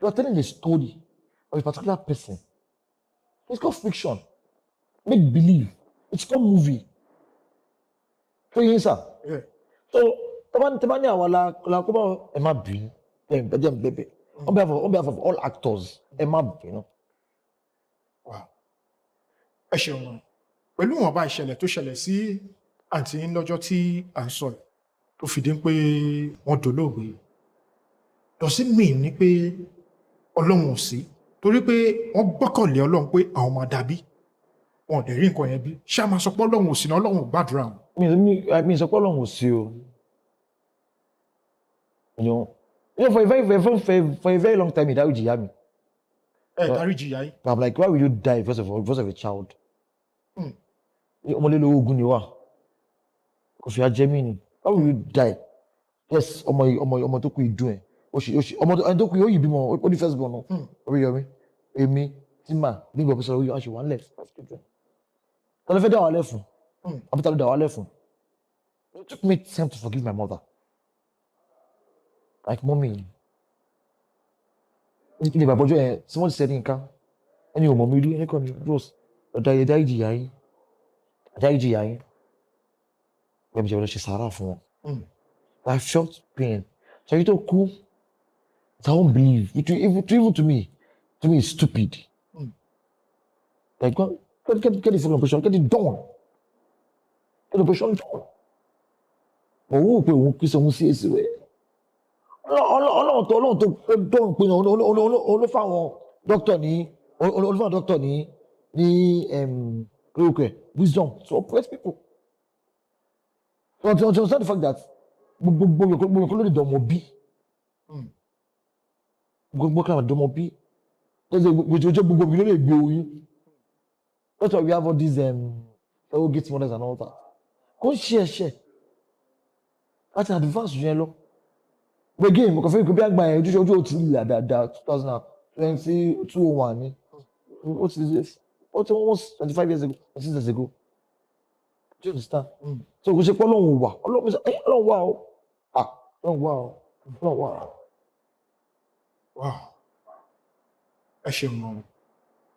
are telling a story of a particular person. It's called fiction. Make believe. It's called movie. So yín sà. Yeah. So tọ́ba ní àwa la kó bá, ẹ má bínú, ẹ jẹ́ n bẹ̀bẹ̀. On behalf of all actors, ẹ má bínú. Wow. Ẹ ṣeun gan. Pẹ̀lú ìwọ̀nba ìṣẹ̀lẹ̀ tó ṣẹlẹ̀ sí àǹtí yín lọ́jọ́ tí à ń sọ yìí, tó fi dé pé wọ́n dolóògbé, does it mean ni pé Ọlọ́run ò sí? Torí pé wọ́n gbọ́kànlé Ọlọ́run pé àwọn máa dàbí, wọn ò dẹ̀ rí nǹkan yẹn bí. Ṣé a máa sọ pé Ọlọ́run ò sí ní, Ọlọ́run ò gbàdúrà wọn? Mi sọ pé Ọlọ́run ò sí o. For a very long time, ìdáríjì ìyá mi. Ẹ dáríjì ìyá yín? But I'm like, why will you die because of a child? Mm. Ọmọlélówó ogun ni wà. Kò fi ajẹ́ mí ni. Why will you die? Yes, ọmọ tó kú ìdún ẹ̀. Ó ṣe ọmọ ẹni tó kú yóò yìí bímọ, ó ní first born náà. Oríyọmí, èmi, Tima, Bímbọ́ Bísọ̀rọ̀ oyún àṣẹ wà ń lẹ̀. Ta ló fẹ́ dá wa lẹ̀ fún? Àbí ta ló dá wa lẹ̀ fún? It took me time to forgive my mother. Like, mommy. Ní ìgbà bọ́jọ́ yẹn, someone said nǹkan, ẹni ò mọ̀ mi rí, ẹni kan ní Rose, ọ̀dà ẹ̀ dáríjì ìyá yín, dáríjì ìyá yín. Bẹ́ẹ̀ mi ṣe lọ ṣe sàárà fún wọn. I felt pain. So you tó kú, I won't believe. It, even to me, it's stupid. Like, go, get the fucking operation, get it done. Get the operation done. But òun ò pé òun kí sọ òun sí èsì rẹ̀. Ọlọ́run tó dán pé òun ló fáwọn doctor ní òun ló fáwọn doctor ní lórúkọ ẹ̀ wisdom to operate people. So to understand the fact that gbogbo ló lè dọ̀mọ̀ bí. Gbogbo kan dọ̀mọ̀ bí. Gbogbo mi ló lè gbé oyún. That's why we have all these surrogate mothers and all that. Kò ń ṣe ẹ̀ṣẹ̀ láti advance yẹn lọ. But again, mo kàn fẹ́ bí àgbà yẹn ojúṣe ojú ò ti là dáadáa, 2020 201 ni. Ó ti almost 25 years ago, 26 years ago. Do you understand? Mm. So kò ṣe pé Ọlọ́run wà, Ọlọ́run sọ, ẹ Ọlọ́run wà o. Ah, Ọlọ́run wà o. Ọlọ́run wà o. Wow. Ẹ ṣeun gan.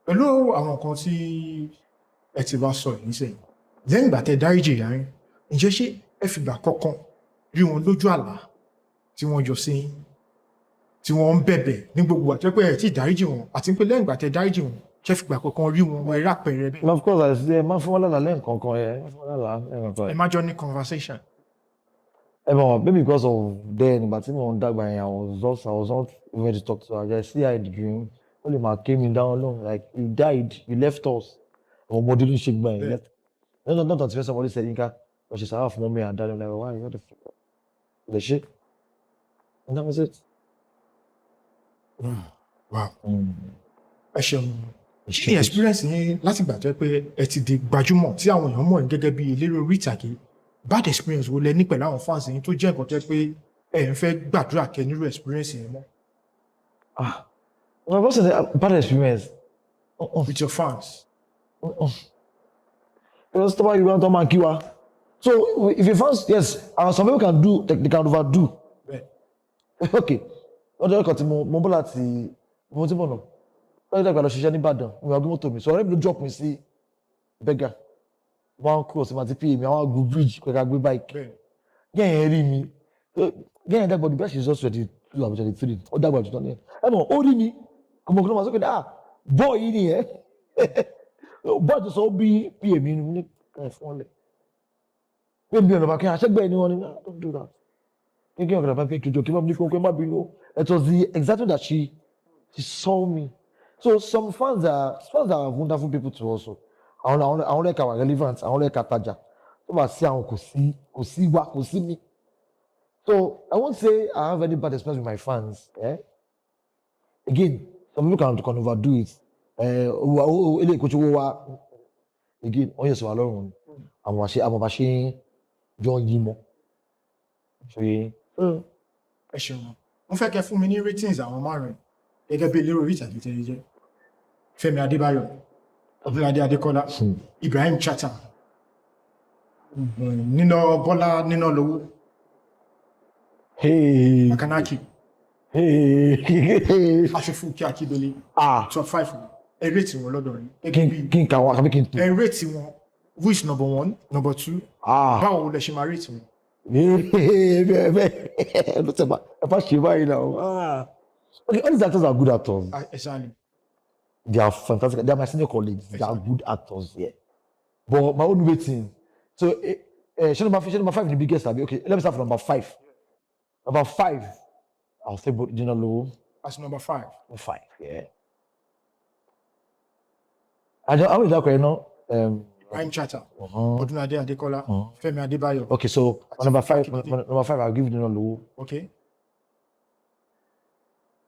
Pẹ̀lú àwọn nǹkan tí ẹ ti bá sọ yìí nísìnyí, lẹ́yìn ìgbà tẹ́ dáríjì ìyá yín, ǹjẹ́ ṣé ẹ fìgbà kankan rí wọn lójú àlá tí wọ́n yọ sí yín, tí wọ́n ń bẹ̀bẹ̀ ní gbogbo àti pé ẹ tí dáríjì wọn, àti pé lẹ́yìn ìgbà tẹ́ dáríjì wọn, ṣé fìgbà kankan rí wọn, ẹ rí àpẹẹrẹ bẹ́ẹ̀? Of course, I say, máa fún wọn lálàá lẹ́ẹ̀kọ̀ọ̀kan ẹ̀, máa fún wọn lálàá lẹ́ẹ̀kọ̀ọ̀kan Ẹ ẹ̀. má jọ ní conversation. Ẹ mọ̀, maybe because of then, ìgbà tí mò ń dàgbà yẹn, I was not ready to talk to her. I see her in the dream. Ó lè máa ké mi down low, like, "You died, you left us." Àwọn ọmọdé ló ń ṣe gbọ́n yẹn. No, not until somebody said, "Yinka, but she's half mommy and dad." I'm like, "Why? What the fuck?" The shit. And that was it. Wow. Ẹ ṣeun. Kí ni experience yín láti ìgbà tó jẹ́ pé ẹ ti di gbajúmọ̀ tí àwọn èèyàn mọ̀ yín gẹ́gẹ́ bí eléré orí ìtàgé? Bad experience wo lẹ ní pẹ̀lú àwọn fans yín tó jẹ́ nǹkan tó jẹ́ pé ẹ ń fẹ́ gbàdúrà kẹ́ nírú experience yẹn mọ́? Ah, well, what's a bad experience? Uh-uh. With your fans. Uh-uh. Because tó bá yìí wọ́n tó máa kí wa. So if your fans, yes, and some people can do, they can overdo. Bẹ́ẹ̀. Okay. Ọjọ́ kan tí mo bọ́ láti Mo ti bọ̀ nà lọ́jọ́ dàgbà lọ ṣiṣẹ́ nìbàdàn, mo wá gbé mọ́tò mi, so ọ̀rẹ́ mi ló drop mi sí Berger. Wọ́n á cross mi àti pa mi, àwọn agun bridge kẹ̀kẹ́ gbé bike. Bẹ́ẹ̀. Gẹ́yìn rí mi, gẹ́yìn dàgbà ọdún bẹ́ẹ̀, she is just 22 àbí 23, ó dàgbà jù tán ní ẹ mọ̀. Ó rí mi, kò mọ̀ kí ló máa sọ pé, "Ah, boy yìí nìyẹn." Boy tó sọ ó bí bí èmi ní ẹ̀ fún ọ lẹ̀ pé mi ò lọ́ba kí aṣẹ́gbẹ́ ni wọ́n ní, "Ah, don't do that." Kí kí ọ̀kadà bá fi jòjò kí wọ́n ní kó má bínú. It was the excitement that she saw me. So some fans are wonderful people too also. Àwọn lẹ́ka wà relevant, àwọn lẹ́ka tajà tó bá sí àwọn, kò sí wá, kò sí mi. So I won't say I have any bad experience with my fans. Eh? Again, some people can overdo it. Eléyìí kò tí owó wa again, wọ́n yẹ sọ̀rọ̀ lọ́rùn àwọn àṣẹ, àwọn bá ṣe ń jọ ń yí mọ́. Ṣe Ẹ ṣeun. Mo fẹ́ kẹ́ fún mi ní ratings àwọn márùn-ún gẹ́gẹ́ bí eléré orí ìtàgé tẹ́lẹ̀ jẹ́: Fẹ́mi Adébáyọ̀, Ọdúnládé Adékọ́lá, Ibrahim Chatta, Níná Bọ́lá Níná Lówó, Hey, Makanaki, hey, Aṣòfúnkẹ́ Akíndélé. Ah, Top five, ẹ rate wọn lọ́dọ̀ yín kí gẹ́gẹ́ bí kí n kà wọ́n àbí kí n tù. Ẹ rate wọn, who is number one, number two? Ah, Báwo lẹ ṣe máa rate wọn? Ẹ ló tẹ̀ bá ẹ bá ṣe báyìí náà. Ah. Okay, all these actors are good actors. Ah, exactly. They are fantastic. They are my senior colleagues. They are good actors, yeah. But my own rating. So, ṣé number five is the biggest, abi? Okay, let me start from number five. Number five, I'll say Nina Lowo. As number five? Five, yeah. I don't know, you know. Ibrahim Chatta, Ọdúnládé Adékọ́lá, Fẹ́mi Adébáyọ̀. Okay, so on number five, I'll give Nina Lowo.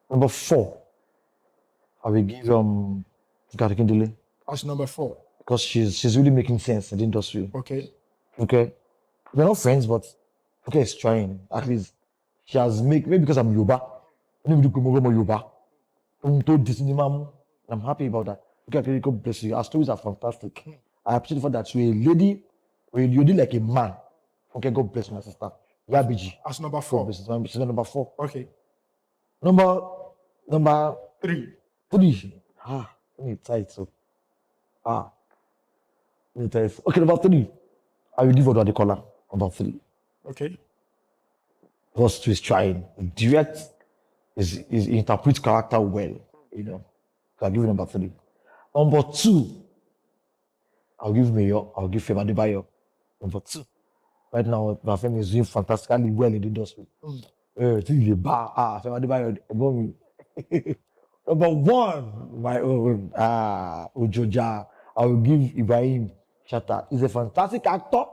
Number four, I will give Funke Akindele. As number four? Because she's really making sense in the industry. Okay, we're not friends, but Funke is trying. At least she has made, maybe because I'm Yoruba. Maybe because I'm Yoruba. Ohun tó di sinimá mú. And I'm happy about that. Funke Akindele, God bless you. Her stories are fantastic. I appreciate the fact that you're a lady, or you do like a man. Funke, God bless you, my sister. Yabiji. As number God four? Bless you. She's number four. Number Three. Three. Ah, let me tight. So. Ah. Let me tight. Okay, number three. I will give Odun Adekola. Number three. Because he's trying. Direct is he interprets character well. So I'll give you number three. Number two, I'll give Mayor, I'll give Femi Adebayo. Number two. Right now, Femi is doing fantastically well in the industry. Tí ìlè bá, ah, Femi Adebayo, ẹ̀gbọ́n mi. Number one, my own, ah, Ojoja. I will give Ibrahim Chatta. He's a fantastic actor.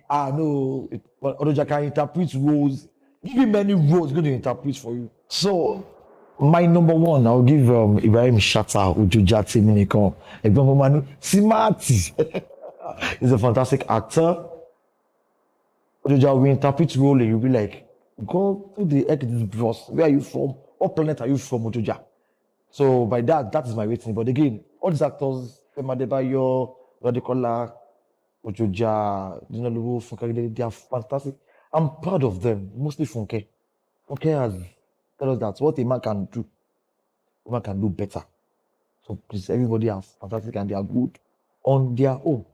Ah, no, but Ojoja can interpret roles. Give him many roles, he's going to interpret for you. So, my number one, I'll give Ibrahim Chatta, Ojoja Tèmi Nìkan. Ẹ̀gbọ́n mi máa ní Simati. He's a fantastic actor. Ojoja will interpret role and you'll be like, "Go to the heck this bros. Where are you from? What planet are you from, Ojoja?" So by that, that is my rating. But again, all these actors, Femi Adebayo, Adekola, Ojoja, Ninalowo, Funke Akindele, they are fantastic. I'm proud of them, mostly Funke. Funke has tell us that what a man can do, a man can do better. So please, everybody are fantastic and they are good on their own.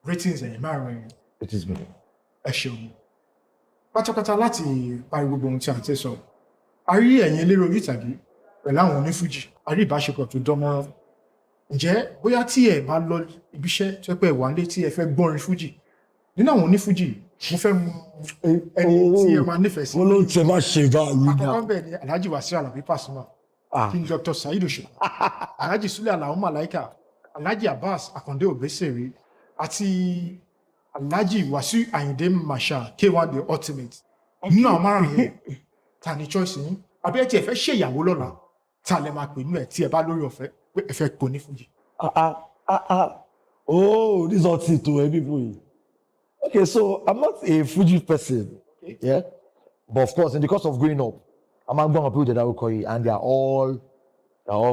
Ratings ẹ̀yin márùn-ún? It is me. Ẹ ṣeun pátápátá. Láti parí gbogbo ohun tí a ti sọ, a rí ẹ̀yin eléré orí ìtàgé pẹ̀lú àwọn onífújì, a rí ìbáṣepọ̀ tó dán mọ́rán. Ǹjẹ́ bóyá tí ẹ bá lọ ibiṣẹ́ tó pẹ́ wà nílé tí ẹ fẹ́ gbọ́rin fújì nínú àwọn onífújì, mo fẹ́ mú ẹni tí ẹ máa nífẹ̀ẹ́ sí. Wọ́n ló ń tẹ má ṣe báyìí náà. Àkọ́kọ́ bẹ́ẹ̀ ni Alhaji Wasiu Alabi Pasuma, Ah. King Dr. Saheed Òṣùpá, Alhaji Sule Alao Malaika, Alhaji Abbas Akande Obesere àti Alhaji Wasiu Ayinde Marshal, K1 The Ultimate. Nínú àwọn márùn-ún yẹn, ta ni choice yín? Àbí ẹ tí ẹ fẹ́ ṣèyàwó lọ́la, ta lẹ máa pè nínú ẹ tí ẹ bá lórí ọ̀fẹ́ pé ẹ fẹ́ kó ní fújì? Ah, ah, ah, ah. Oh, this is not it to people. Okay, so I'm not a Fuji person. Yeah. But of course, in the course of growing up, I'm among people that I will call you, and they are all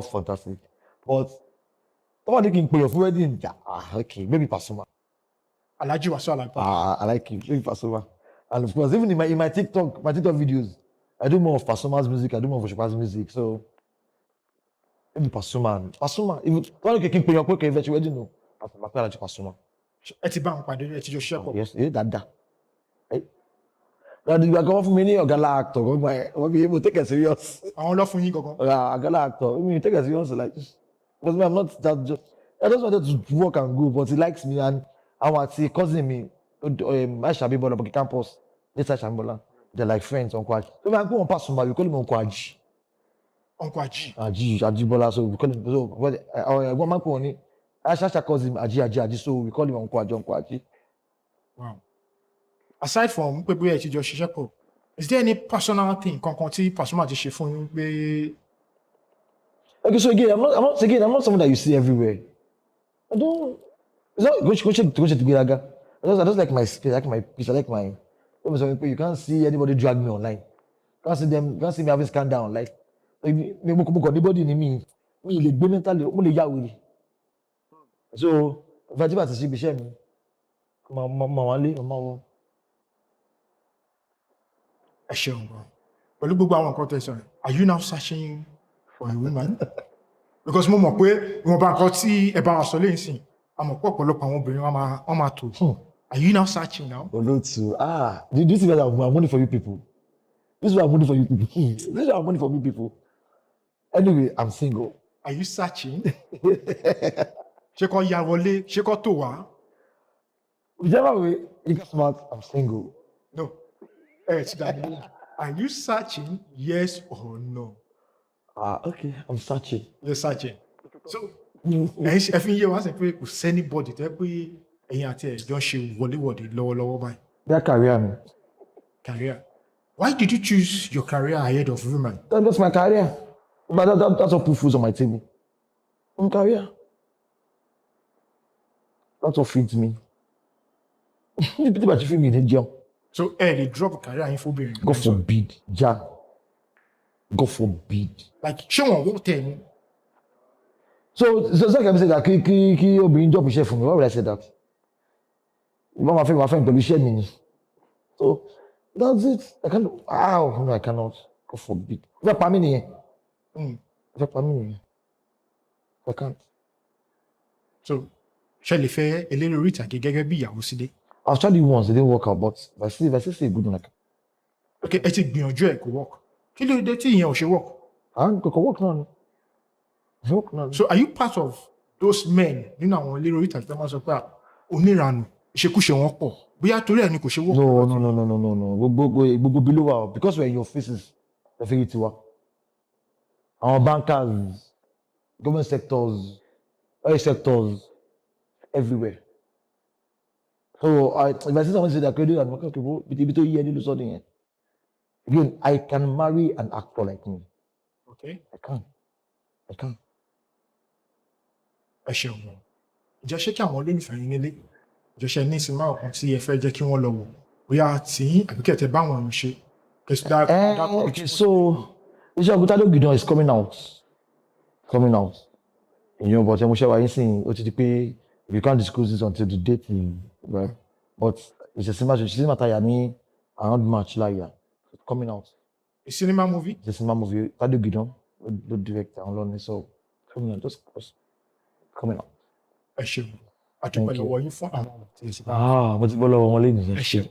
fantastic. But somebody can pay your wedding. Ah, okay, maybe Pasuma. Alhaji Wasiu Alabi. Ah, I like him. Maybe Pasuma. And of course, even in my TikTok videos, I do more of Pasuma's music. I do more of Òṣùpá's music. So maybe Pasuma. Pasuma. Even wọ́n ní kí n pè yàn pé kò fẹ́ ṣe wedding o. Pasuma pé Alhaji Pasuma. Ẹ ti bá wọn pàdé rí, ẹ ti jọ ṣiṣẹ́ pọ̀? Yes, dáadáa. Dáadáa, ìgbà kan wọ́n fún mi ní ọ̀gálá actor gbọ́ngbọ́n ẹ̀ wọ́n fi mo take it serious. Àwọn ló fún yín gangan? Ọ̀gálá actor, I mean, take it serious, like, because me, I'm not that just, I just wanted to work and go, but he likes me, and àwọn àti cousin mi, Aisha Abimbola, Boki Campus, this Aisha Abimbola, they're like friends, Uncle Aji. So when I go on Pasuma, we call him Uncle Aji. Uncle Aji. Aji, Ajibola, so we call him, so, ẹ̀gbọ́n máa ń pè wọ́n ní, Aisha calls him Aji, Aji, Aji, so we call him Uncle Aji, Uncle Aji. Wow. Aside from pé bóyá ẹ ti jọ ṣiṣẹ́ pọ̀, is there any personal thing kankan tí Pasuma ti ṣe fún yín pé? Okay, so again, I'm not someone that you see everywhere. I don't. It's not go check go check ìgbéraga. I just like my space, I like my peace, I like my. You can't see anybody drag me online. You can't see them. You can't see me having scandal online. Mi mo kàn anybody ni mi lè gbé mentally, mo lè yá wèrè. So, if I ti bá ti ṣe ibi iṣẹ́ mi, ma wá lé, ma wọ. Ẹ ṣeun gan. Pẹ̀lú gbogbo àwọn nǹkan tẹ́ sọ yẹn, are you now searching for a woman? Because mo mọ̀ pé ìwọ̀nba nǹkan tí ẹ bá wa sọ lẹ́yìn sìn, a mọ̀ pé ọ̀pọ̀lọpọ̀ àwọn obìnrin wọ́n máa tò. Are you now searching now? Olóòtú, ah, do you see that I'm money for you people? This is why I'm money for you people. This is why I'm money for you people. Anyway, I'm single. Are you searching? Ṣé kó ya wọlé? Ṣé kó tò wá? Whichever way, you get smart, I'm single. No. Ẹ ti dàbí. Are you searching? Yes or no? Ah, okay, I'm searching. You're searching. So, ẹ fi ń yé wa sẹ pé kò sí anybody tẹ́ pé ẹ̀yin àti ẹ̀ jọ ń ṣe wọléwọ̀de lọ́wọ́lọ́wọ́ báyìí. Their career, man. Career. Why did you choose your career ahead of women? That's my career. But that's what put food on my table. My career. That's what feeds me. Bí bá ti fi mi ní jẹun. So ẹ lè drop career yín fóbìnrin? God forbid. Ja. God forbid. Like, ṣé wọn wọ́n tẹ̀ ní? So can I say that kí obìnrin drop iṣẹ́ fún mi? Why would I say that? Wọ́n máa fẹ́ mi pẹ̀lú iṣẹ́ mi ni. So that's it. I can't. Ah, no, I cannot. God forbid. Ó fẹ́ pa mí nìyẹn. Ó fẹ́ pa mí nìyẹn. I can't. So ṣe lè fẹ́ eléré orí ìtàgé gẹ́gẹ́ bí ìyàwó sílé? I've tried it once, it didn't work out, but if I still see a good one, like, Ok, ẹ ti gbìyànjú ẹ, kò work. Kí ló dé tí ìyẹn ò ṣe work? Ah, kò work náà ni. Work náà ni. So are you part of those men nínú àwọn eléré orí ìtàgé tó máa sọ pé, ah, oníranù, ìṣekúṣe wọn pọ̀, bóyá torí ẹ̀ ni kò ṣe work? No, no, no, no, no, no, no. Gbogbo bí ló wà o, because we're in your faces, ẹ fi rí tiwa. Àwọn bankers, government sectors, oil sectors, everywhere. So if I see someone say that credit and okay, ibi tó yí ẹni ló sọ nìyẹn. Again, I can marry an actor like me. I can. I can. Ẹ ṣeun gan. Ǹjẹ́ ṣé kí àwọn olólùfẹ́ yín nílé, ǹjẹ́ ṣe ní sinimá kan tí ẹ fẹ́ jẹ́ kí wọ́n lọ wò, bóyá tí àbí kẹ̀tẹ̀ bá àwọn èèyàn ṣe kẹsì dá? Okay, so iṣẹ́ Ògúntádé Ògìdán is coming out. Coming out. But ẹ mo ṣe wáyé sìn, ó ti di pé you can't disclose this until the date is right. But it's a cinema tá a yà ní around March láyà. It's coming out. A cinema movie? It's a cinema movie. Tádé Ògìdán ló direct àwọn lọ́ni, so coming out, just coming out. Ẹ ṣeun, àdúpẹ́ Thank you. lọ́wọ́ yín fún àwọn ọ̀rọ̀ tí ẹ sì bá. Ah, mo ti bọ́ lọ́wọ́ wọn lẹ́nu. Ẹ ṣeun.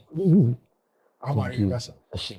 Àwọn Thank you. àríyá sà. Ẹ ṣé.